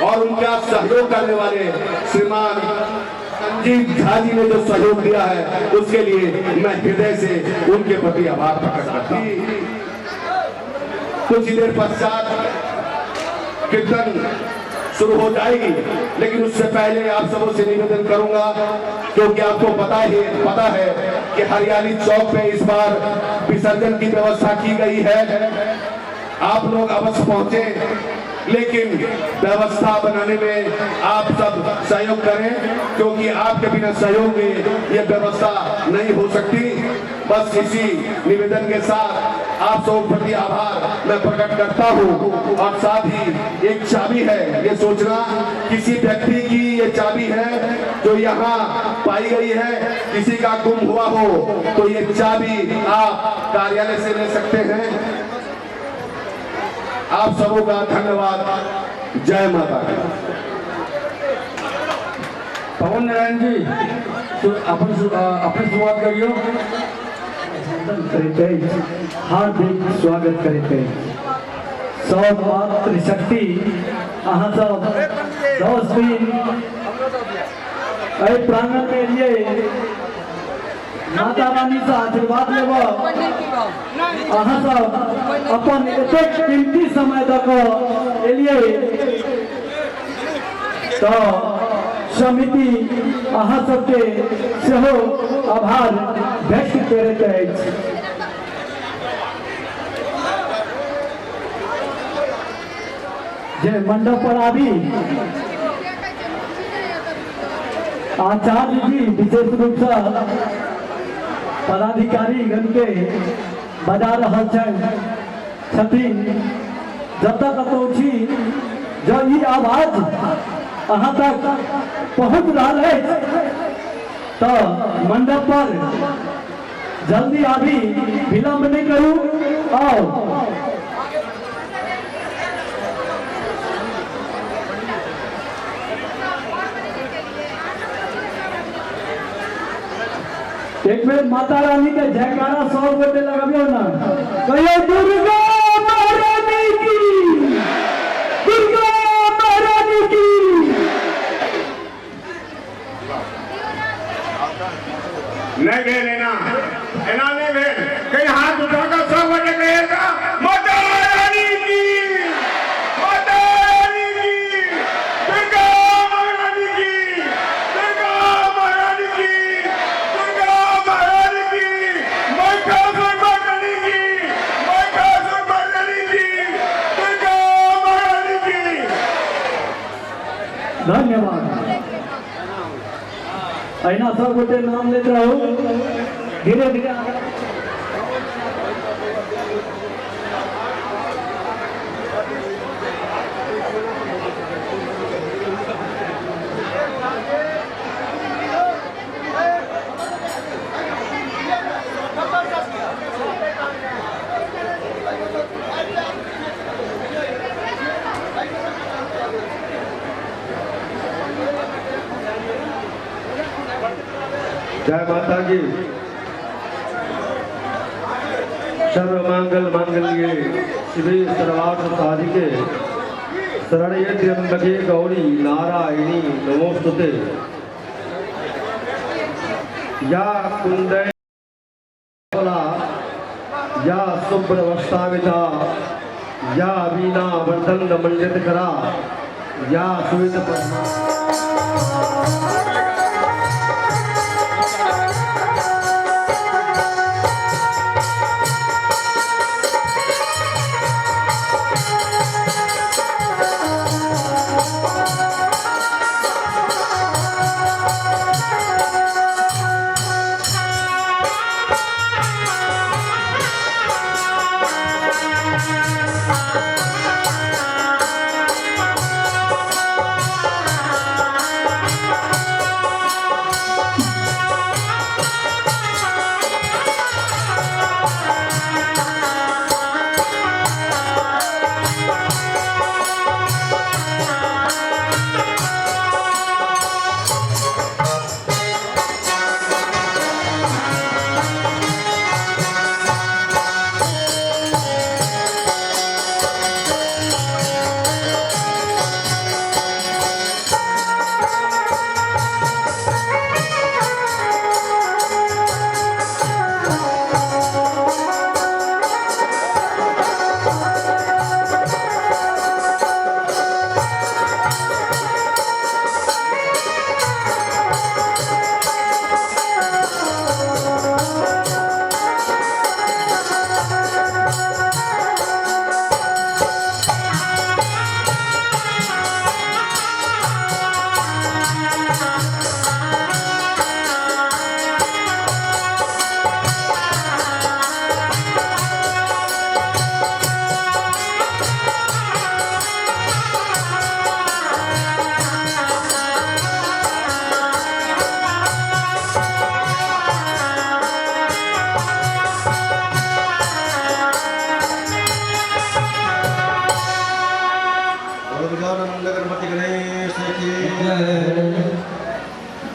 और उनका सहयोग करने वाले श्रीमान संजीव झा जी ने जो सहयोग दिया है, उसके लिए मैं हृदय से उनके प्रति आभार प्रकट करता हूं। कुछ ही देर पश्चात कीर्तन शुरू हो जाएगी, लेकिन उससे पहले आप सबों से निवेदन करूंगा, क्योंकि आपको पता है कि हरियाली चौक पे इस बार विसर्जन की व्यवस्था की गई है। आप लोग अवश्य पहुंचे, लेकिन व्यवस्था बनाने में आप सब सहयोग करें, क्योंकि आपके बिना सहयोग में ये व्यवस्था नहीं हो सकती। बस इसी निवेदन के साथ आप सब प्रति आभार मैं प्रकट करता हूँ। और साथ ही एक चाबी है, ये सोचना किसी व्यक्ति की ये चाबी है जो यहाँ पाई गई है, किसी का गुम हुआ हो तो ये चाबी आप कार्यालय से ले सकते हैं। आप सबों का धन्यवाद। जय माता दी। पवन नारायण जी, तो अपने शुरुआत करियो। हार्दिक स्वागत करते सब मातृशक्ति अहाँ सब 10 दिन एहि प्रांगण में एलियै, माता रानी से आशीर्वाद लेब। अहाँ सब अपन एतेक कीमती समय दऽ कऽ एलियै तऽ समिति अहाँ सबके सेहो आभार व्यक्त करैत अछि। जे मंडप पर आबी आचार्य जी विशेष रूप से पदाधिकारी गण के बजा रहल छथिन। जतऽ कतौ छी, जँ ई आवाज अहाँ तक पहुँच रहल अछि तऽ मंडप पर जल्दी आबी, विलम्ब नहीं करू। और एक बेर माता रानी के जयकारा 100 गोटे लगबियौ ना, कहियो दुर्गा महारानी की, दुर्गा महारानी की। नहीं भेल एना, एना नहीं भेल, कहीं हाथ उठाकर सब गोटे कहेगा माता रानी की, माता रानी की, दुर्गा महारानी की, दुर्गा महारानी की, दुर्गा महारानी की, महिषासुर मर्दिनी की, महिषासुर मर्दिनी की, दुर्गा महारानी की। धन्यवाद। अहिना सब गोटे नाम लेते रहू, धीरे धीरे। जय माता की। सर्वमंगल मांगल्ये शिवे सर्वार्थ साधिके शरण्ये त्र्यंबके गौरी नारायणी नमोस्तुते। या कुंदे या शुभ्रवस्ताविता या वीणा वर्धन मंडित करा या श्वेत पद्मा।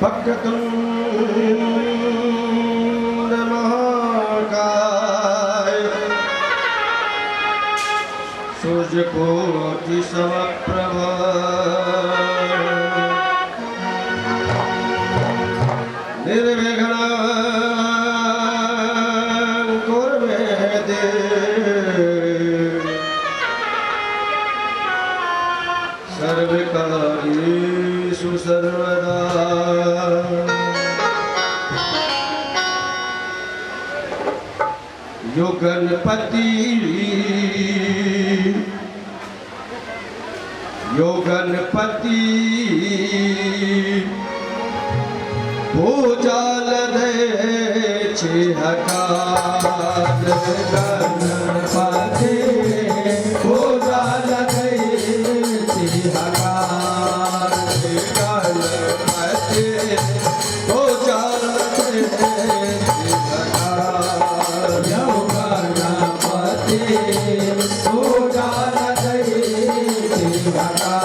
वक्रतुंड महाकाय सूर्यकोटि समप्रभ निर्विघ्नं कुरु मे देव सर्वकार्येषु सर्वदा। यो गणपति यो गणपति पूजा लदे हकार गणपति पूजा लदे हकार गणपति पूजा लदे हकार यो गणपति पूजा लदे हकार।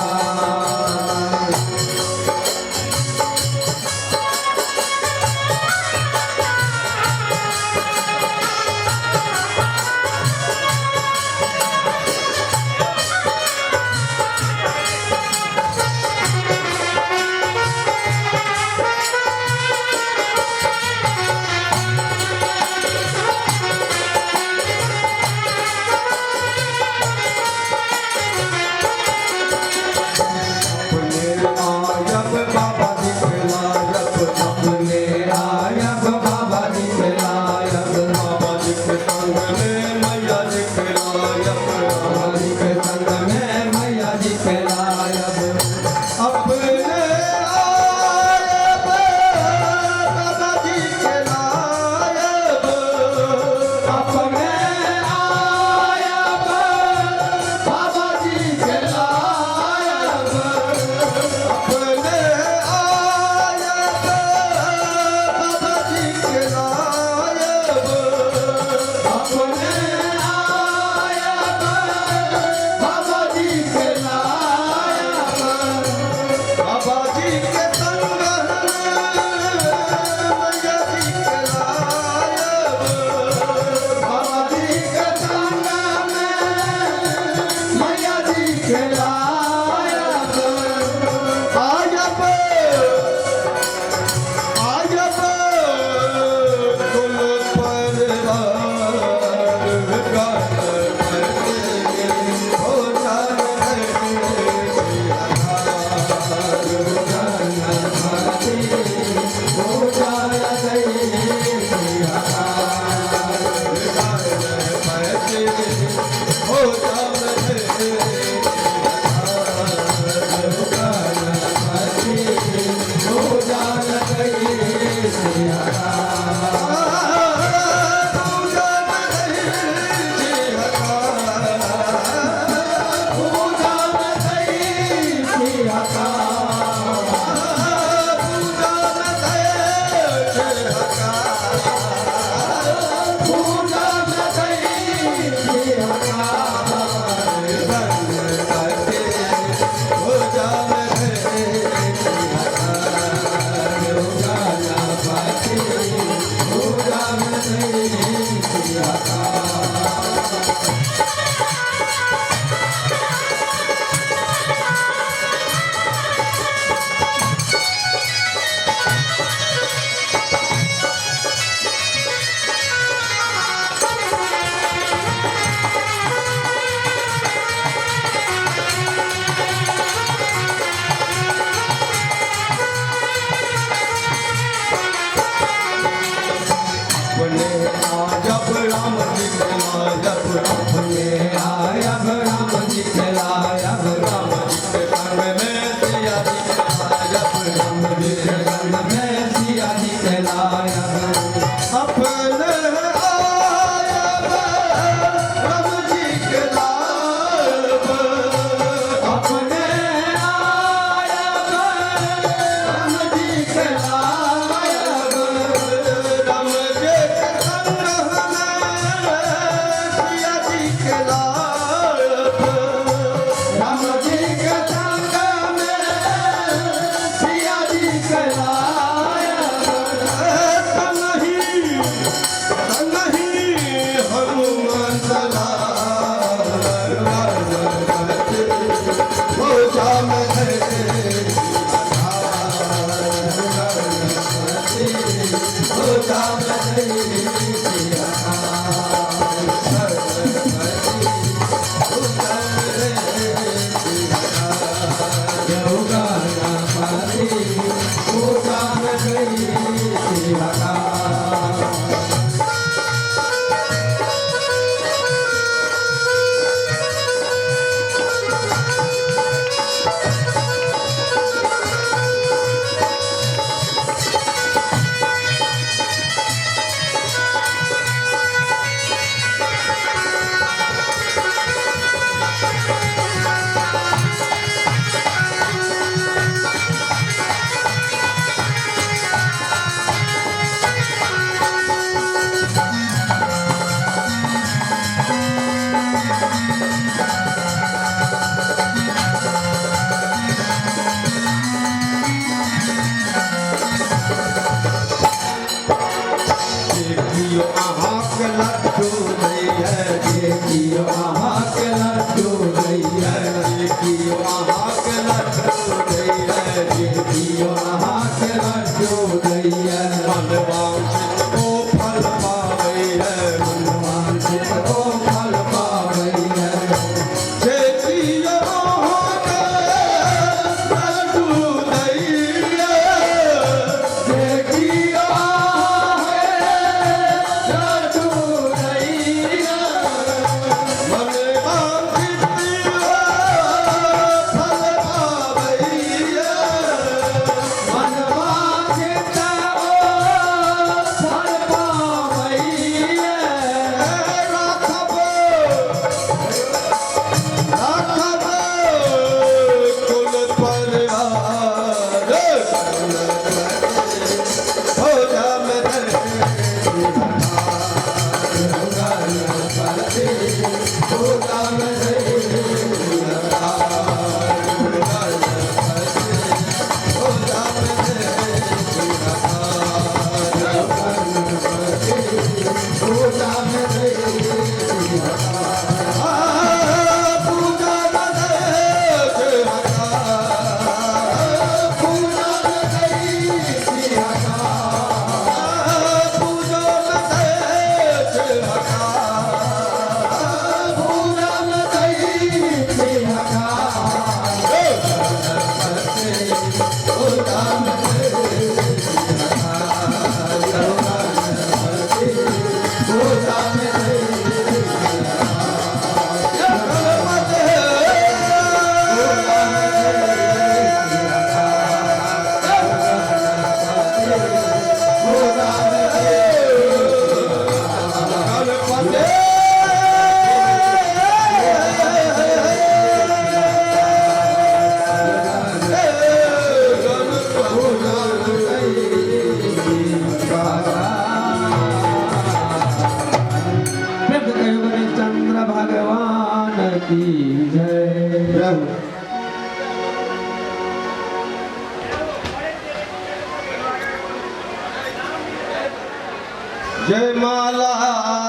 जयमाला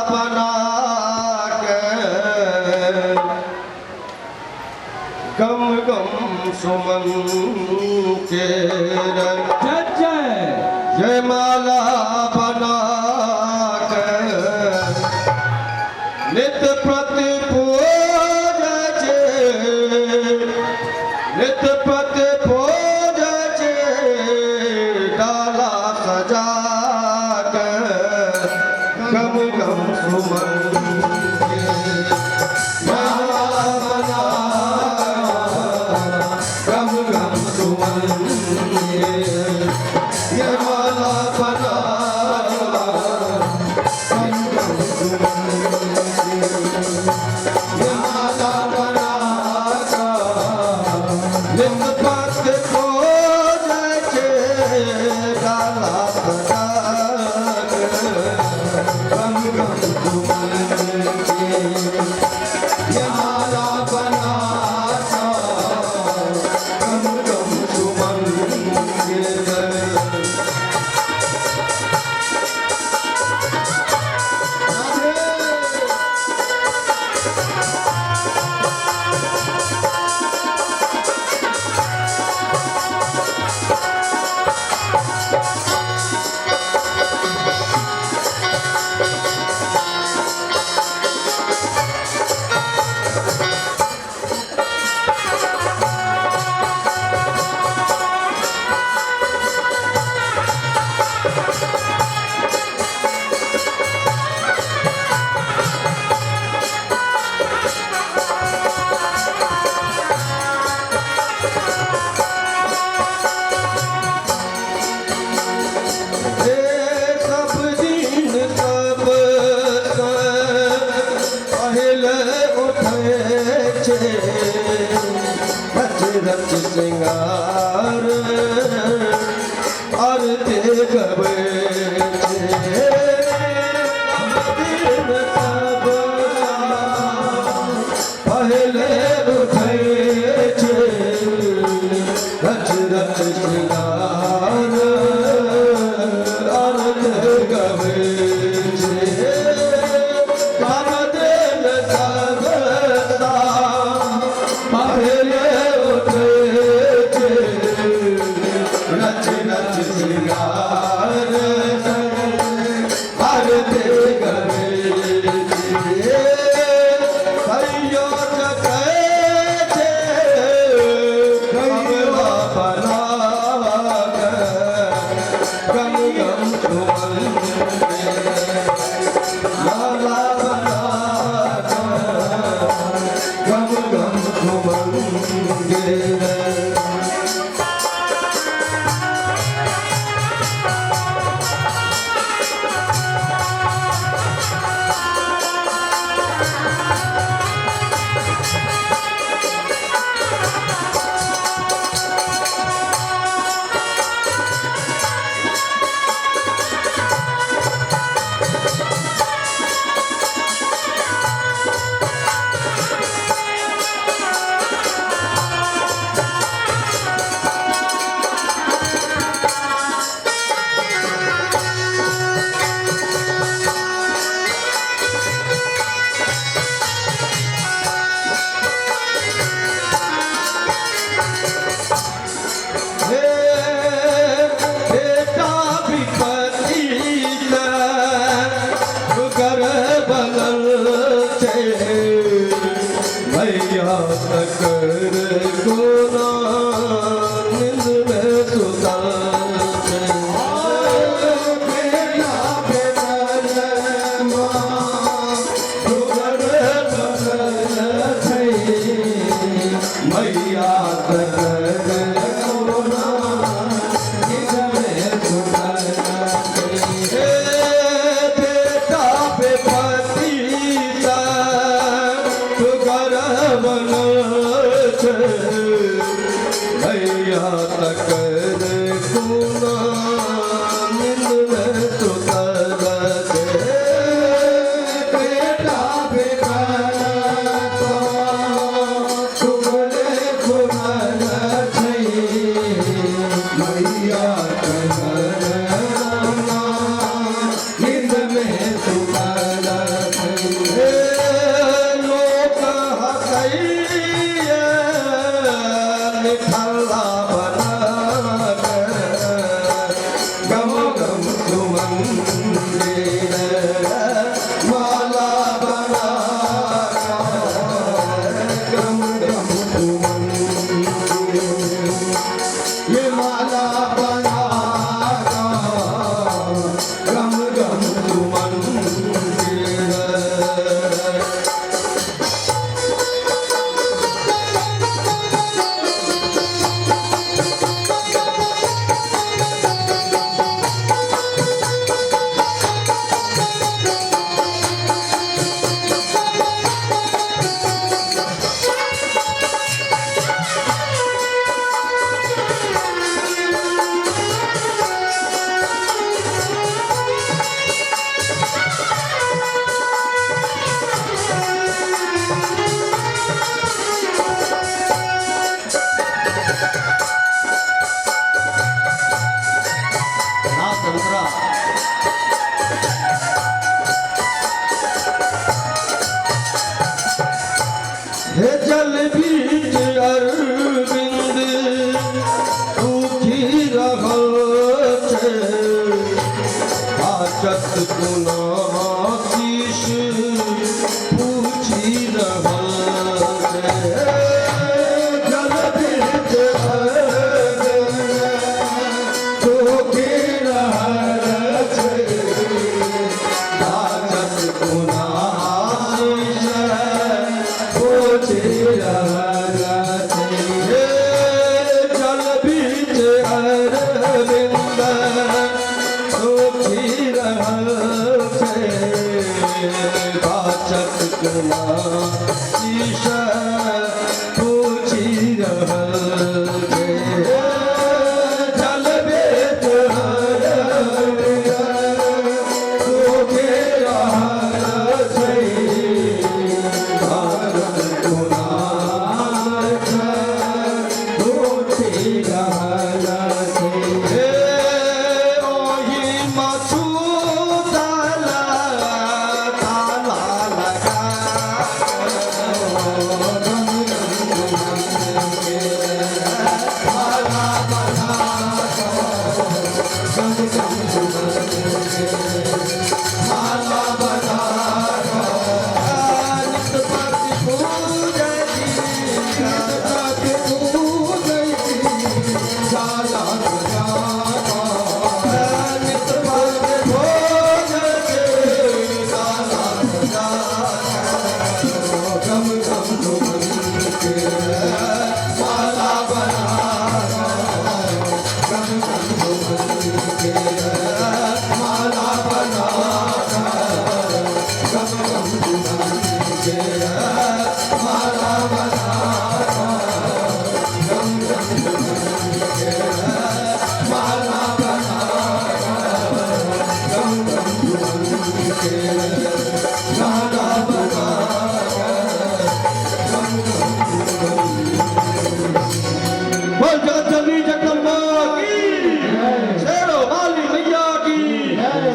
बना के गम गम सुमन के जयमाला बना के नित प्रति पूजा जे नित प्रति पूजा जे डाला सजा के गम गम सुमन के माला बना गम गम सुमन के ये माला बना गम गम सुमन के ये माला बना नित पत पूजा के डाला सजा के गम गम सुमन के ये माला बना गम गम सुमन के। आरती गबै छै। कामदेव सबसँ पहिले उठै छै, रच रच श्रृंगार आरती गबै छै। कामदेव सबसँ पहिले उठै छै, रच रच श्रृंगार आरती गबै छै। कहियो जगै छै कमला बना गम गम सुमन माला बना गम गम सुमन गे। हे बेटा विपत्ति कर बनल छै, भैया तकर कोना नींद में सुतल छै। बेटा बेदरमा कर बनल छै, मैया तकर कोना नींद में सुतल छै। बेटा बेपति कर बनल छै, भैया तकर कोना नींद में सुतल छै। बेटा बेपति तुमरे सुनल छै, मैया तकर कोना नींद में सुतल छै। लोक हँसैए निठल्ला बना गम गम सुमन माला बना गम गम सुमन ये माला बना गम गम सुमन। नाथ अंतरा हे जल बीच अरविंद दुखी रहल छै, आचत गुना शीश पूछि रहल छै। जल बीच अरविंद दुखी रहल छै, आचत गुना शीश पूछि रहल छै। जल बीच अरविंद दुखी रहल छै, माला बना गम गम के माला बना गम गम के माला बना गम गम के माला बना गम गम। बोल जगत जननी जगदम्बा की, शेरों वाली मैया की,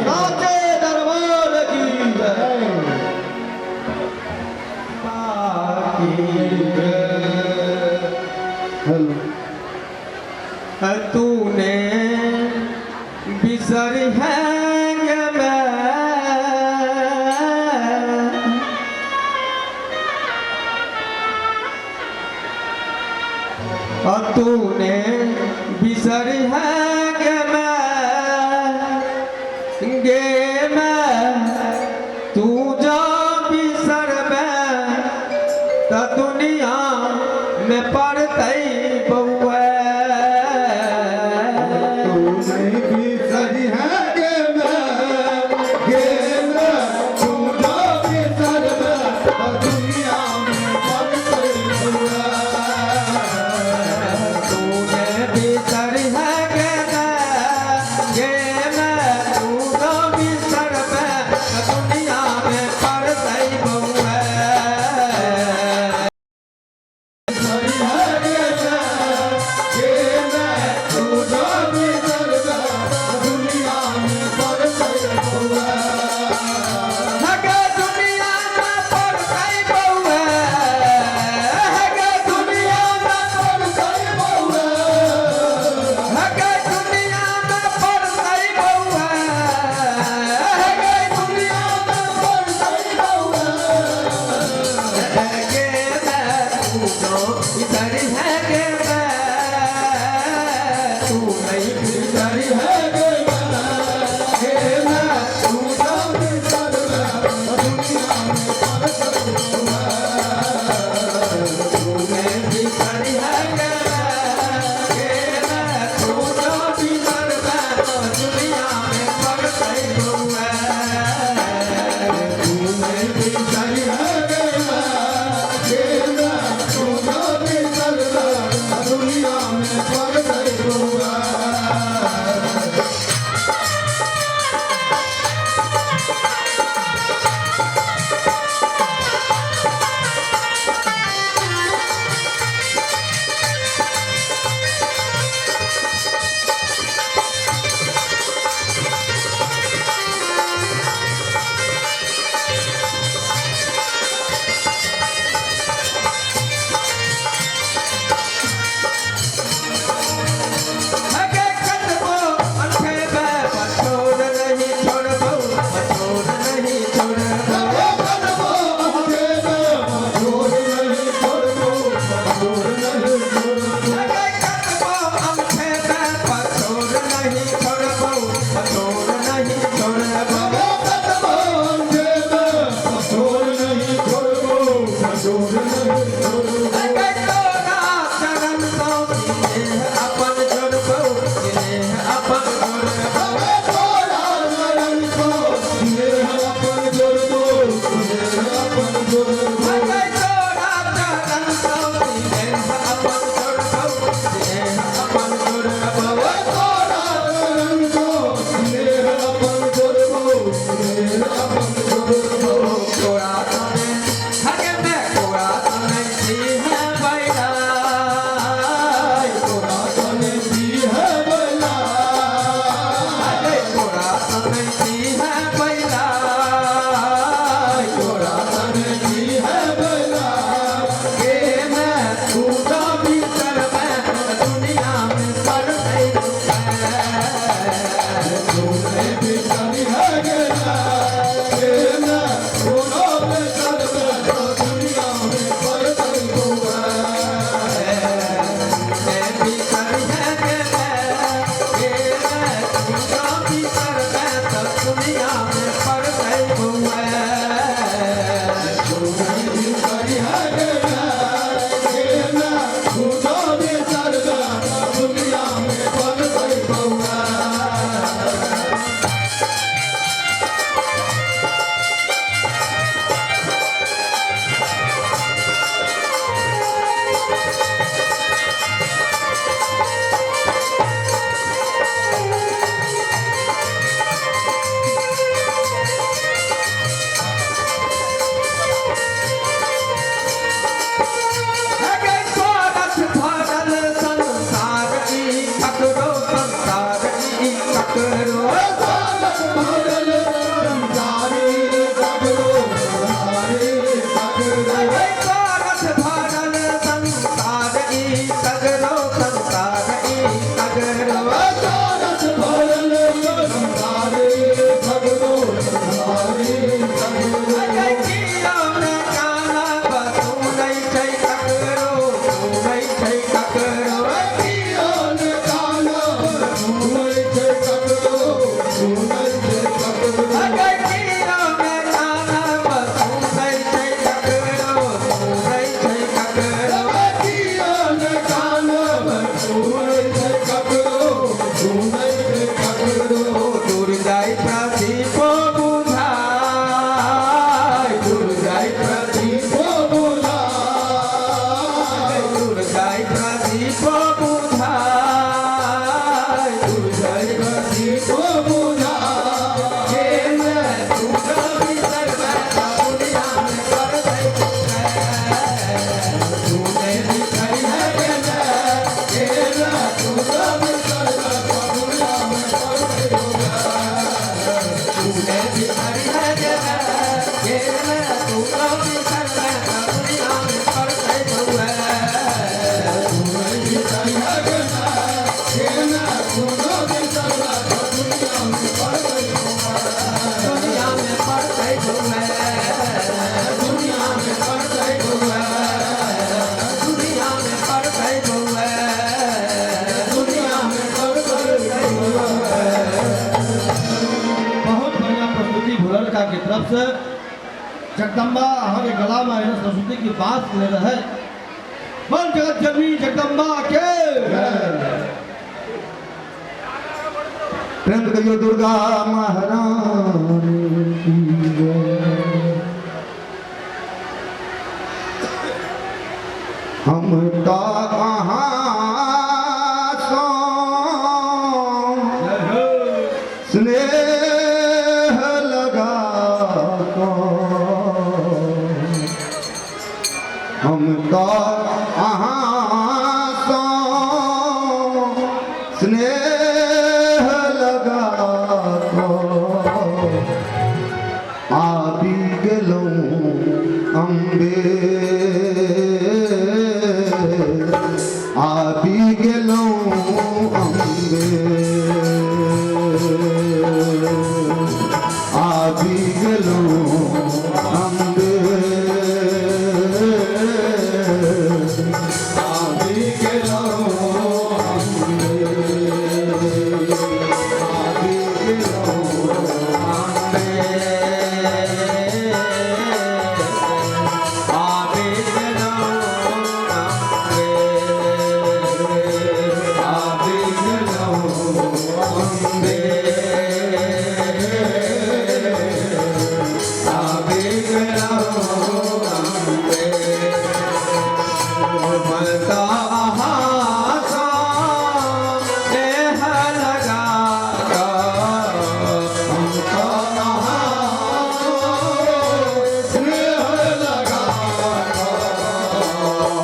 साचे दरबार की जय। तूने बिसर है मैं तूने बिसर है मैं गे मैं तू जा बिसर मैं त दुनिया में पड़तई बउआ। तूने बिसर है गे मैं गे मैं तू जा बिसर मैं त दुनिया में पड़तई बउआ। तूने से जगदम्बा अहाँके गलामे एहन सरस्वती की बास ले रहे। बोल जगत जननी जगदम्बा के। प्रेम कहियो दुर्गा महारानी की जय। हम तो अहाँ स्नेह लगा हम तो अहाँ स्नेह लगा आबि गेलहुँ अम्बे, आबि गेलहुँ अम्बे, आबि गेलहुँ अम्बे, आबि गेलहुँ अम्बे, आबि गेलहुँ अम्बे, आबि गेलहुँ अम्बे, आबि गेलहुँ अम्बे, आबि गेलहुँ अम्बे। ममता अहाँ स्नेह लगा ममता अहाँ स्नेह लगा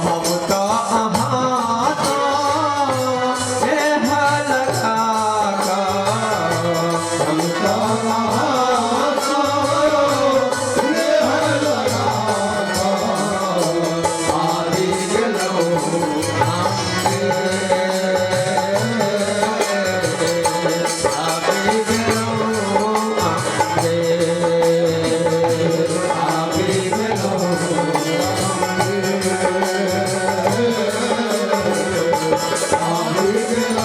ममता अहाँ स्नेह लगा ममता अहाँ स्नेह लगा आबि गेलहुँ अम्बे, आबि गेलहुँ अम्बे, आबि गेलहुँ अम्बे, आबि गेलहुँ अम्बे।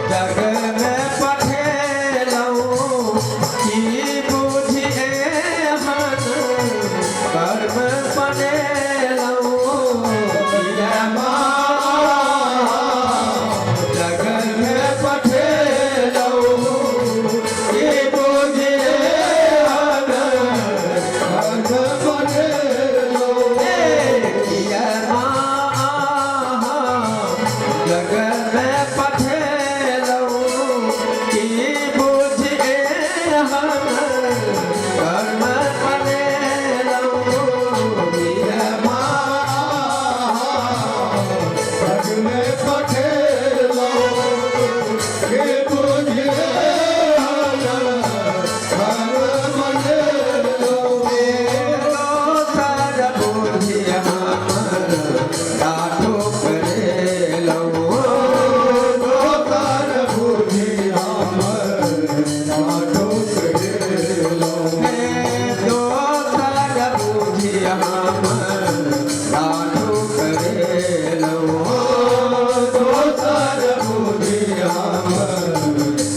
जग में पठेलहुँ की बुझि एहन कर्म पनेलहुँ। जग में पठेलहुँ की बुझि एहन कर्म पनेलहुँ। जग में पठेलहुँ की बुझि एहन कर्म पनेलहुँ। जग में पठेलहुँ की बुझि एहन कर्म पनेलहुँ। दोसर बुझि हमर डाठो करेलहुँ। दोसर बुझि हमर डाठो करेलहुँ। दोसर बुझि हमर डाठो करेलहुँ। दोसर बुझि हमर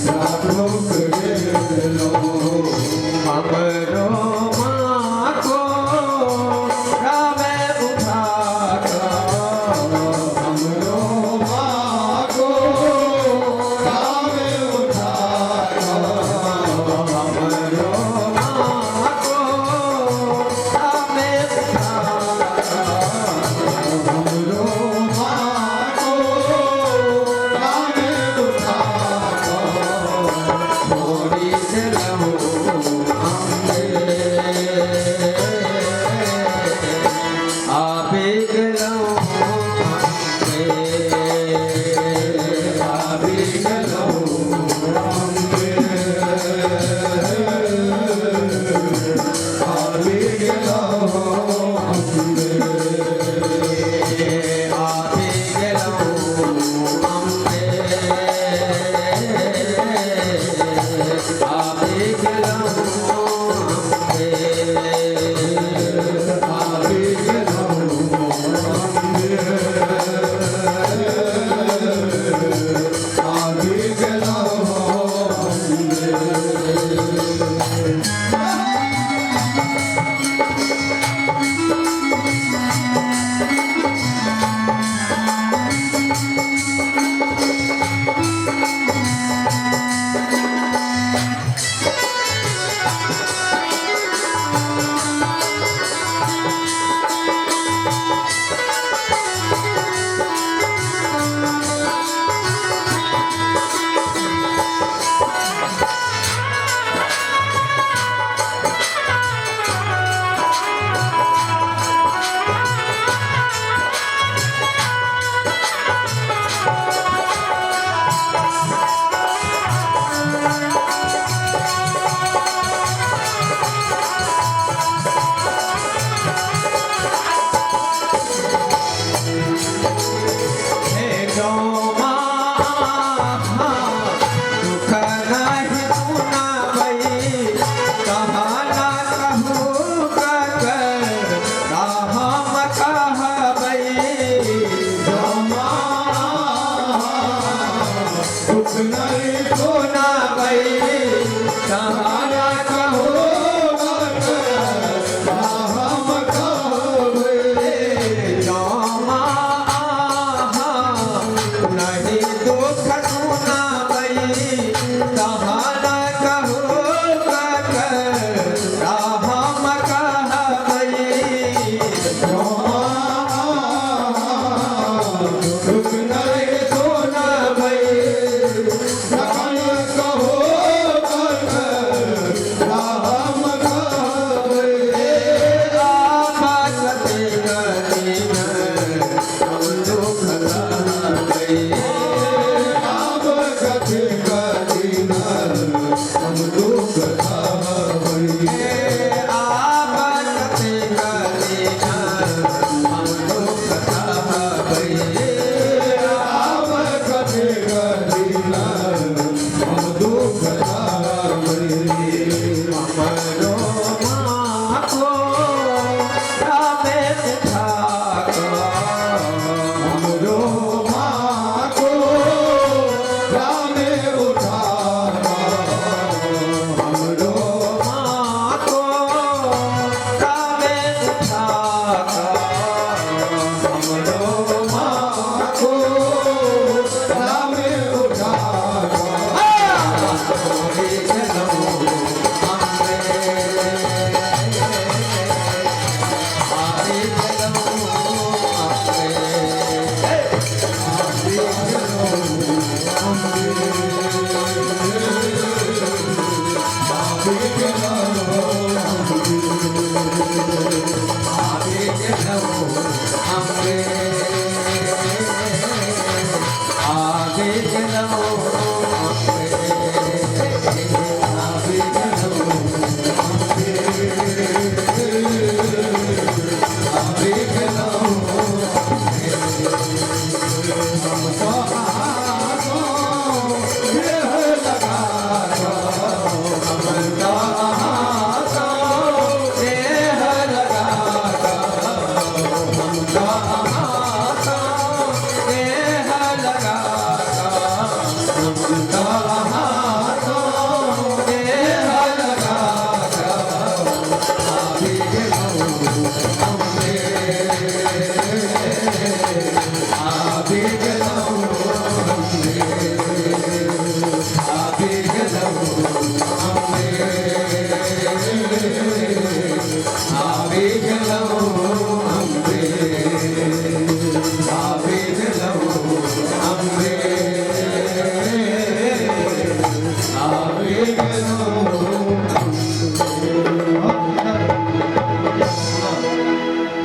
डाठो करेलहुँ। हमरो माँ को रामे उठा हमरो माँ को रामे उठा हमरो माँ को रामे उठा।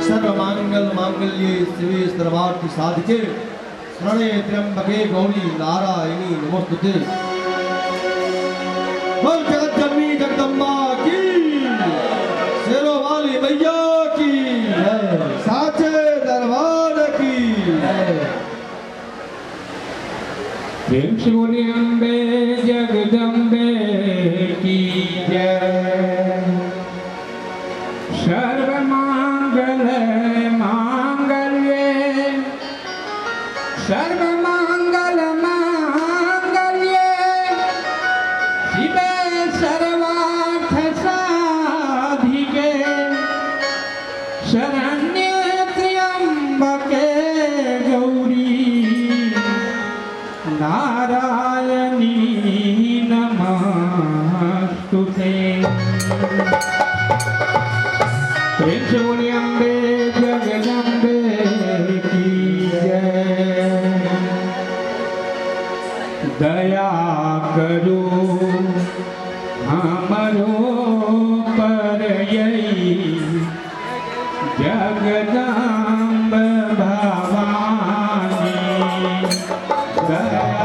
सर्वमांगल मांगल्ये शिवे सर्वार्थ साधिके शरणे त्र्यंबके गौरी नारायणी नमोस्तुते। बोल जगत जननी जगदम्बा की, शेरों वाली मैया की, साचे दरबार की। प्रेम से बोलिए अम्बे जगदम्बे की जय। सर्वमांगल मांगल्ये सर्वमांगल मांगल्ये शिवे सर्वार्थ साधिके शरण्ये त्र्यंबके गौरी नारायणी नमस्तुते। प्रेम से बोलिए अम्बे जगदम्बे की जय। दया करो हमरो पर यही जगदम्ब भवानी। दया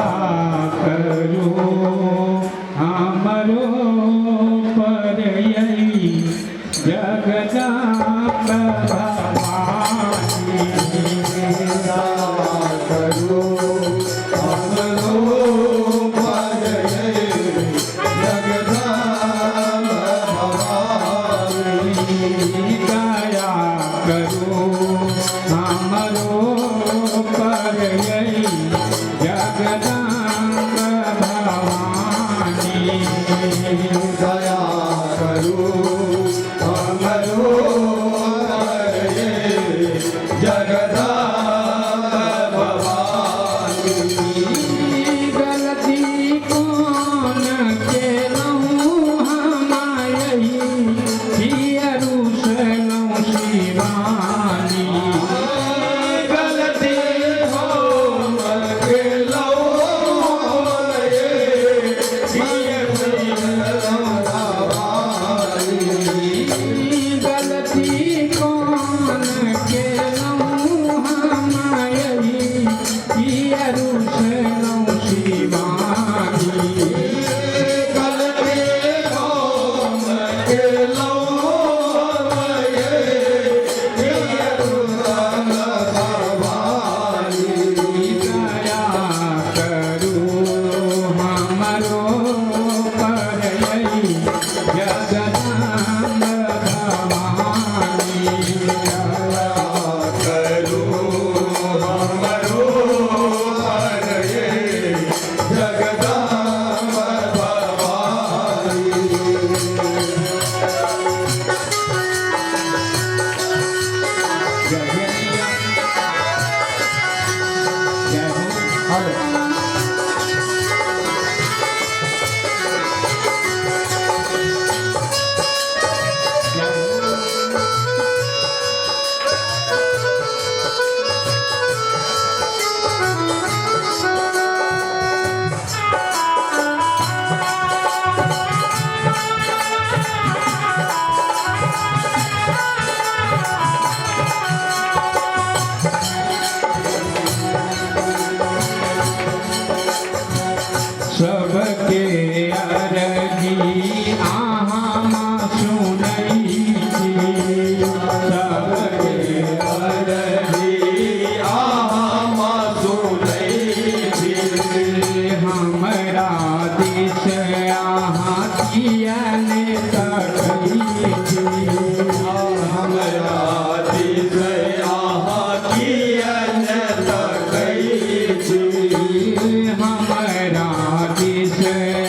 करो हमरो पर यही जगदम्ब भवानी। दया करो हमरो पर यही जगदम्ब भवानी। दया करो हमरो पर यही जगदम्ब भवानी। दया करो हमरो पर यही जगदम्ब भवानी। गलती कौन केलहुँ हम यही किया रुसलहुँ शिवानी। करू हमरो पर ये जगदम्ब भवानी। जय जय मैया, जय हो। हेलो। जय हो। सबके अरजी अहाँ सुनै छी, सबके अरजी अहाँ सुनै छी। हमरा दिस अहाँ किया ने तकै छी? हमरा दिस अहाँ किया ने तकै छी? हमरा दिस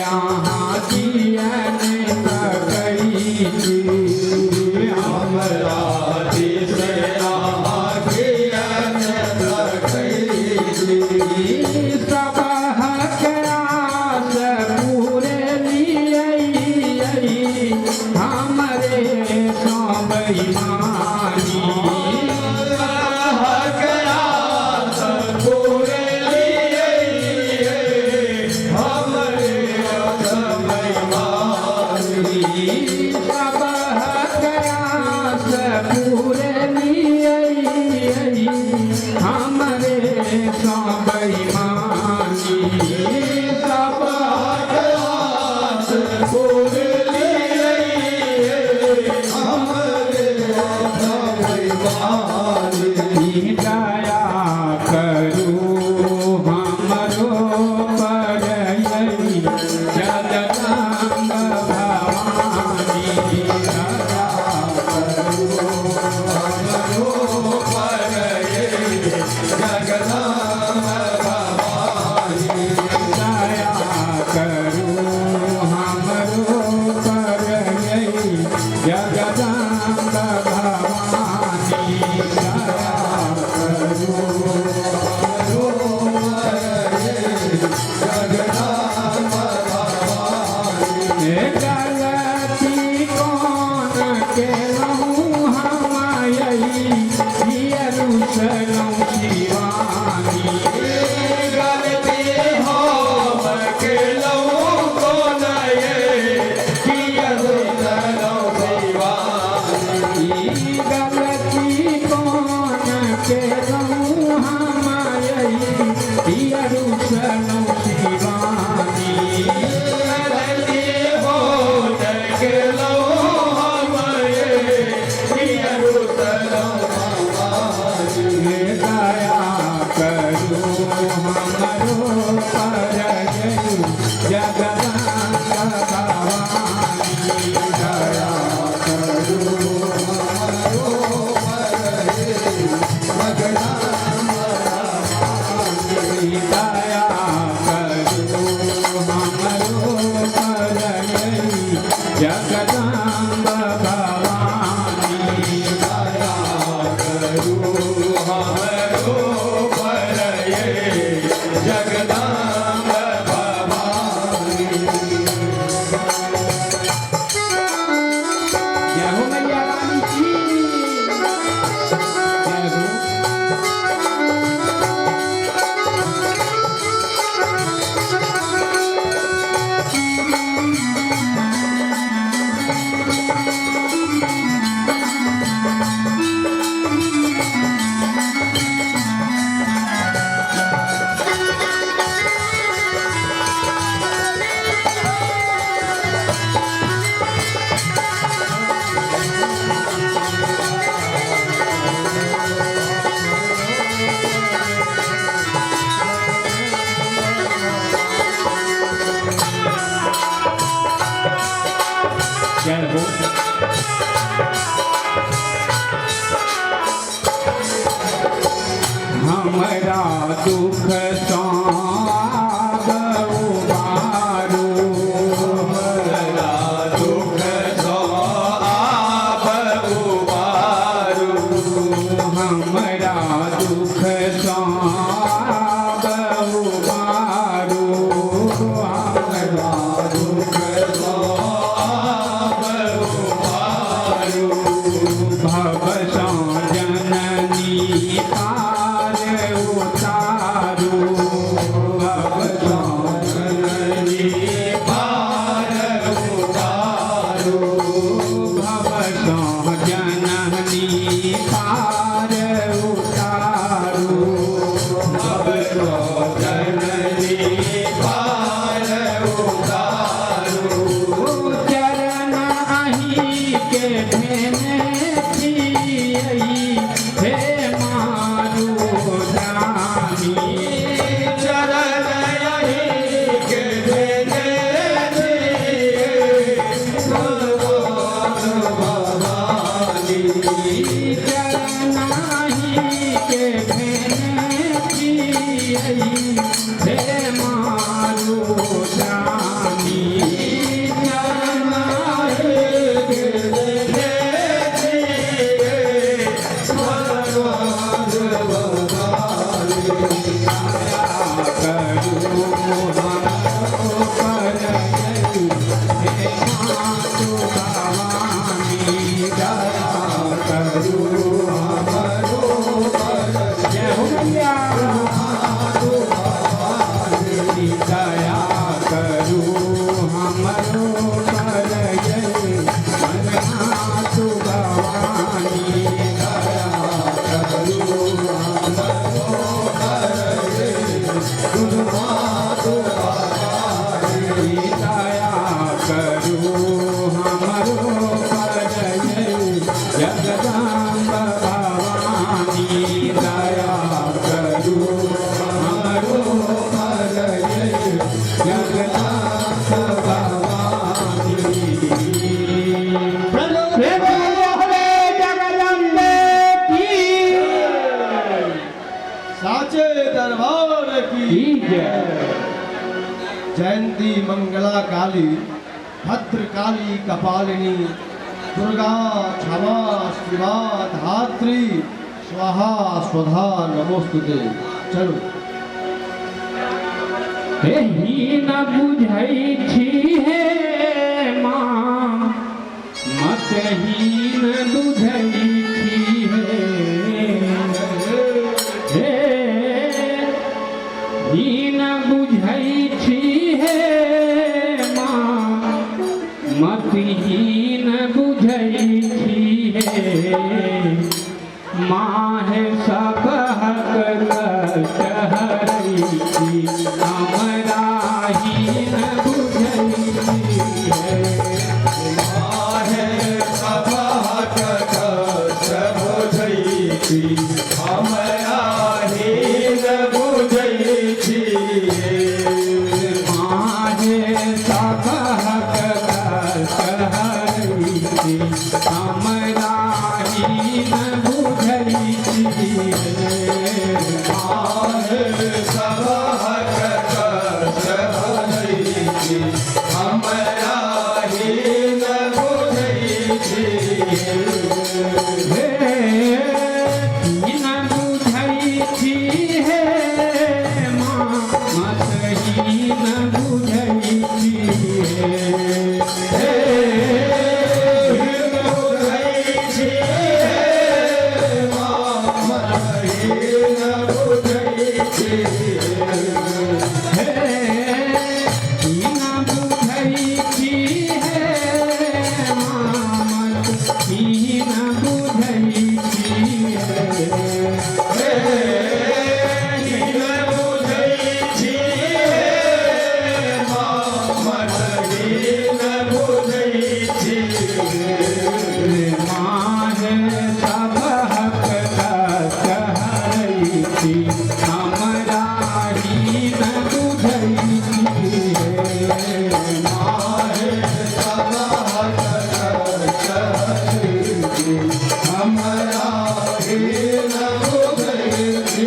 अहाँ किया ने तकै छी? हमरा दिस अहाँ किया ने तकै छी? सबहक आस पूरे लियै, हमरे सँ बेईमानी। हक आस पूरे लियै, हमरे बेईमानी। सबहक आस पूरे लियै, हमरे सँ बेईमानी। सब हक आस पूरे लियै, हमरे बेईमानी। दया करू हमरो पर जगदम्ब भवानी। दया करू हमरो पर जगदम्ब भवानी। दया करू हमरो पर जगदम्ब भवानी। दया करू हमरो पर जगदम्ब भवानी। गलती कोन केलहुँ हम यरूशलम शिवानी? गलती हम केलहुँ कोन ये, किया रुसलहुँ शिवानी? गलती कोन केलहुँ हम यरूशलम शिवानी? गलती होन केलहुँ हम ये, किया रुसलहुँ भवानी? दया करू हमरो पर जगदम्ब भवानी। दया करू हमरो पर जगदम्ब भवानी। दया करू हमरो पर जगदम्ब भवानी। दया करू हमरो पर हमरा दुख सँ आब उबारू। हमरा दुख सँ आब उबारू। हमरा दुख सँ आब उबारू। हमरा दुख सँ आब उबारू। भव सँ जननी पार उतारू। भव सँ जननी पार उतारू। भव सँ जननी पार उतारू। भव सँ जननी पार उतारू। चरण अहीं के धेने छियै हे मारू जानी। चरण अहीं के धेने छियै भगवान भवानी। चरण अहीं के धेने छियै हे मारू जानी। चरण अहीं के धेने छियै भगवान भवानी। करू हमरो पर हे मातु भवानी। दया करू हमरो पर जय हो मैया। मातु भवानी। दया करू हमरो पर मातु भवानी। दया करू हमरो पर मातु भवानी। दया करू हमरो पर जगदम्ब भवानी। दया करू हमरो पर जगदम्ब भवानी। प्रेम बोले जगदम्बे की साचे दरबार की जय। जयंती मंगला काली भद्रकाली कपालिनी दुर्गा क्षमा शिवा धात्री स्वाहा स्वधा नमोस्तुते। चलो। एही न बुझै छी हे माँ, मतहीन बुझै छी हे। हे हीन बुझै छी हे माँ, मतहीन बुझै छी हे। माँ सबहक कष्ट हरै छी, हमरा हीन बुझै छी हे। माहे सबहक कष्ट बुझै छी, हमरा हीन बुझै छी। माहे सबहक कष्ट हरै छी, हमरा हीन बुझै छी हे। माहे सबहक कष्ट हरै छी, हमरा हीन बुझै छी। हे हीन बुझै छी हे माँ, मतहीन बुझै छी हे। हे हीन बुझै छी हे माँ, मतहीन बुझै छी। हे हीन बुझै छी हे माँ, मतहीन बुझै छी हे। हे हीन बुझै छी हे माँ, मतहीन बुझै छी। माहे सबहक कष्ट हरै छी, हमरा हीन बुझै छी हे। माहे सबहक कष्ट हरै छी, हमरा हीन बुझै छी।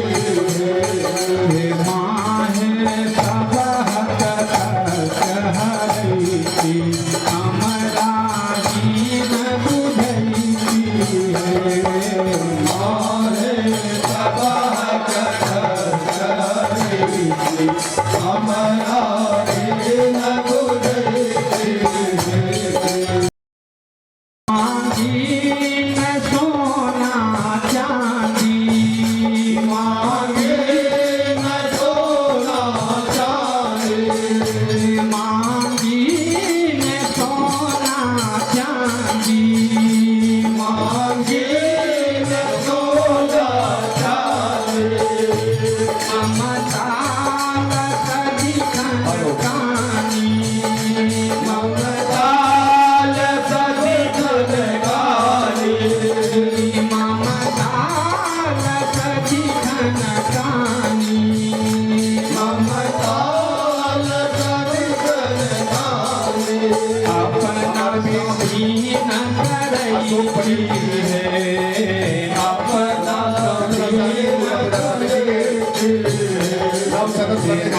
बने हैं,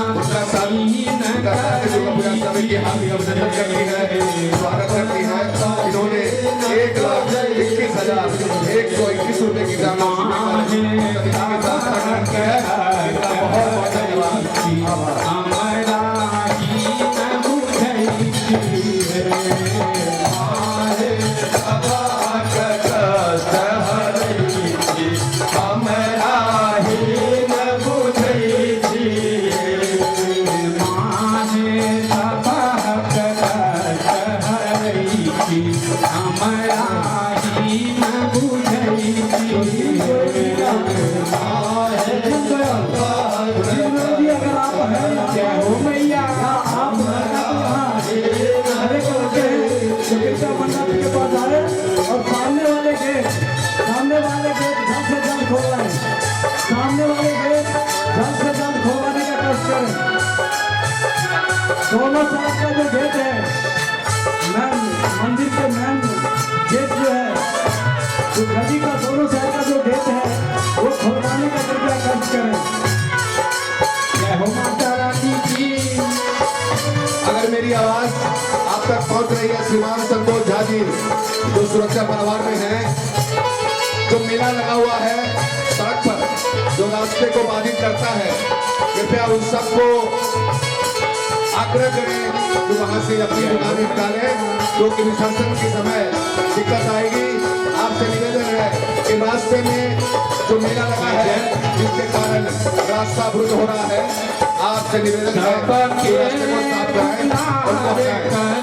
उनका साथ दुर्गा पूजा समिति हार्दिक अभिनंदन करती है, स्वागत करती है। इन्होंने 1,21,121 रुपए की दान समिति के साथ ग्रहण किया है। इनका बहुत बहुत धन्यवाद। दोनों तरफ का जो गेट है, मैन मंदिर के मैन गेट जो है, जो गली का दोनों साइड का जो गेट है वो खोलवाने का कृपया कष्ट करें। जय हो माता रानी की। अगर मेरी आवाज आप तक पहुंच रही है, श्रीमान संतोष झा जी जो सुरक्षा परिवार में हैं, जो मेला लगा हुआ है सड़क पर, जो रास्ते को बाधित करता है, कृपया उन सबको आग्रह करें कि वहां से अपनी दुकानें निकालें, क्योंकि विसर्जन के समय दिक्कत आएगी। आपसे निवेदन है कि रास्ते में जो मेला लगा है जिसके कारण रास्ता अवरुद्ध हो रहा है, आपसे निवेदन है कि रास्ते को साफ कराएं और पहुंचाएं।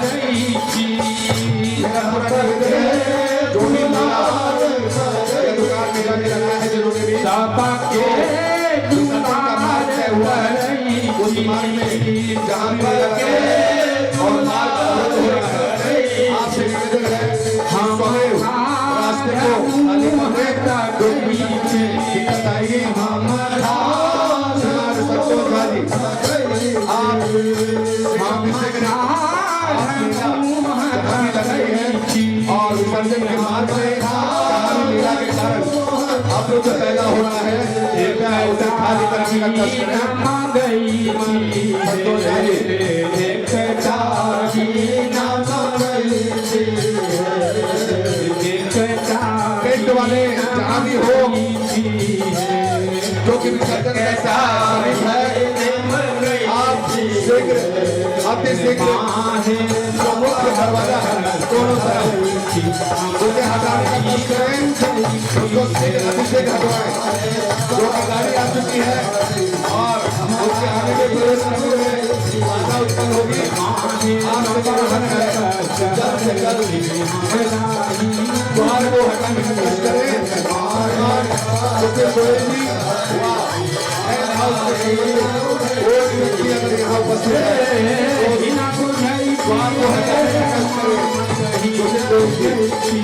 मेरा पूरा निवेदन है, जो भी मेला या दुकान मेला में लगा है, जिन्होंने भी विसर्जन का मार्ग तय हुआ है, उस मार्ग में जहां भी लगा है और मार्ग अवरुद्ध हो रहा है, आपसे निवेदन है कि स्वयं रास्ते को खाली कर दें, क्योंकि विसर्जन में दिक्कत आएगी। श्रीमान संतोष झा जी, आप लग रही है और विसर्जन के मार्ग में जहां भी मेला के कारण अवरुद्ध पैदा हो रहा है, कृपया उसे खाली करने का कष्ट करें। संतोष झा जी। टेंट वाले जहां भी हो, जो कि विसर्जन का समीप है, आप शीघ्र अति शीघ्र जो मुख्य दरवाजा है दोनों तरफ उसे हटाने का कष्ट करें, उसको शीघ्र अति शीघ्र हटवाएं। जो कि गाड़ी आ चुकी है और उसके आने में प्रवेश करने में बाधा उत्पन्न होगी। आपसे निवेदन है जल्द से जल्द द्वार को हटाने का कष्ट करें। और सुखदेव गोयल जी हाउस के संबंधित कोई व्यक्ति अगर यहाँ उपस्थित है तो द्वार को हटाने का कष्ट करें। सुखदेव गोयल जी।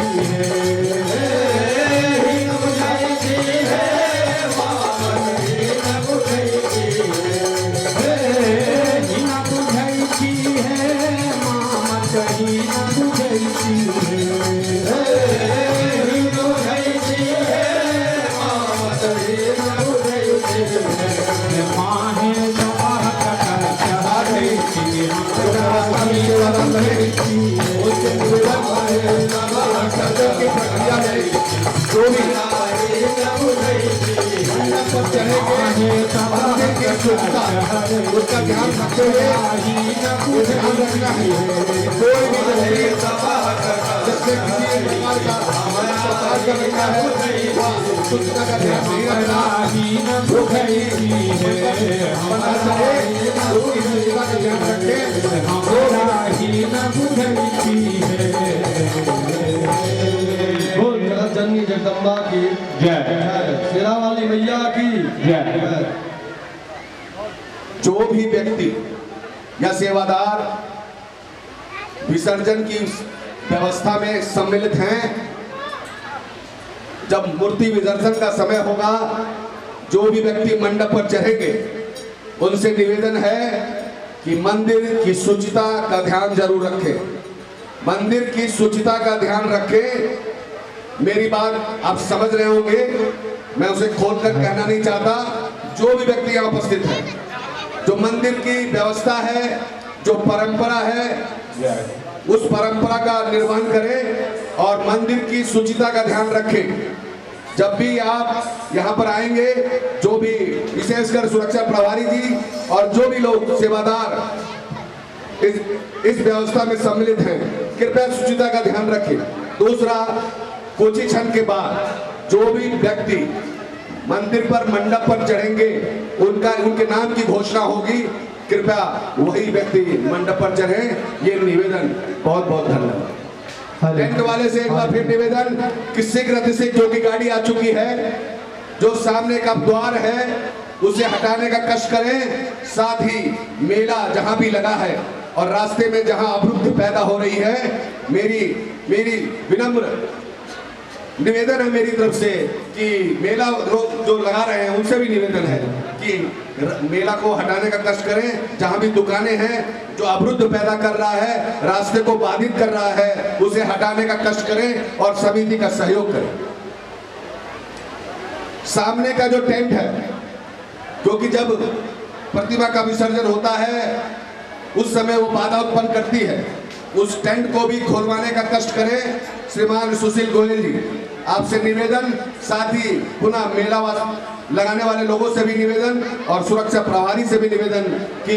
की प्रक्रिया में जो भी मंडप पर चढ़ेंगे, मंदिर की स्वच्छता उसका ध्यान रखते हुए ये ध्यान रखना है, कोई भी व्यक्ति जिसने किसी प्रकार का प्रसाद कर रखा है वह स्वच्छता का ध्यान नहीं रखना, वो बना सके उसकी स्वच्छता का ध्यान रखें। बोल जगत जननी जगदम्बा की जय, शेरा वाली मैया की जय। जो भी व्यक्ति या सेवादार विसर्जन की व्यवस्था में सम्मिलित हैं, जब मूर्ति विसर्जन का समय होगा, जो भी व्यक्ति मंडप पर चढ़ेंगे उनसे निवेदन है कि मंदिर की शुचिता का ध्यान जरूर रखें, मंदिर की शुचिता का ध्यान रखें। मेरी बात आप समझ रहे होंगे, मैं उसे खोलकर कहना नहीं चाहता। जो भी व्यक्ति यहाँ उपस्थित है, जो मंदिर की व्यवस्था है, जो परंपरा है, उस परंपरा का निर्वहन करें और मंदिर की शुचिता का ध्यान रखें। जब भी आप यहाँ पर आएंगे, जो भी विशेषकर सुरक्षा प्रभारी जी और जो भी लोग सेवादार इस व्यवस्था में सम्मिलित हैं, कृपया शुचिता का ध्यान रखें। दूसरा, कुछ ही क्षण के बाद जो भी व्यक्ति मंदिर पर मंडप पर चढ़ेंगे, उनका उनके नाम की घोषणा होगी, कृपया वही व्यक्ति मंडप पर चढ़े। ये निवेदन। बहुत बहुत धन्यवाद। टेंट वाले से एक बार फिर निवेदन कि शीघ्र अतिशीघ्र जो कि गाड़ी आ चुकी है, जो सामने का द्वार है उसे हटाने का कष्ट करें। साथ ही मेला जहां भी लगा है और रास्ते में जहां अवरुद्ध पैदा हो रही है, मेरी मेरी विनम्र निवेदन है मेरी तरफ से कि मेला लोग जो लगा रहे हैं उनसे भी निवेदन है कि मेला को हटाने का कष्ट करें। जहां भी दुकानें हैं जो अवरुद्ध पैदा कर रहा है, रास्ते को बाधित कर रहा है, उसे हटाने का कष्ट करें और समिति का सहयोग करें। सामने का जो टेंट है, क्योंकि जब प्रतिमा का विसर्जन होता है उस समय वो बाधा उत्पन्न करती है, उस टेंट को भी खोलवाने का कष्ट करें। श्रीमान सुशील गोयल जी, आपसे निवेदन, साथ ही पुनः मेला लगाने वाले लोगों से भी निवेदन और सुरक्षा प्रभारी से भी निवेदन कि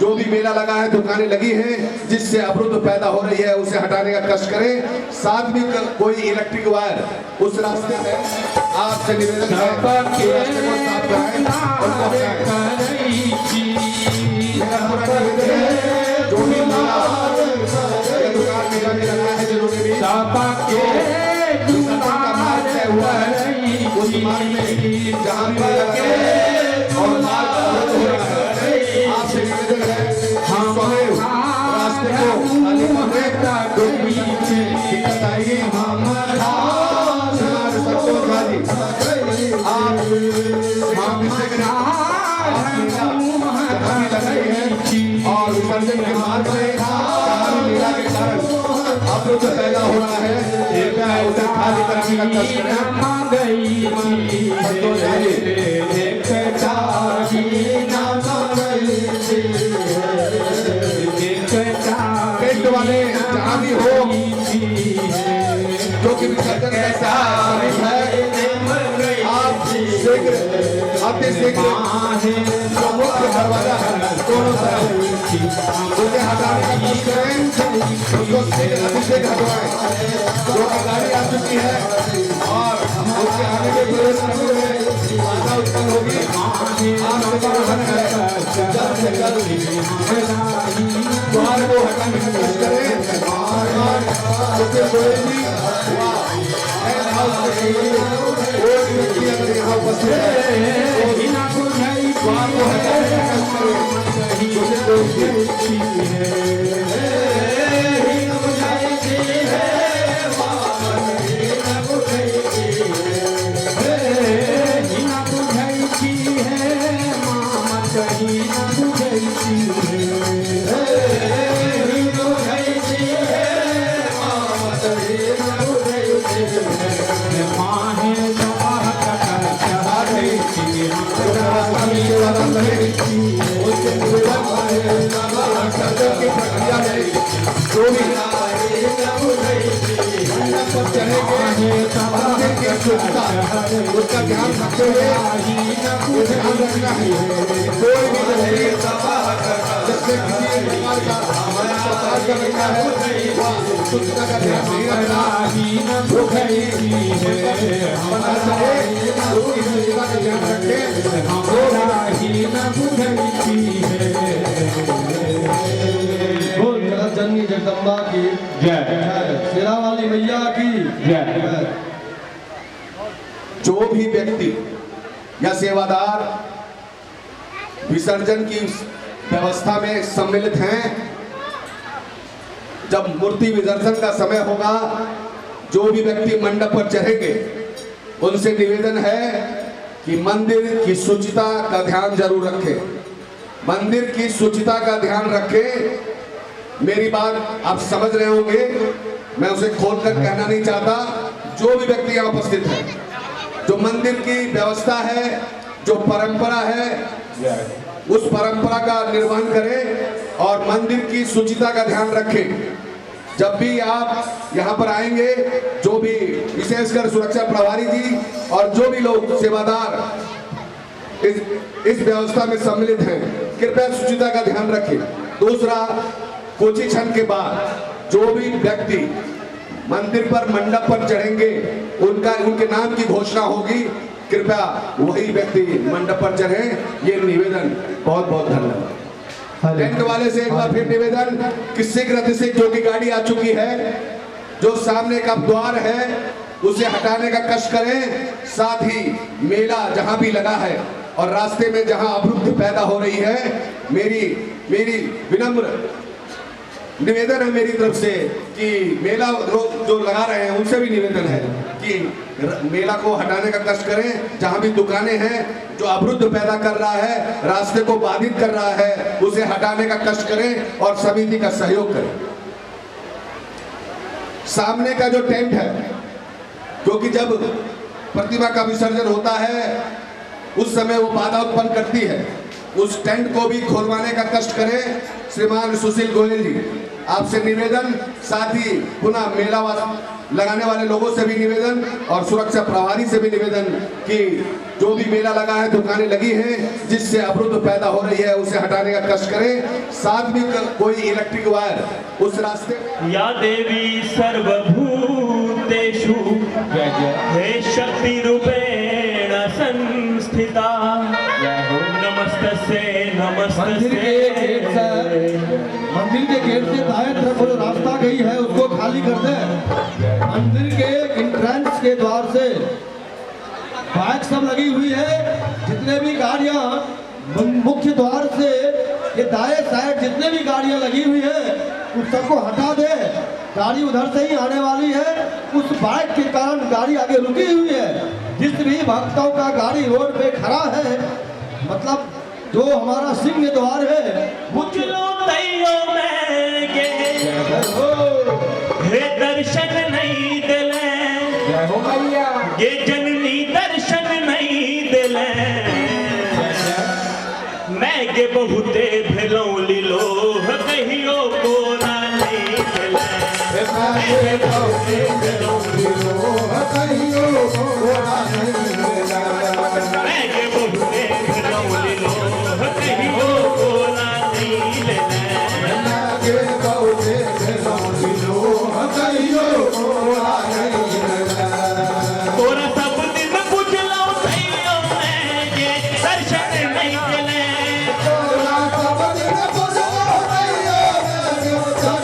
जो भी मेला लगा है, दुकानें लगी हैं, जिससे अवरुद्ध पैदा हो रही है, उसे हटाने का कष्ट करें। साथ में कोई इलेक्ट्रिक वायर उस रास्ते में, आपसे निवेदन है कि रास्ते को साफ कराएं और पहुंचाएं। मेरा पूरा निवेदन है, जो भी मेला दुकान मेला में लगा है, जिन्होंने भी का मार्ग तय हुआ है, उस मार्ग में जहां भी मेला लगा है और मार्ग अवरुद्ध हो रहा है, आपसे निवेदन है स्वयं रास्ते को खाली कर दें, क्योंकि दिक्कत आएगी। संतोष झा जी, आप और विसर्जन के मार्ग में मेला के कारण अवरुद्ध पैदा हो रहा है, कृपया उसे खाली कराने का कष्ट करें। संतोष झा जी। टेंट वाले जहां भी हो, जो कि विसर्जन का समीप है, आप शीघ्र अतिशीघ्र जो मुख्य दरवाजा है दोनों तरफ उसे हटाने का कष्ट करें, उसको शीघ्र अतिशीघ्र हटवाएं। जो कि गाड़ी आ चुकी है और उसके आने में प्रवेश करने में बाधा उत्पन्न होगी। आपसे निवेदन है, जल्द से जल्द द्वार को हटाने का कष्ट करें। और सुशील गोयल जी कोई व्यक्ति अगर यहाँ उपस्थित है तो द्वार को हटाने का कष्ट करें। सुशील गोयल जी। की प्रक्रिया में जो भी मंडप पर चढ़ेंगे, मंदिर की स्वच्छता उसका ध्यान रखते हुए ये ध्यान रखना है, कोई भी व्यक्ति जिससे किसी प्रकार का प्रसाद कर रखा है वह स्वच्छता का ध्यान नहीं रखना, वो बना सके उसकी स्वच्छता का ध्यान रखें। बोल जगत जननी जगदम्बा की जय, शेरा वाली मैया की जय। जो भी व्यक्ति या सेवादार विसर्जन की व्यवस्था में सम्मिलित हैं, जब मूर्ति विसर्जन का समय होगा, जो भी व्यक्ति मंडप पर चढ़ेंगे उनसे निवेदन है कि मंदिर की शुचिता का ध्यान जरूर रखें, मंदिर की शुचिता का ध्यान रखें। मेरी बात आप समझ रहे होंगे, मैं उसे खोलकर कहना नहीं चाहता। जो भी व्यक्ति यहाँ उपस्थित है, जो मंदिर की व्यवस्था है, जो परंपरा है उस परंपरा का निर्वहन करें और मंदिर की शुचिता का ध्यान रखें। जब भी आप यहाँ पर आएंगे, जो भी विशेषकर सुरक्षा प्रभारी जी और जो भी लोग सेवादार इस व्यवस्था में सम्मिलित हैं, कृपया शुचिता का ध्यान रखें। दूसरा, कुछ ही क्षण के बाद जो भी व्यक्ति मंदिर पर मंडप पर चढ़ेंगे उनका उनके नाम की घोषणा होगी, कृपया वही व्यक्ति मंडप पर चढ़े। ये निवेदन। बहुत बहुत धन्यवाद। टेंट वाले से एक बार फिर निवेदन कि शीघ्र अतिशीघ्र जो कि गाड़ी आ चुकी है, जो सामने का द्वार है उसे हटाने का कष्ट करें। साथ ही मेला जहां भी लगा है और रास्ते में जहां अवरुद्ध पैदा हो रही है, मेरी मेरी विनम्र निवेदन है मेरी तरफ से कि मेला लोग जो लगा रहे हैं उनसे भी निवेदन है कि मेला को हटाने का कष्ट करें। जहां भी दुकानें हैं जो अवरुद्ध पैदा कर रहा है, रास्ते को बाधित कर रहा है, उसे हटाने का कष्ट करें और समिति का सहयोग करें। सामने का जो टेंट है, क्योंकि जब प्रतिमा का विसर्जन होता है उस समय वो बाधा उत्पन्न करती है, उस टेंट को भी खोलवाने का कष्ट करें। श्रीमान सुशील गोयल जी, आपसे निवेदन। साथ ही पुनः मेला लगाने वाले लोगों से भी निवेदन और सुरक्षा प्रभारी से भी निवेदन कि जो भी मेला लगा है, दुकानें लगी हैं, जिससे अवरुद्ध पैदा हो रही है, उसे हटाने का कष्ट करें। साथ में कोई इलेक्ट्रिक वायर उस रास्ते। या देवी सर्वभूतेषु हे शक्ति रूपेण संस्थिता नमस्तस्यै नमस्तस्यै। मंदिर के गेट से दाएं तरफ जो रास्ता गई है उसको खाली कर दे। मंदिर के एंट्रेंस के द्वार से बाइक सब लगी हुई है, जितने भी गाड़ियां मुख्य द्वार से ये दाएं साइड जितने भी गाड़ियां लगी हुई है उस सबको हटा दे। गाड़ी उधर से ही आने वाली है, उस बाइक के कारण गाड़ी आगे रुकी हुई है। जिस भी भक्तों का गाड़ी रोड पे खड़ा है, मतलब जो हमारा सिंह द्वार है, दर्शन नहीं दिले ये जननी, दर्शन नहीं दिले मैं के बहुते भेलौं लीलो कहियो कोरा नहीं दिले। मैं बहुते भेलौं लीलो कहियो कोरा नहीं दिले। मैं के बहुते भेलौं लीलो कहियो कोरा नहीं दिले। मैं के बहुते भेलौं लीलो कहियो कोरा नहीं दिले। तोरा सब दिन बुझलौं तैयो मैं के दर्शन नहीं दिले। तोरा सब दिन बुझलौं तैयो मैं के दर्शन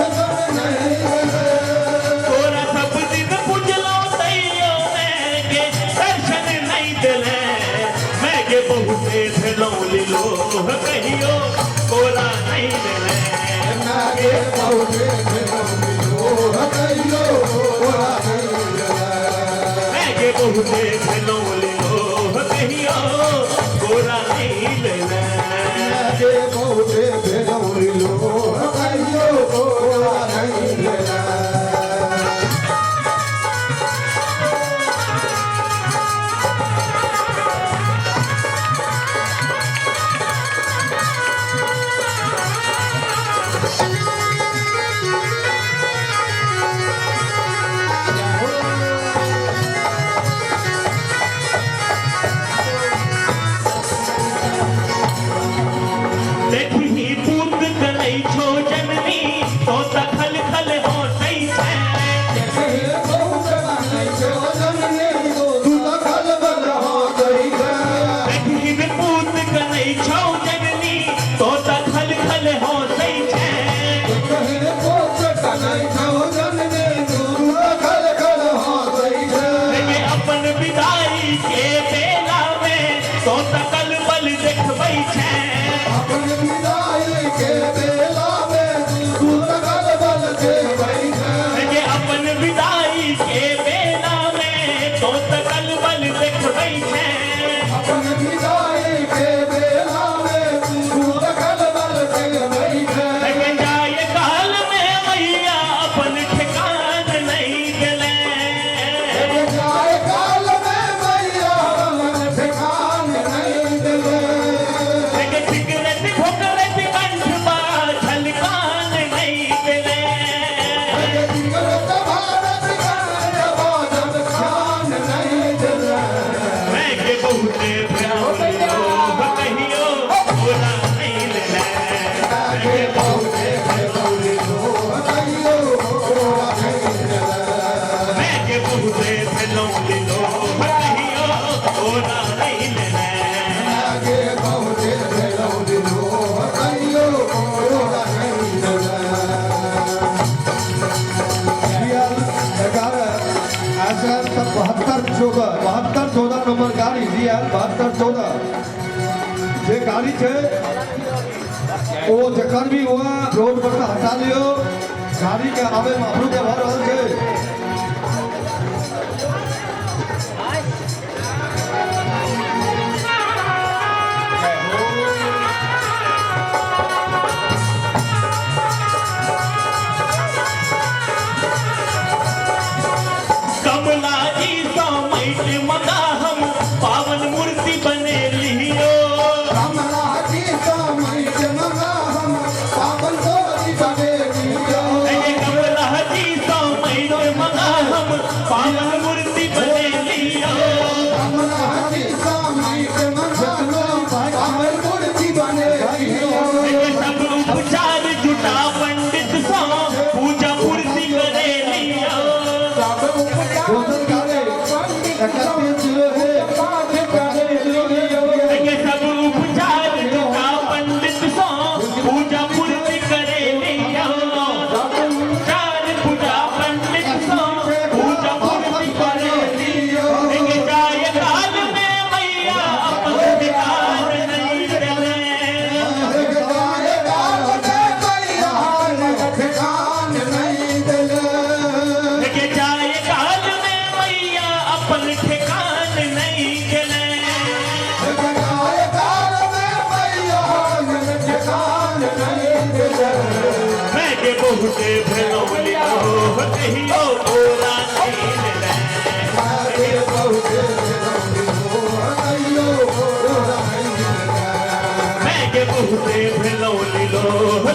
नहीं दिले। तोरा सब दिन बुझलौं तैयो मैं के दर्शन नहीं दिले। मैं के बहुते भेलौं लीलो कहियो कोरा नहीं दिले। मैं के बहुते भेलौं लीलो कहियो कोरा नहीं दिले। मैं के बहुते भेलौं लीलो कहियो कोरा नहीं दिले। मैं के बहुते भेलौं लीलो कहियो कोरा नहीं दिले। देखी पूत कनै छो जननी तो खल खल हंसै छै। देखी पूत कनै छो जननी तो खल खल हंसै छै। के अपन विदाई के बेला में तो कल बल देखबै छै। अपन विदाई के बेला में तू कल बल देखबै छै। के अपन विदाई के बेला में तो कल बल देखबै छै। अपन विदाई के बेला में तू कल बल देखबै छै। के जाय काल में मैया अपन ठिकान नहीं देले। जाय काल में मैया अपन ठिकान नहीं 7214, 7214 नंबर गाड़ी, बी एल 7214 जे गाड़ी छै ओ जकर भी हुआ रोड पर से हटा लियो। गाड़ी के आवे में अवरुद्ध भऽ रहल छै। कमला जी सँ माटि मंगा हम पावन मूर्ति बनेलियो। कमला जी सँ माटि मंगा हम पावन मूर्ति बनेलियो। कमला जी सँ माटि मंगा हम पावन मूर्ति बनेलियो। कमला जी सँ माटि मंगा हम पावन मूर्ति बनेलियो। सब उपचार जुटा पंडित सँ पूजा पूर्ति करेलियो। दोसर गाड़ी 3101, 3101। सब उपचार जुटा पंडित सँ पूजा पूर्ति करेलियो। चार पूजा पंडित सँ पूजा पूर्ति करेलियो। जाय काल में मैया अपन ठिकान नहीं देले। जाय काल में मैया अपन ठिकान नहीं देले। मैं के बहुते भेलो लियो कहियो कोरा नहीं लेले। मैं के बहुते भेलो लिलो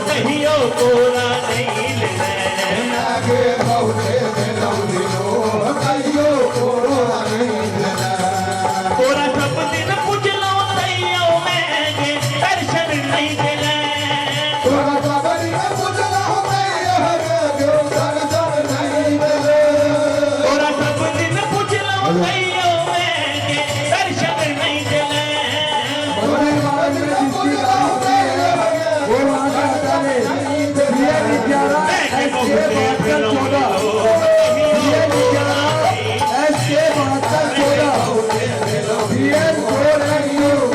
कहियो कोरा नहीं लेले। तोरा सब दिन पुजलो तैयो मैं के दर्शन नहीं देले। तोरा सब दिन पुजलो तैयो मैं के दर्शन नहीं देले। वो वहां से हटा ले। बी एल 11 एस के 7214, बी एल 11 एस के 7214, B L 4 N U K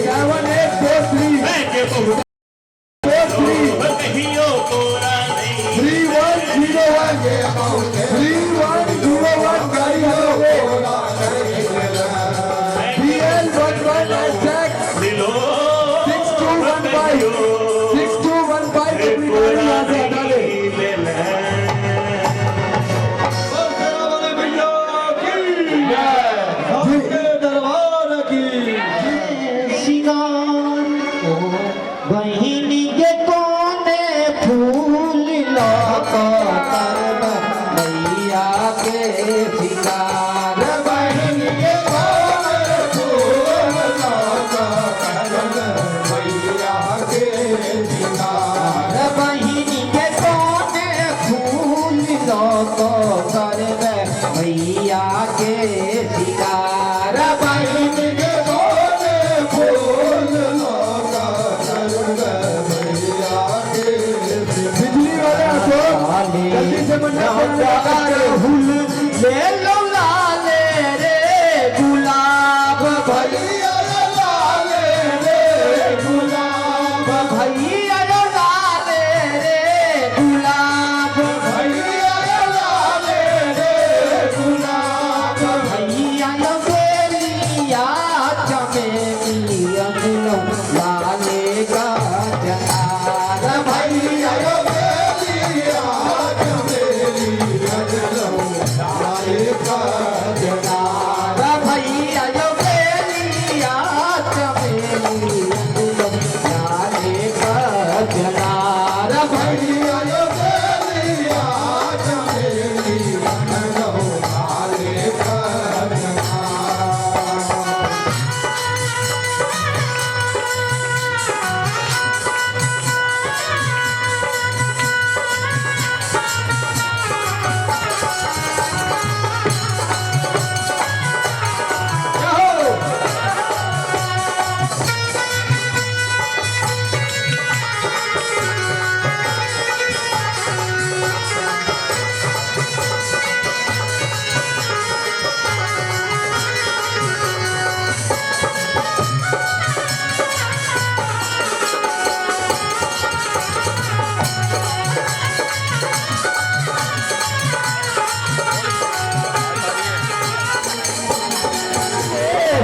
7823, मैं के बहुत 43, कहियो कोरा नहीं। 3101, 3101 गाड़ी हटा ले। B L 11 S X लिलो 6215, 6215 अपनी गाड़ी यहाँ से हटा ले। सबके दरबार की। सिंगार बहिनी के कोने फूल लौको करब मैया के सिंगार। बहिन के कोने फूल लौको करब मैया के सिंगार। बहिनी के कोने फूल लौको करब मैया के सिंगार। बहिन के कोने फूल लौको करब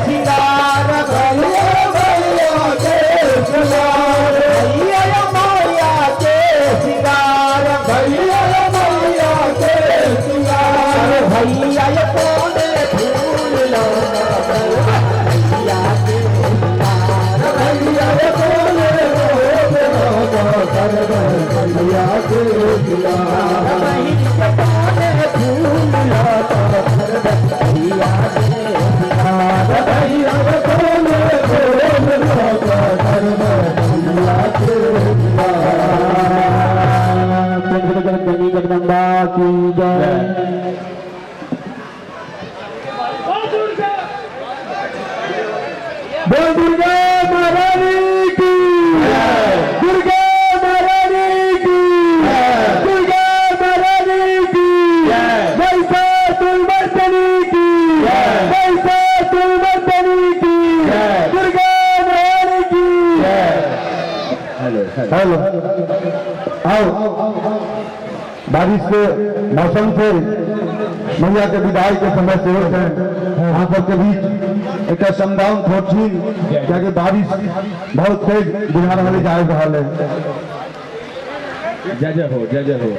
सिंगार भैया मैया के सिंगार भैया मैया के सिंगार भैया मैया के सिंगार भैया कोने फूल लो भैया के सिंगार भैया कोने फूल लो भैया के सिंगार कोने फूल लो भैया के सिंगार भैया कोने फूल लो भैया के सिंगार। जगदम्बा की जय। बोल दुर्गा महारानी की, दुर्गा महारानी की, दुर्गा महारानी की, महिषासुरमर्दिनी की, महिषासुरमर्दिनी की, दुर्गा महारानी की। हेलो आओ, बारिश के मौसम से मैया के विदाई के समय से वहाँ सबके बीच एक समदाउन थोड़ी क्या बारिश बहुत तेज बुझा रहा जा रहा है। जय जय हो, जय जय हो।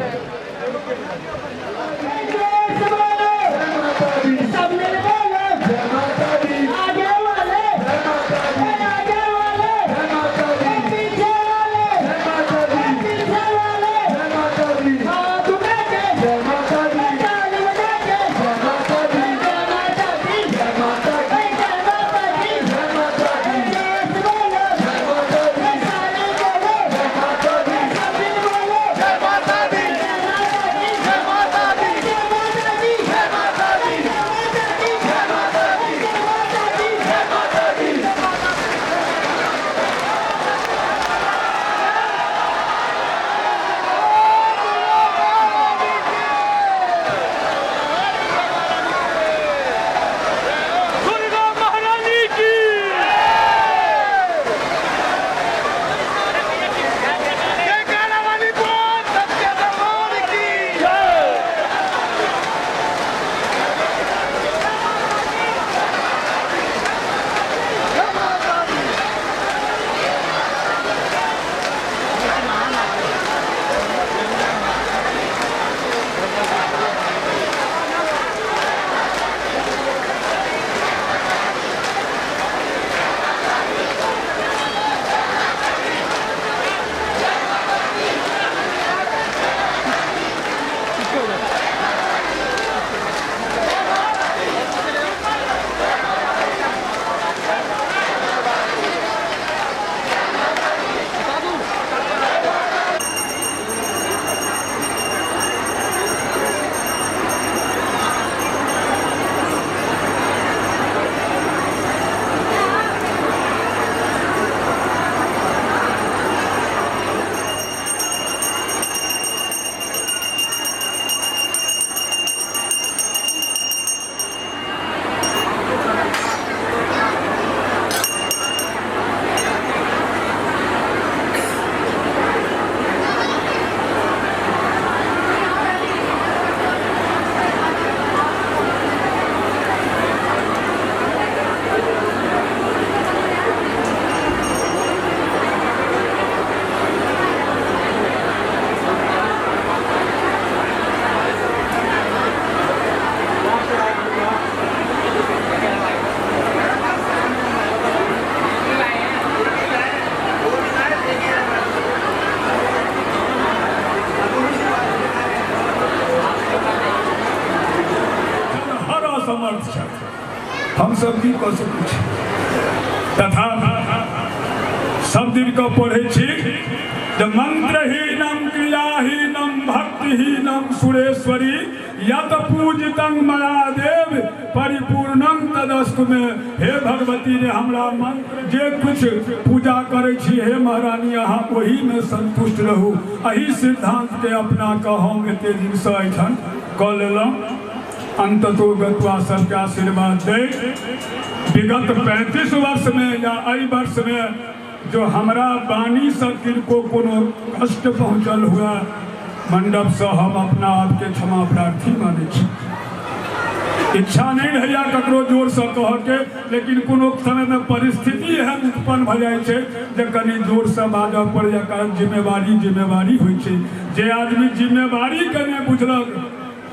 हम सब की कऽ सकै छी तथा सब दिन के पढ़ै छी जे मंत्रहीनम क्रियाहीनम भक्तिहीनम सुरेश्वरी यत पूजितं मया देव परिपूर्णं तदस्तु में। हे भगवती ने हमरा मंत्र जे कुछ पूजा करै छी हे महारानी अहाँ ओही में संतुष्ट रहू। एही सिद्धांत के अपना कऽ हम एते दिनसँ एहिठाम कऽ लेलहुँ। अंततो गत्वा सबके आशीर्वाद दे विगत 35 वर्ष में या एहि वर्ष में जो हमरा वाणी से किनको कोनो कष्ट पहुँचल हुआ मंडप से हम अपना आपके क्षमा प्रार्थी मानै छी। इच्छा नहीं रहैया ककरो जोर से कह के, लेकिन कोनो समय में परिस्थिति एहन उत्पन्न भऽ जाइ छै जे कनि जोर से बाजऽ पड़ैया, कारण जिम्मेवारी जिम्मेवारी होइ छै। जे आदमी जिम्मेवारी के नहि बुझलक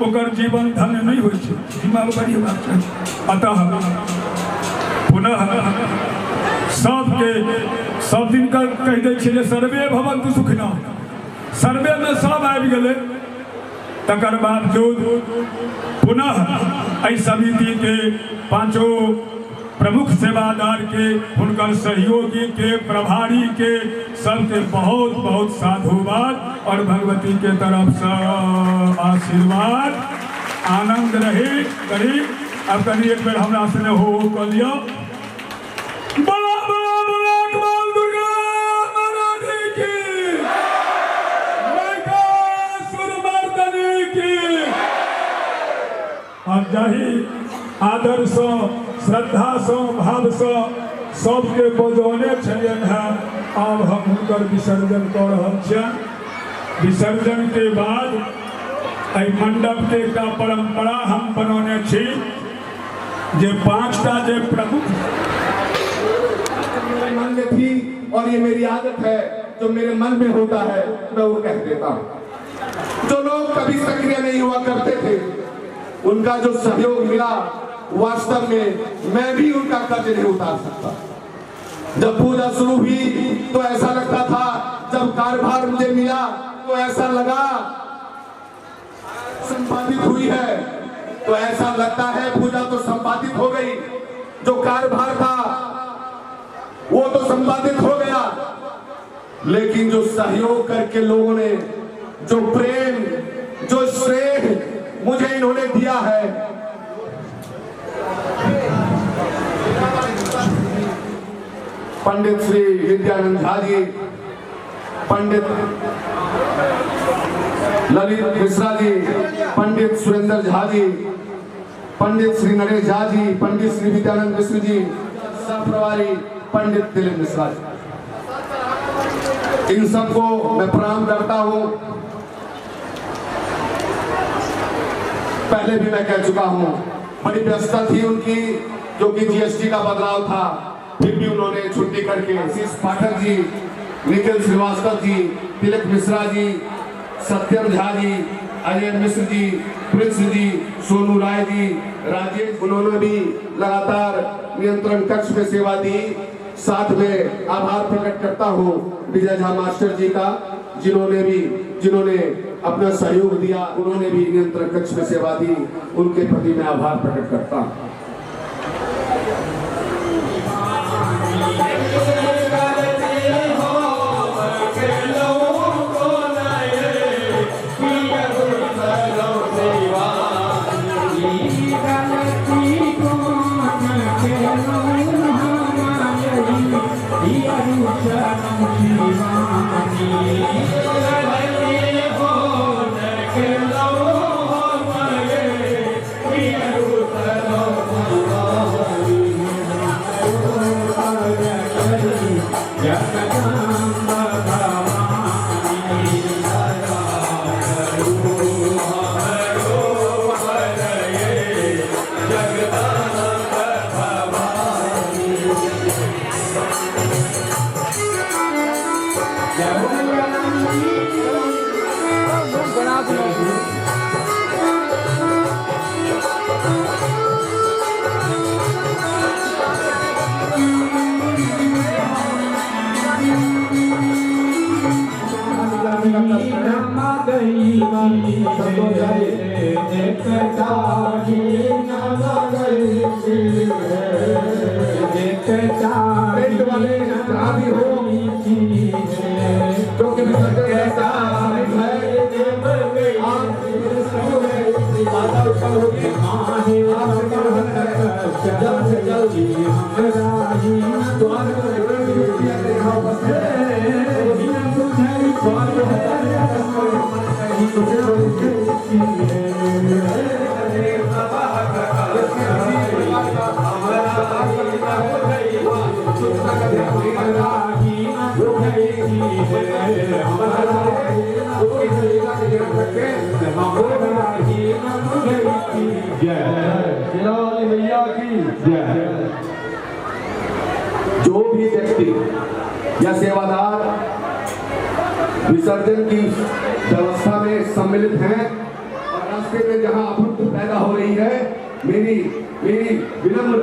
ओकर जीवन धन्य नहीं होइ छै, जिम्मेवारी होबाक चाही। अतः पुनः सबके सब दिन कहि दै छियै जे सर्वे भवन्तु सुखिनः, सर्वे में सब आबि गेलै। तकर बावजूद पुनः एहि समिति के पांचों प्रमुख सेवादार के, हुनकर सहयोगी के, प्रभारी के, सबके बहुत बहुत साधुवाद और भगवती के तरफ से आशीर्वाद। आनंद रही करी। अब कनी एक बेर हमरा सने हो कऽ लिअ। बड़ा बड़ा बड़ा कमाल दुर्गा महारानी की, महिषासुरमर्दिनी की। और जाहि आदर से, श्रद्धा से, भाव से सबके बजौने छलियनि हेँ, आब हम हुनकर विसर्जन कऽ रहल छियनि। विसर्जन के बाद एहि मंडप के एकटा परंपरा हम बनौने छी जे 5टा जे प्रमुख मेरे मन में थी और ये मेरी आदत है, जो मेरे मन में होता है मैं वो कह देता हूँ। जो लोग कभी सक्रिय नहीं हुआ करते थे उनका जो सहयोग मिला, वास्तव में मैं भी उनका कर्ज नहीं उतार सकता। जब पूजा शुरू हुई तो ऐसा लगता था, जब कारभार मुझे मिला तो ऐसा लगा संपादित हुई है, तो ऐसा लगता है पूजा तो संपादित हो गई, जो कारभार था वो तो संपादित हो गया, लेकिन जो सहयोग करके लोगों ने, जो प्रेम, जो स्नेह मुझे इन्होंने दिया है, पंडित श्री विद्यानंद झा जी, पंडित ललित मिश्रा जी, पंडित सुरेंद्र झा जी, पंडित श्री नरेश झा जी, पंडित श्री विद्यानंद मिश्र जी, सह प्रभारी पंडित दिलीप मिश्रा जी, इन सबको मैं प्रणाम करता हूं। पहले भी मैं कह चुका हूं, बड़ी व्यस्तता थी उनकी, जो कि जीएसटी का बदलाव था, फिर भी उन्होंने छुट्टी करके आशीष पाठक जी, निखिल श्रीवास्तव जी, तिलक मिश्रा जी, सत्यम झा जी, अजय मिश्र जी, प्रिंस जी, सोनू राय जी, राजेश, उन्होंने भी लगातार नियंत्रण कक्ष में सेवा दी। साथ में आभार प्रकट करता हूँ विजय झा मास्टर जी का, जिन्होंने अपना सहयोग दिया, उन्होंने भी नियंत्रण कक्ष में सेवा दी, उनके प्रति मैं आभार प्रकट करता हूँ। Bye. मैया की जय। जो भी व्यक्ति या सेवादार विसर्जन की व्यवस्था में सम्मिलित हैं और रास्ते में जहां अभूत पैदा हो रही है, मेरी मेरी विनम्र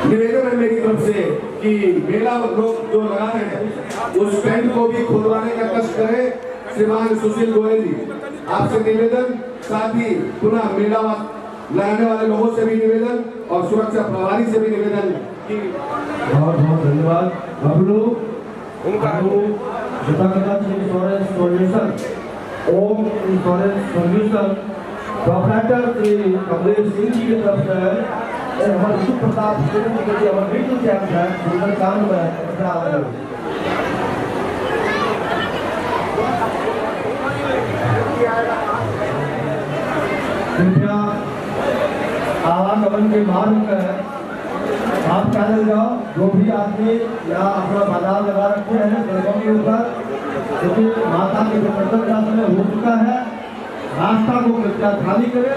निवेदन है मेरी तरफ से कि मेला लोग जो लगा रहे हैं उस टेंट को भी खुदवाने का कष्ट करें। श्रीमान सुशील गोयल जी, आपसे निवेदन, साथ ही पुनः मेला लगाने वाले लोगों से भी निवेदन और सुरक्षा प्रभारी से भी निवेदन कि बहुत बहुत धन्यवाद। Bablu insurance solution, Om insurance solution proprietor Shri Kamlesh Singh ji की तरफ से हमारे शुभ प्रताप सिंह जी के लिए हमारे बिल्कुल कैंप है सुंदरकांड में। कृपया आवागमन के मार्ग में आप पैदल जाओ, जो भी आदमी यहाँ अपना बाजार लगा रखे हैं सड़कों के ऊपर, क्योंकि माता के विसर्जन का समय हो चुका है, रास्ता को कृपया खाली करें।